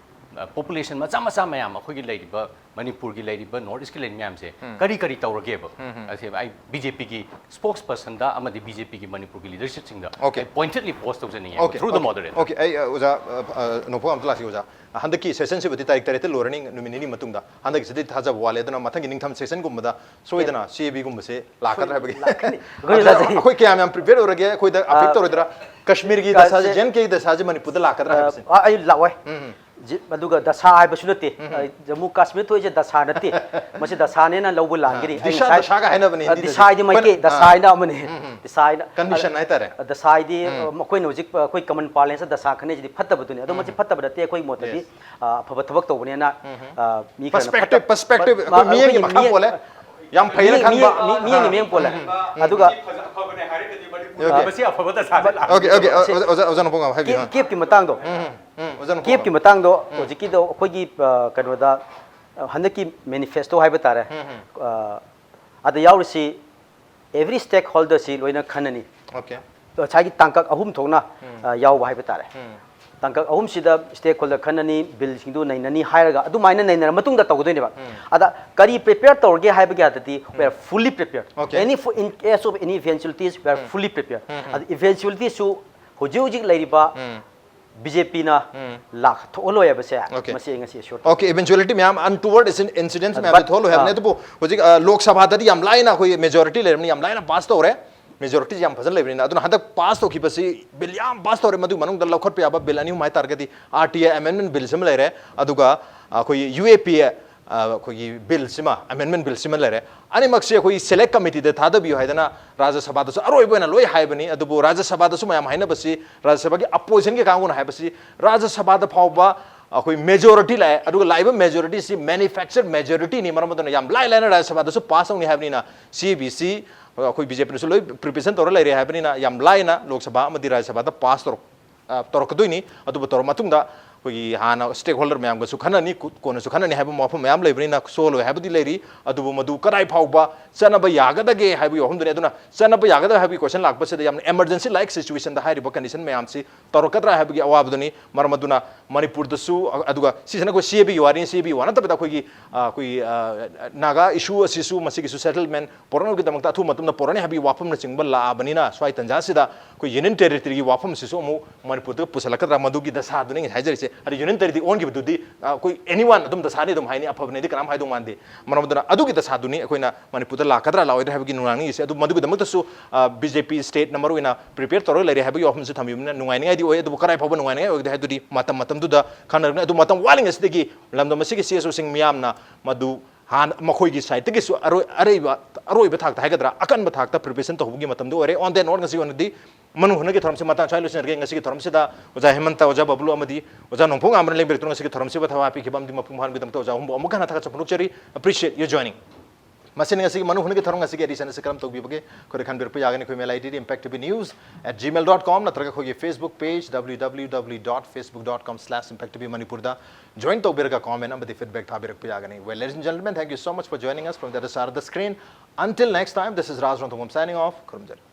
population ꯃꯆꯥ ꯃꯆꯥ ꯃꯌꯥꯝ, ꯑꯩꯈꯣꯏꯒꯤ ꯂꯩꯔꯤꯕ ꯃꯅꯤꯄꯨꯔꯒꯤ ꯂꯩꯔꯤꯕ North East ꯀꯤ ꯂꯩꯔꯤꯕ ꯃꯌꯥꯝꯁꯦ ꯀꯔꯤ ꯀꯔꯤ ꯇꯧꯔꯒꯦꯕ? ꯑꯁꯤ ꯑꯩ B J P ꯒꯤ spokesperson ꯗ ꯑꯃꯗꯤ B J P ꯒꯤ ꯃꯅꯤꯄꯨꯔꯒꯤ leadership ꯁꯤꯡꯗ Okay. ꯑꯩ pointedly pose ꯇꯧꯖꯅꯤꯡꯉꯦ Okay, through the okay, moderator꯫ Okay, ꯑꯩ ꯑ, ꯑꯣꯖꯥ ꯑ, ꯑ, ꯅꯣꯡꯄꯣꯛ ꯑꯝꯇ ꯂꯥꯛꯁꯤ ꯑꯣꯖꯥ꯫ ꯍꯟꯗꯛꯀꯤ session ꯁꯤꯕꯨꯗꯤ ꯇꯥꯔꯤꯛ ꯇꯔꯦꯠꯇ ꯂꯣꯏꯔꯅꯤ, ꯅꯨꯃꯤꯠ ꯅꯤꯅꯤ ꯃꯇꯨꯡꯗ꯫ ꯍꯟꯗꯛꯀꯤꯁꯤꯗꯤ ꯊꯥꯖꯕ ꯋꯥꯠꯂꯦ, ꯑꯗꯨꯅ ꯃꯊꯪꯒꯤ ꯅꯤꯡꯊꯝ session ꯒꯨꯝꯕꯗ ꯁꯣꯏꯗꯅ C A B ꯒꯨꯝꯕꯁꯦ ꯂꯥꯛꯀꯗ꯭ꯔꯥ ꯍꯥꯏꯕꯒꯤ꯫ ꯂꯥꯛꯀꯅꯤ꯫ ꯑꯩꯈꯣꯏ ꯑꯗꯨꯗ ꯂꯥꯛꯀꯅꯤ꯫ ꯑꯩꯈꯣꯏ ꯀꯌꯥꯝ ꯌꯥꯝ prepare ꯑꯣꯏꯔꯒꯦ, ꯑꯩꯈꯣꯏꯗ affect ꯇꯧꯔꯣꯏꯗ꯭ꯔꯥ? ꯀꯥꯁꯃꯤꯔꯒꯤ ꯀ- ꯗꯁꯥꯁꯦ, J and K ꯒꯤ ꯗꯁꯥꯁꯦ ꯃꯅꯤꯄꯨꯔꯗ ꯂꯥꯛꯀꯗ꯭ꯔꯥ ꯍꯥꯏꯕꯁꯦ꯫ ꯑ, ꯑꯩ ꯂꯥꯛꯑꯣꯏ꯫ ꯖꯤ-, ꯑꯗꯨꯒ ꯗꯁꯥ ꯍꯥꯏꯕꯁꯨ ꯅꯠꯇꯦ꯫ ꯑ, ꯖꯝꯃꯨ ꯀꯥꯁꯃꯤꯔ ꯊꯣꯛꯏꯁꯦ ꯗꯁꯥ ꯅꯠꯇꯦ꯫ ꯃꯁꯤ ꯗꯁꯥꯅꯦꯅ ꯂꯧꯕ ꯂꯥꯟꯒꯅꯤ꯫ ꯑꯩ ꯗꯤꯁꯥ, ꯉꯁꯥꯏ-, ꯗꯁꯥꯒ ꯍꯥꯏꯅꯕꯅꯦ ꯑ, ꯍꯤꯟꯗꯤꯗꯁꯨ꯫ ꯗꯤꯁꯥ ꯍꯥꯏꯗꯤ ꯃꯥꯏꯀꯩ, ꯑ, ꯗꯁꯥ ꯍꯥꯏꯅ ꯑꯃꯅꯤ꯫ ꯗꯤꯁꯥ ꯍꯥꯏꯅ, Condition ꯍꯥꯏꯇꯥꯔꯦ꯫ ꯑ, ꯗꯁꯥ ꯍꯥꯏꯗꯤ, ꯑ, ꯑꯩꯈꯣꯏꯅ ꯍꯧꯖꯤꯛ, ꯑ, ꯑꯩꯈꯣꯏ common parlance ꯗ ꯗꯁꯥ ꯈꯟꯅꯩꯁꯤꯗꯤ ꯐꯠꯇꯕꯗꯨꯅꯤ꯫ ꯑꯗꯣ ꯃꯁꯤ ꯐꯠꯇꯕ ꯅꯠꯇꯦ, ꯑꯩꯈꯣꯏ ꯃꯣꯠꯇꯗꯤ, Yes. ꯑ, ꯑꯐꯕ ꯊꯕꯛ ꯇꯧꯕꯅꯦꯅ, ꯑ, ꯃꯤ ꯈꯔꯅ Perspective, ꯐꯠꯇ-, perspective, ꯄ-, ꯑꯩꯈꯣꯏ ꯃꯤꯠꯌꯦꯡꯒꯤ ꯑꯩꯈꯣꯏꯒꯤ ꯃꯈꯥ ꯃꯤꯠꯌꯦꯡ-, ꯄꯣꯜꯂꯦ꯫ ꯌꯥꯝ ꯐꯩꯅ ꯃꯤ-, ꯈꯟꯕ꯫ ꯃꯤ-, ꯃꯤꯠꯌꯦꯡꯒꯤ ꯃꯤꯠꯌꯦꯡ ꯄꯣꯜꯂꯦ꯫ ꯑꯗꯨꯒ ꯐꯕꯅꯦ ꯍꯥꯏꯔꯒꯗꯤ ꯃꯅꯤꯄꯨꯔ Okay. ꯃꯁꯤ ꯑꯐꯕ ꯗꯁꯥꯗ ꯂꯥꯛꯑꯅꯤ꯫ Okay, okay, ꯁꯤ ꯑꯣꯖꯥ, ꯑꯣꯖꯥ, ꯑꯣꯖꯥ ꯅꯣꯡꯄꯣꯛꯉꯝ ꯍꯥꯏꯕꯤꯌꯨ꯫ ꯀꯦꯞ-, ꯀꯦꯞꯀꯤ ꯃꯇꯥꯡꯗꯣ, ꯎꯝ, ꯑꯣꯖꯥ ꯅꯣꯡꯄꯣꯛꯉꯝ꯫ ꯀꯦꯞꯀꯤ ꯃꯇꯥꯡꯗꯣ ꯍꯧꯖꯤꯛꯀꯤꯗꯣ ꯑꯩꯈꯣꯏꯒꯤ, ꯑ, ꯀꯩꯅꯣꯗ, ꯑ, ꯍꯟꯗꯛꯀꯤ manifesto ꯍꯥꯏꯕ ꯇꯥꯔꯦ꯫ ꯑ, ꯑꯗ ꯌꯥꯎꯔꯤꯁꯤ every stakeholder ꯁꯤ ꯂꯣꯏꯅ ꯈꯟꯅꯅꯤ꯫ Okay. ꯉꯁꯥꯏꯒꯤ ꯇꯥꯡꯀꯛ ꯑꯍꯨꯝ ꯊꯣꯛꯅ, ꯑ, ꯌꯥꯎꯕ ꯍꯥꯏꯕ ꯇꯥꯔꯦ꯫ ꯇꯥꯡꯀꯛ ꯑꯍꯨꯝꯁꯤꯗ stakeholder ꯈꯟꯅꯅꯤ, ꯕꯤꯜꯁꯤꯡꯗꯨ ꯅꯩꯅꯅꯤ ꯍꯥꯏꯔꯒ ꯑꯗꯨꯃꯥꯏꯅ ꯅꯩꯅꯔ ꯃꯇꯨꯡꯗ ꯇꯧꯒꯗꯣꯏꯅꯦꯕ꯫ ꯑꯗ ꯀꯔꯤ prepare ꯇꯧꯔꯒꯦ ꯍꯥꯏꯕꯒꯤ ꯑꯗꯗꯤ we are fully prepared. Okay. Any fo-, in case of any eventualities, we are fully prepared. ꯑꯗ eventualities ꯁꯨ ꯍꯧꯖꯤꯛ ꯍꯧꯖꯤꯛ ꯂꯩꯔꯤꯕ B J P ꯅ ꯂꯥꯛ ꯊꯣꯛꯍꯜꯂꯣꯏ ꯍꯥꯏꯕꯁꯦ Okay. ꯃꯁꯤ ꯑꯩ ꯉꯁꯤ assure Okay, eventuality ꯃꯌꯥꯝ, untoward incidents ꯑꯗꯨ ꯃꯌꯥꯝꯗꯤ but, ꯊꯣꯛꯍꯜꯂꯣꯏ ꯍꯥꯏꯕꯅꯤ꯫ ꯑꯥ꯫ ꯑꯗꯨꯕꯨ ꯍꯧꯖꯤꯛ, ꯑ, ꯂꯣꯛ ꯁꯚꯥꯗꯗꯤ ꯌꯥꯝ ꯂꯥꯏꯅ ꯑꯩꯈꯣꯏ majority ꯂꯩꯔꯕꯅꯤ, ꯌꯥꯝ ꯂꯥꯏꯅ pass ꯇꯧꯔꯦ, majority ꯌꯥꯝ ꯐꯖꯅ ꯂꯩꯕꯅꯤꯅ꯫ ꯑꯗꯨꯅ ꯍꯟꯗꯛ pass ꯇꯧꯈꯤꯕꯁꯤ bill ꯌꯥꯝ pass ꯇꯧꯔꯦ, ꯃꯗꯨꯒꯤ ꯃꯅꯨꯡꯗ ꯂꯧꯈꯠꯄ ꯌꯥꯕ bill ꯑꯅꯤ ꯑꯍꯨꯝ ꯍꯥꯏꯇꯥꯔꯒꯗꯤ R T I amendment bill ꯁꯤꯃ ꯂꯩꯔꯦ, ꯑꯗꯨꯒ ꯑꯩꯈꯣꯏ U A P A, ꯑꯩꯈꯣꯏꯒꯤ ꯕꯤꯜꯁꯤꯃ, ꯑꯦꯃꯦꯟꯃꯦꯟ ꯕꯤꯜꯁꯤꯃ ꯂꯩꯔꯦ꯫ ꯑꯅꯤꯃꯛꯁꯦ ꯑꯩꯈꯣꯏ ꯁꯦꯂꯦꯛ ꯀꯃꯤꯇꯤꯗ ꯊꯥꯗꯕꯤꯌꯨ ꯍꯥꯏꯗꯅ ꯔꯥꯖ꯭ꯌ ꯁꯚꯥꯗꯁꯨ ꯑꯔꯣꯏꯕ ꯑꯣꯏꯅ ꯂꯣꯏ ꯍꯥꯏꯕꯅꯤ꯫ ꯑꯗꯨꯕꯨ ꯔꯥꯖ꯭ꯌ ꯁꯚꯥꯗꯁꯨ ꯃꯌꯥꯝ ꯍꯥꯏꯅꯕꯁꯤ, ꯔꯥꯖ꯭ꯌ ꯁꯚꯥꯒꯤ ꯑꯄꯣꯖꯤꯁꯟꯒꯤ ꯀꯥꯡꯕꯨꯅ ꯍꯥꯏꯕꯁꯤ, ꯔꯥꯖ꯭ꯌ ꯁꯚꯥꯗ ꯐꯥꯎꯕ ꯑꯩꯈꯣꯏ ꯃꯦꯖꯣꯔꯤꯇꯤ ꯂꯥꯛꯑꯦ, ꯑꯗꯨꯒ ꯂꯥꯛꯏꯕ ꯃꯦꯖꯣꯔꯤꯇꯤꯁꯤ ꯃꯦꯅꯨꯐꯦꯛꯆꯔ ꯃꯦꯖꯣꯔꯤꯇꯤꯅꯤ, ꯃꯔꯝ ꯑꯗꯨꯅ ꯌꯥꯝ ꯂꯥꯏ ꯂꯥꯏꯅ ꯔꯥꯖ꯭ꯌ ꯁꯚꯥꯗꯁꯨ ꯄꯥꯁ ꯇꯧꯅꯤ ꯍꯥꯏꯕꯅꯤꯅ, ꯁꯤ ꯑꯦ ꯕꯤ ꯁꯤ ꯑꯩꯈꯣꯏ ꯕꯤ ꯖꯦ ꯄꯤꯅꯁꯨ ꯂꯣꯏ ꯄ꯭ꯔꯤꯄꯦꯔꯦꯁꯟ ꯇꯧꯔ ꯂꯩꯔꯦ ꯍꯥꯏꯕꯅꯤꯅ, ꯌꯥꯝ ꯂꯥꯏꯅ ꯂꯣꯛ ꯁꯚꯥ ꯑꯃꯗꯤ ꯔꯥꯖ꯭ꯌ ꯁꯚꯥꯗ ꯄꯥꯁ ꯇꯧꯔꯛ-, ꯑ, ꯇꯧꯔꯛꯀꯗꯣꯏꯅꯤ꯫ ꯑꯗꯨꯕꯨ ꯇꯧꯔ ꯃꯇꯨꯡꯗ ꯑꯩꯈꯣꯏꯒꯤ ꯍꯥꯟꯅ ꯁ꯭ꯇꯦꯛ ꯍꯣꯜꯗꯔ ꯃꯌꯥꯝꯒꯁꯨ ꯈꯟꯅꯅꯤ, ꯀꯨ-, ꯀꯣꯟꯅꯁꯨ ꯈꯟꯅꯅꯤ ꯍꯥꯏꯕ ꯋꯥꯐꯝ ꯃꯌꯥꯝ ꯂꯩꯕꯅꯤꯅ, ꯁꯣꯜꯂꯣꯏ ꯍꯥꯏꯕꯗꯤ ꯂꯩꯔꯤ꯫ ꯑꯗꯨꯕꯨ ꯃꯗꯨ ꯀꯗꯥꯏ ꯐꯥꯎꯕ ꯆꯠꯅꯕ ꯌꯥꯒꯗꯒꯦ ꯍꯥꯏꯕꯒꯤ ꯋꯥꯐꯝꯗꯨꯅꯤ꯫ ꯑꯗꯨꯅ ꯆꯠꯅꯕ ꯌꯥꯒꯗꯕ ꯍꯥꯏꯕꯒꯤ ꯀꯣꯏꯁꯟ ꯂꯥꯛꯄꯁꯤꯗ, ꯌꯥꯝꯅ ꯏꯃꯔꯖꯦꯟꯁꯤ ꯂꯥꯏꯛ ꯁꯤꯆꯨꯋꯦꯁꯟꯗ ꯍꯥꯏꯔꯤꯕ ꯀꯟꯗꯤꯁꯟ ꯃꯌꯥꯝꯁꯤ ꯇꯧꯔꯛꯀꯗ꯭ꯔꯥ ꯍꯥꯏꯕꯒꯤ ꯑꯋꯥꯕꯗꯨꯅꯤ꯫ ꯃꯔꯝ ꯑꯗꯨꯅ ꯃꯅꯤꯄꯨꯔꯗꯁꯨ, ꯑ-, ꯑꯗꯨꯒ ꯁꯤꯁꯤꯅ ꯑꯩꯈꯣꯏ ꯁꯤ ꯑꯦ ꯕꯤꯒꯤ ꯋꯥꯔꯤꯅꯤ, ꯁꯤ ꯑꯦ ꯕꯤꯒꯤ ꯋꯥ ꯅꯠꯇꯕꯗ ꯑꯩꯈꯣꯏꯒꯤ, ꯑ, ꯑꯩꯈꯣꯏꯒꯤ, ꯑ, ꯅꯥꯒꯥ ꯏꯁꯨ ꯑꯁꯤꯁꯨ, ꯃꯁꯤꯒꯤꯁꯨ ꯁꯦꯇꯜꯃꯦꯟ ꯄꯨꯔꯛꯅꯕꯒꯤꯗꯃꯛꯇ ꯑꯊꯨꯕ ꯃꯇꯝꯗ ꯄꯨꯔꯛꯅꯤ ꯍꯥꯏꯕꯒꯤ ꯋꯥꯐꯝꯅꯆꯤꯡꯕ ꯂꯥꯛꯑꯕꯅꯤꯅ, ꯁ꯭ꯋꯥꯏ ꯇꯟꯖꯥꯁꯤꯗ ꯑꯩꯈꯣꯏ ꯌꯨꯅꯤꯌꯟ ꯇꯦꯔꯤꯇꯣꯔꯤꯒꯤ ꯋꯥꯐꯝꯁꯤꯁꯨ ꯑꯃꯨꯛ ꯃꯅꯤꯄꯨꯔꯗ ꯄꯨꯁꯜꯂꯛꯀꯗ꯭ꯔꯥ, ꯃꯗꯨꯒꯤ ꯗꯁꯥꯗꯨꯅꯤ ꯑꯩꯅ ꯍꯥꯏꯖꯔꯤꯁꯦ꯫ ꯍꯥꯏꯗꯤ ꯌꯨꯅꯤꯌꯟ ꯇꯦꯔꯤꯇꯣꯔꯤ ꯑꯣꯟꯈꯤꯕꯗꯨꯗꯤ, ꯑ, ꯑꯩꯈꯣꯏ ꯑꯦꯅꯤ ꯋꯥꯟ ꯑꯗꯨꯝ ꯗꯁꯥꯅꯤ ꯑꯗꯨꯝ ꯍꯥꯏꯅꯤ, ꯑꯐꯕꯅꯦꯗꯤ ꯀꯅꯥꯝ ꯍꯥꯏꯗꯧ ꯃꯥꯟꯗꯦ꯫ ꯃꯔꯝ ꯑꯗꯨꯅ ꯑꯗꯨꯒꯤ ꯗꯁꯥꯗꯨꯅꯤ ꯑꯩꯈꯣꯏꯅ ꯃꯅꯤꯄꯨꯔꯗ ꯂꯥꯛꯀꯗ꯭ꯔꯥ ꯂꯥꯛꯑꯣꯏꯗ꯭ꯔꯥ ꯍꯥꯏꯕꯒꯤ ꯅꯨꯡꯅꯥꯡꯅꯤꯡꯉꯤꯁꯦ꯫ ꯑꯗꯨ ꯃꯗꯨꯒꯤꯗꯃꯛꯇꯁꯨ, ꯑ, ꯕꯤ ꯖꯦ ꯄꯤ ꯁ꯭ꯇꯦꯠꯅ ꯃꯔꯨꯑꯣꯏꯅ ꯄ꯭ꯔꯤꯄꯦꯌꯔ ꯇꯧꯔꯒ ꯂꯩꯔꯦ ꯍꯥꯏꯕꯒꯤ ꯋꯥꯐꯝꯁꯨ ꯊꯝꯕꯤꯕꯅꯤꯅ ꯅꯨꯡꯉꯥꯏꯅꯤꯡꯉꯥꯏꯗꯤ ꯑꯣꯏ꯫ ꯑꯗꯨꯕꯨ ꯀꯗꯥꯏ ꯐꯥꯎꯕ ꯅꯨꯡꯉꯥꯏꯅꯤꯡꯉꯥꯏ ꯑꯣꯏꯒꯗꯦ ꯍꯥꯏꯕꯗꯨꯗꯤ ꯃꯇꯝ ꯃꯇꯝꯗꯨꯗ ꯈꯟꯅꯔꯒꯅꯤ꯫ ꯑꯗꯨ ꯃꯇꯝ ꯋꯥꯠꯂꯤꯉꯩꯁꯤꯗꯒꯤ ꯂꯝꯗꯝ ꯑꯁꯤꯒꯤ ꯁꯤ ꯑꯦꯁ ꯑꯣꯁꯤꯡ ꯃꯤꯌꯥꯝꯅ ꯃꯗꯨ ꯍꯥꯟꯅ ꯃꯈꯣꯏꯒꯤ ꯁꯥꯏꯠꯇꯒꯤꯁꯨ ꯑꯔꯣꯏ-, ꯑꯔꯩꯕ, ꯑꯔꯣꯏꯕ ꯊꯥꯛꯇ ꯍꯥꯏꯒꯗ꯭ꯔꯥ, ꯑꯀꯟꯕ ꯊꯥꯛꯇ ꯄ꯭ꯔꯤꯄꯦꯔꯦꯁꯟ ꯇꯧꯍꯧꯕꯒꯤ ꯃꯇꯝꯗꯨ ꯑꯣꯏꯔꯦ꯫ On that note, ꯉꯁꯤꯒꯤ ꯑꯣꯏꯅꯗꯤ ꯃꯅꯨꯡ ꯍꯨꯠꯅꯒꯤ ꯊꯧꯔꯝꯁꯤ ꯃꯇꯥꯡ ꯁ꯭ꯋꯥꯏ ꯂꯣꯏꯁꯤꯟꯖꯔꯒꯦ꯫ ꯉꯁꯤꯒꯤ ꯊꯧꯔꯝꯁꯤꯗ ꯑꯣꯖꯥ ꯍꯦꯃꯟꯇ, ꯑꯣꯖꯥ ꯕꯕꯂꯨ ꯑꯃꯗꯤ ꯑꯣꯖꯥ ꯅꯣꯡꯄꯣꯛ ꯉꯥꯟꯕꯅ ꯂꯦꯡꯕꯤꯔꯛꯇꯨꯅ ꯉꯁꯤꯒꯤ ꯊꯧꯔꯝꯁꯤꯕꯨ ꯊꯋꯥꯏ ꯄꯤꯈꯤꯕ ꯑꯃꯗꯤ ꯃꯄꯨꯡ ꯐꯥꯍꯟꯕꯒꯤꯗꯃꯛꯇ ꯑꯣꯖꯥ ꯑꯍꯨꯝꯕꯨ ꯑꯃꯨꯛ ꯍꯟꯅ ꯊꯥꯒꯠꯆꯕ ꯐꯣꯡꯗꯣꯛꯆꯔꯤ꯫ Appreciate your joining. ꯃꯁꯤꯅ ꯉꯁꯤꯒꯤ ꯃꯅꯨꯡ ꯍꯨꯠꯅꯒꯤ ꯊꯧꯔꯝ ꯉꯁꯤꯒꯤ ꯑꯦꯗꯤꯁꯟ ꯑꯁꯤ ꯀꯔꯝ ꯇꯧꯕꯤꯕꯒꯦ? ꯑꯩꯈꯣꯏꯗ ꯈꯟꯕꯤꯔꯛꯄ ꯌꯥꯒꯅꯤ꯫ ꯑꯩꯈꯣꯏ email I D D impact T V news at gmail dot com ꯅꯠꯇ꯭ꯔꯒ ꯑꯩꯈꯣꯏꯒꯤ Facebook page W W W dot facebook dot com slash impact T V Manipur ꯗ join ꯇꯧꯕꯤꯔꯒ comment ꯑꯃꯗꯤ feedback ꯊꯥꯕꯤꯔꯛꯄ ꯌꯥꯒꯅꯤ꯫ Well, ladies and gentlemen, thank you so much for joining us from the other side of the screen. Until next time, this is Raj Rongthongam signing off. ꯈꯨꯔꯨꯝꯖꯔꯤ꯫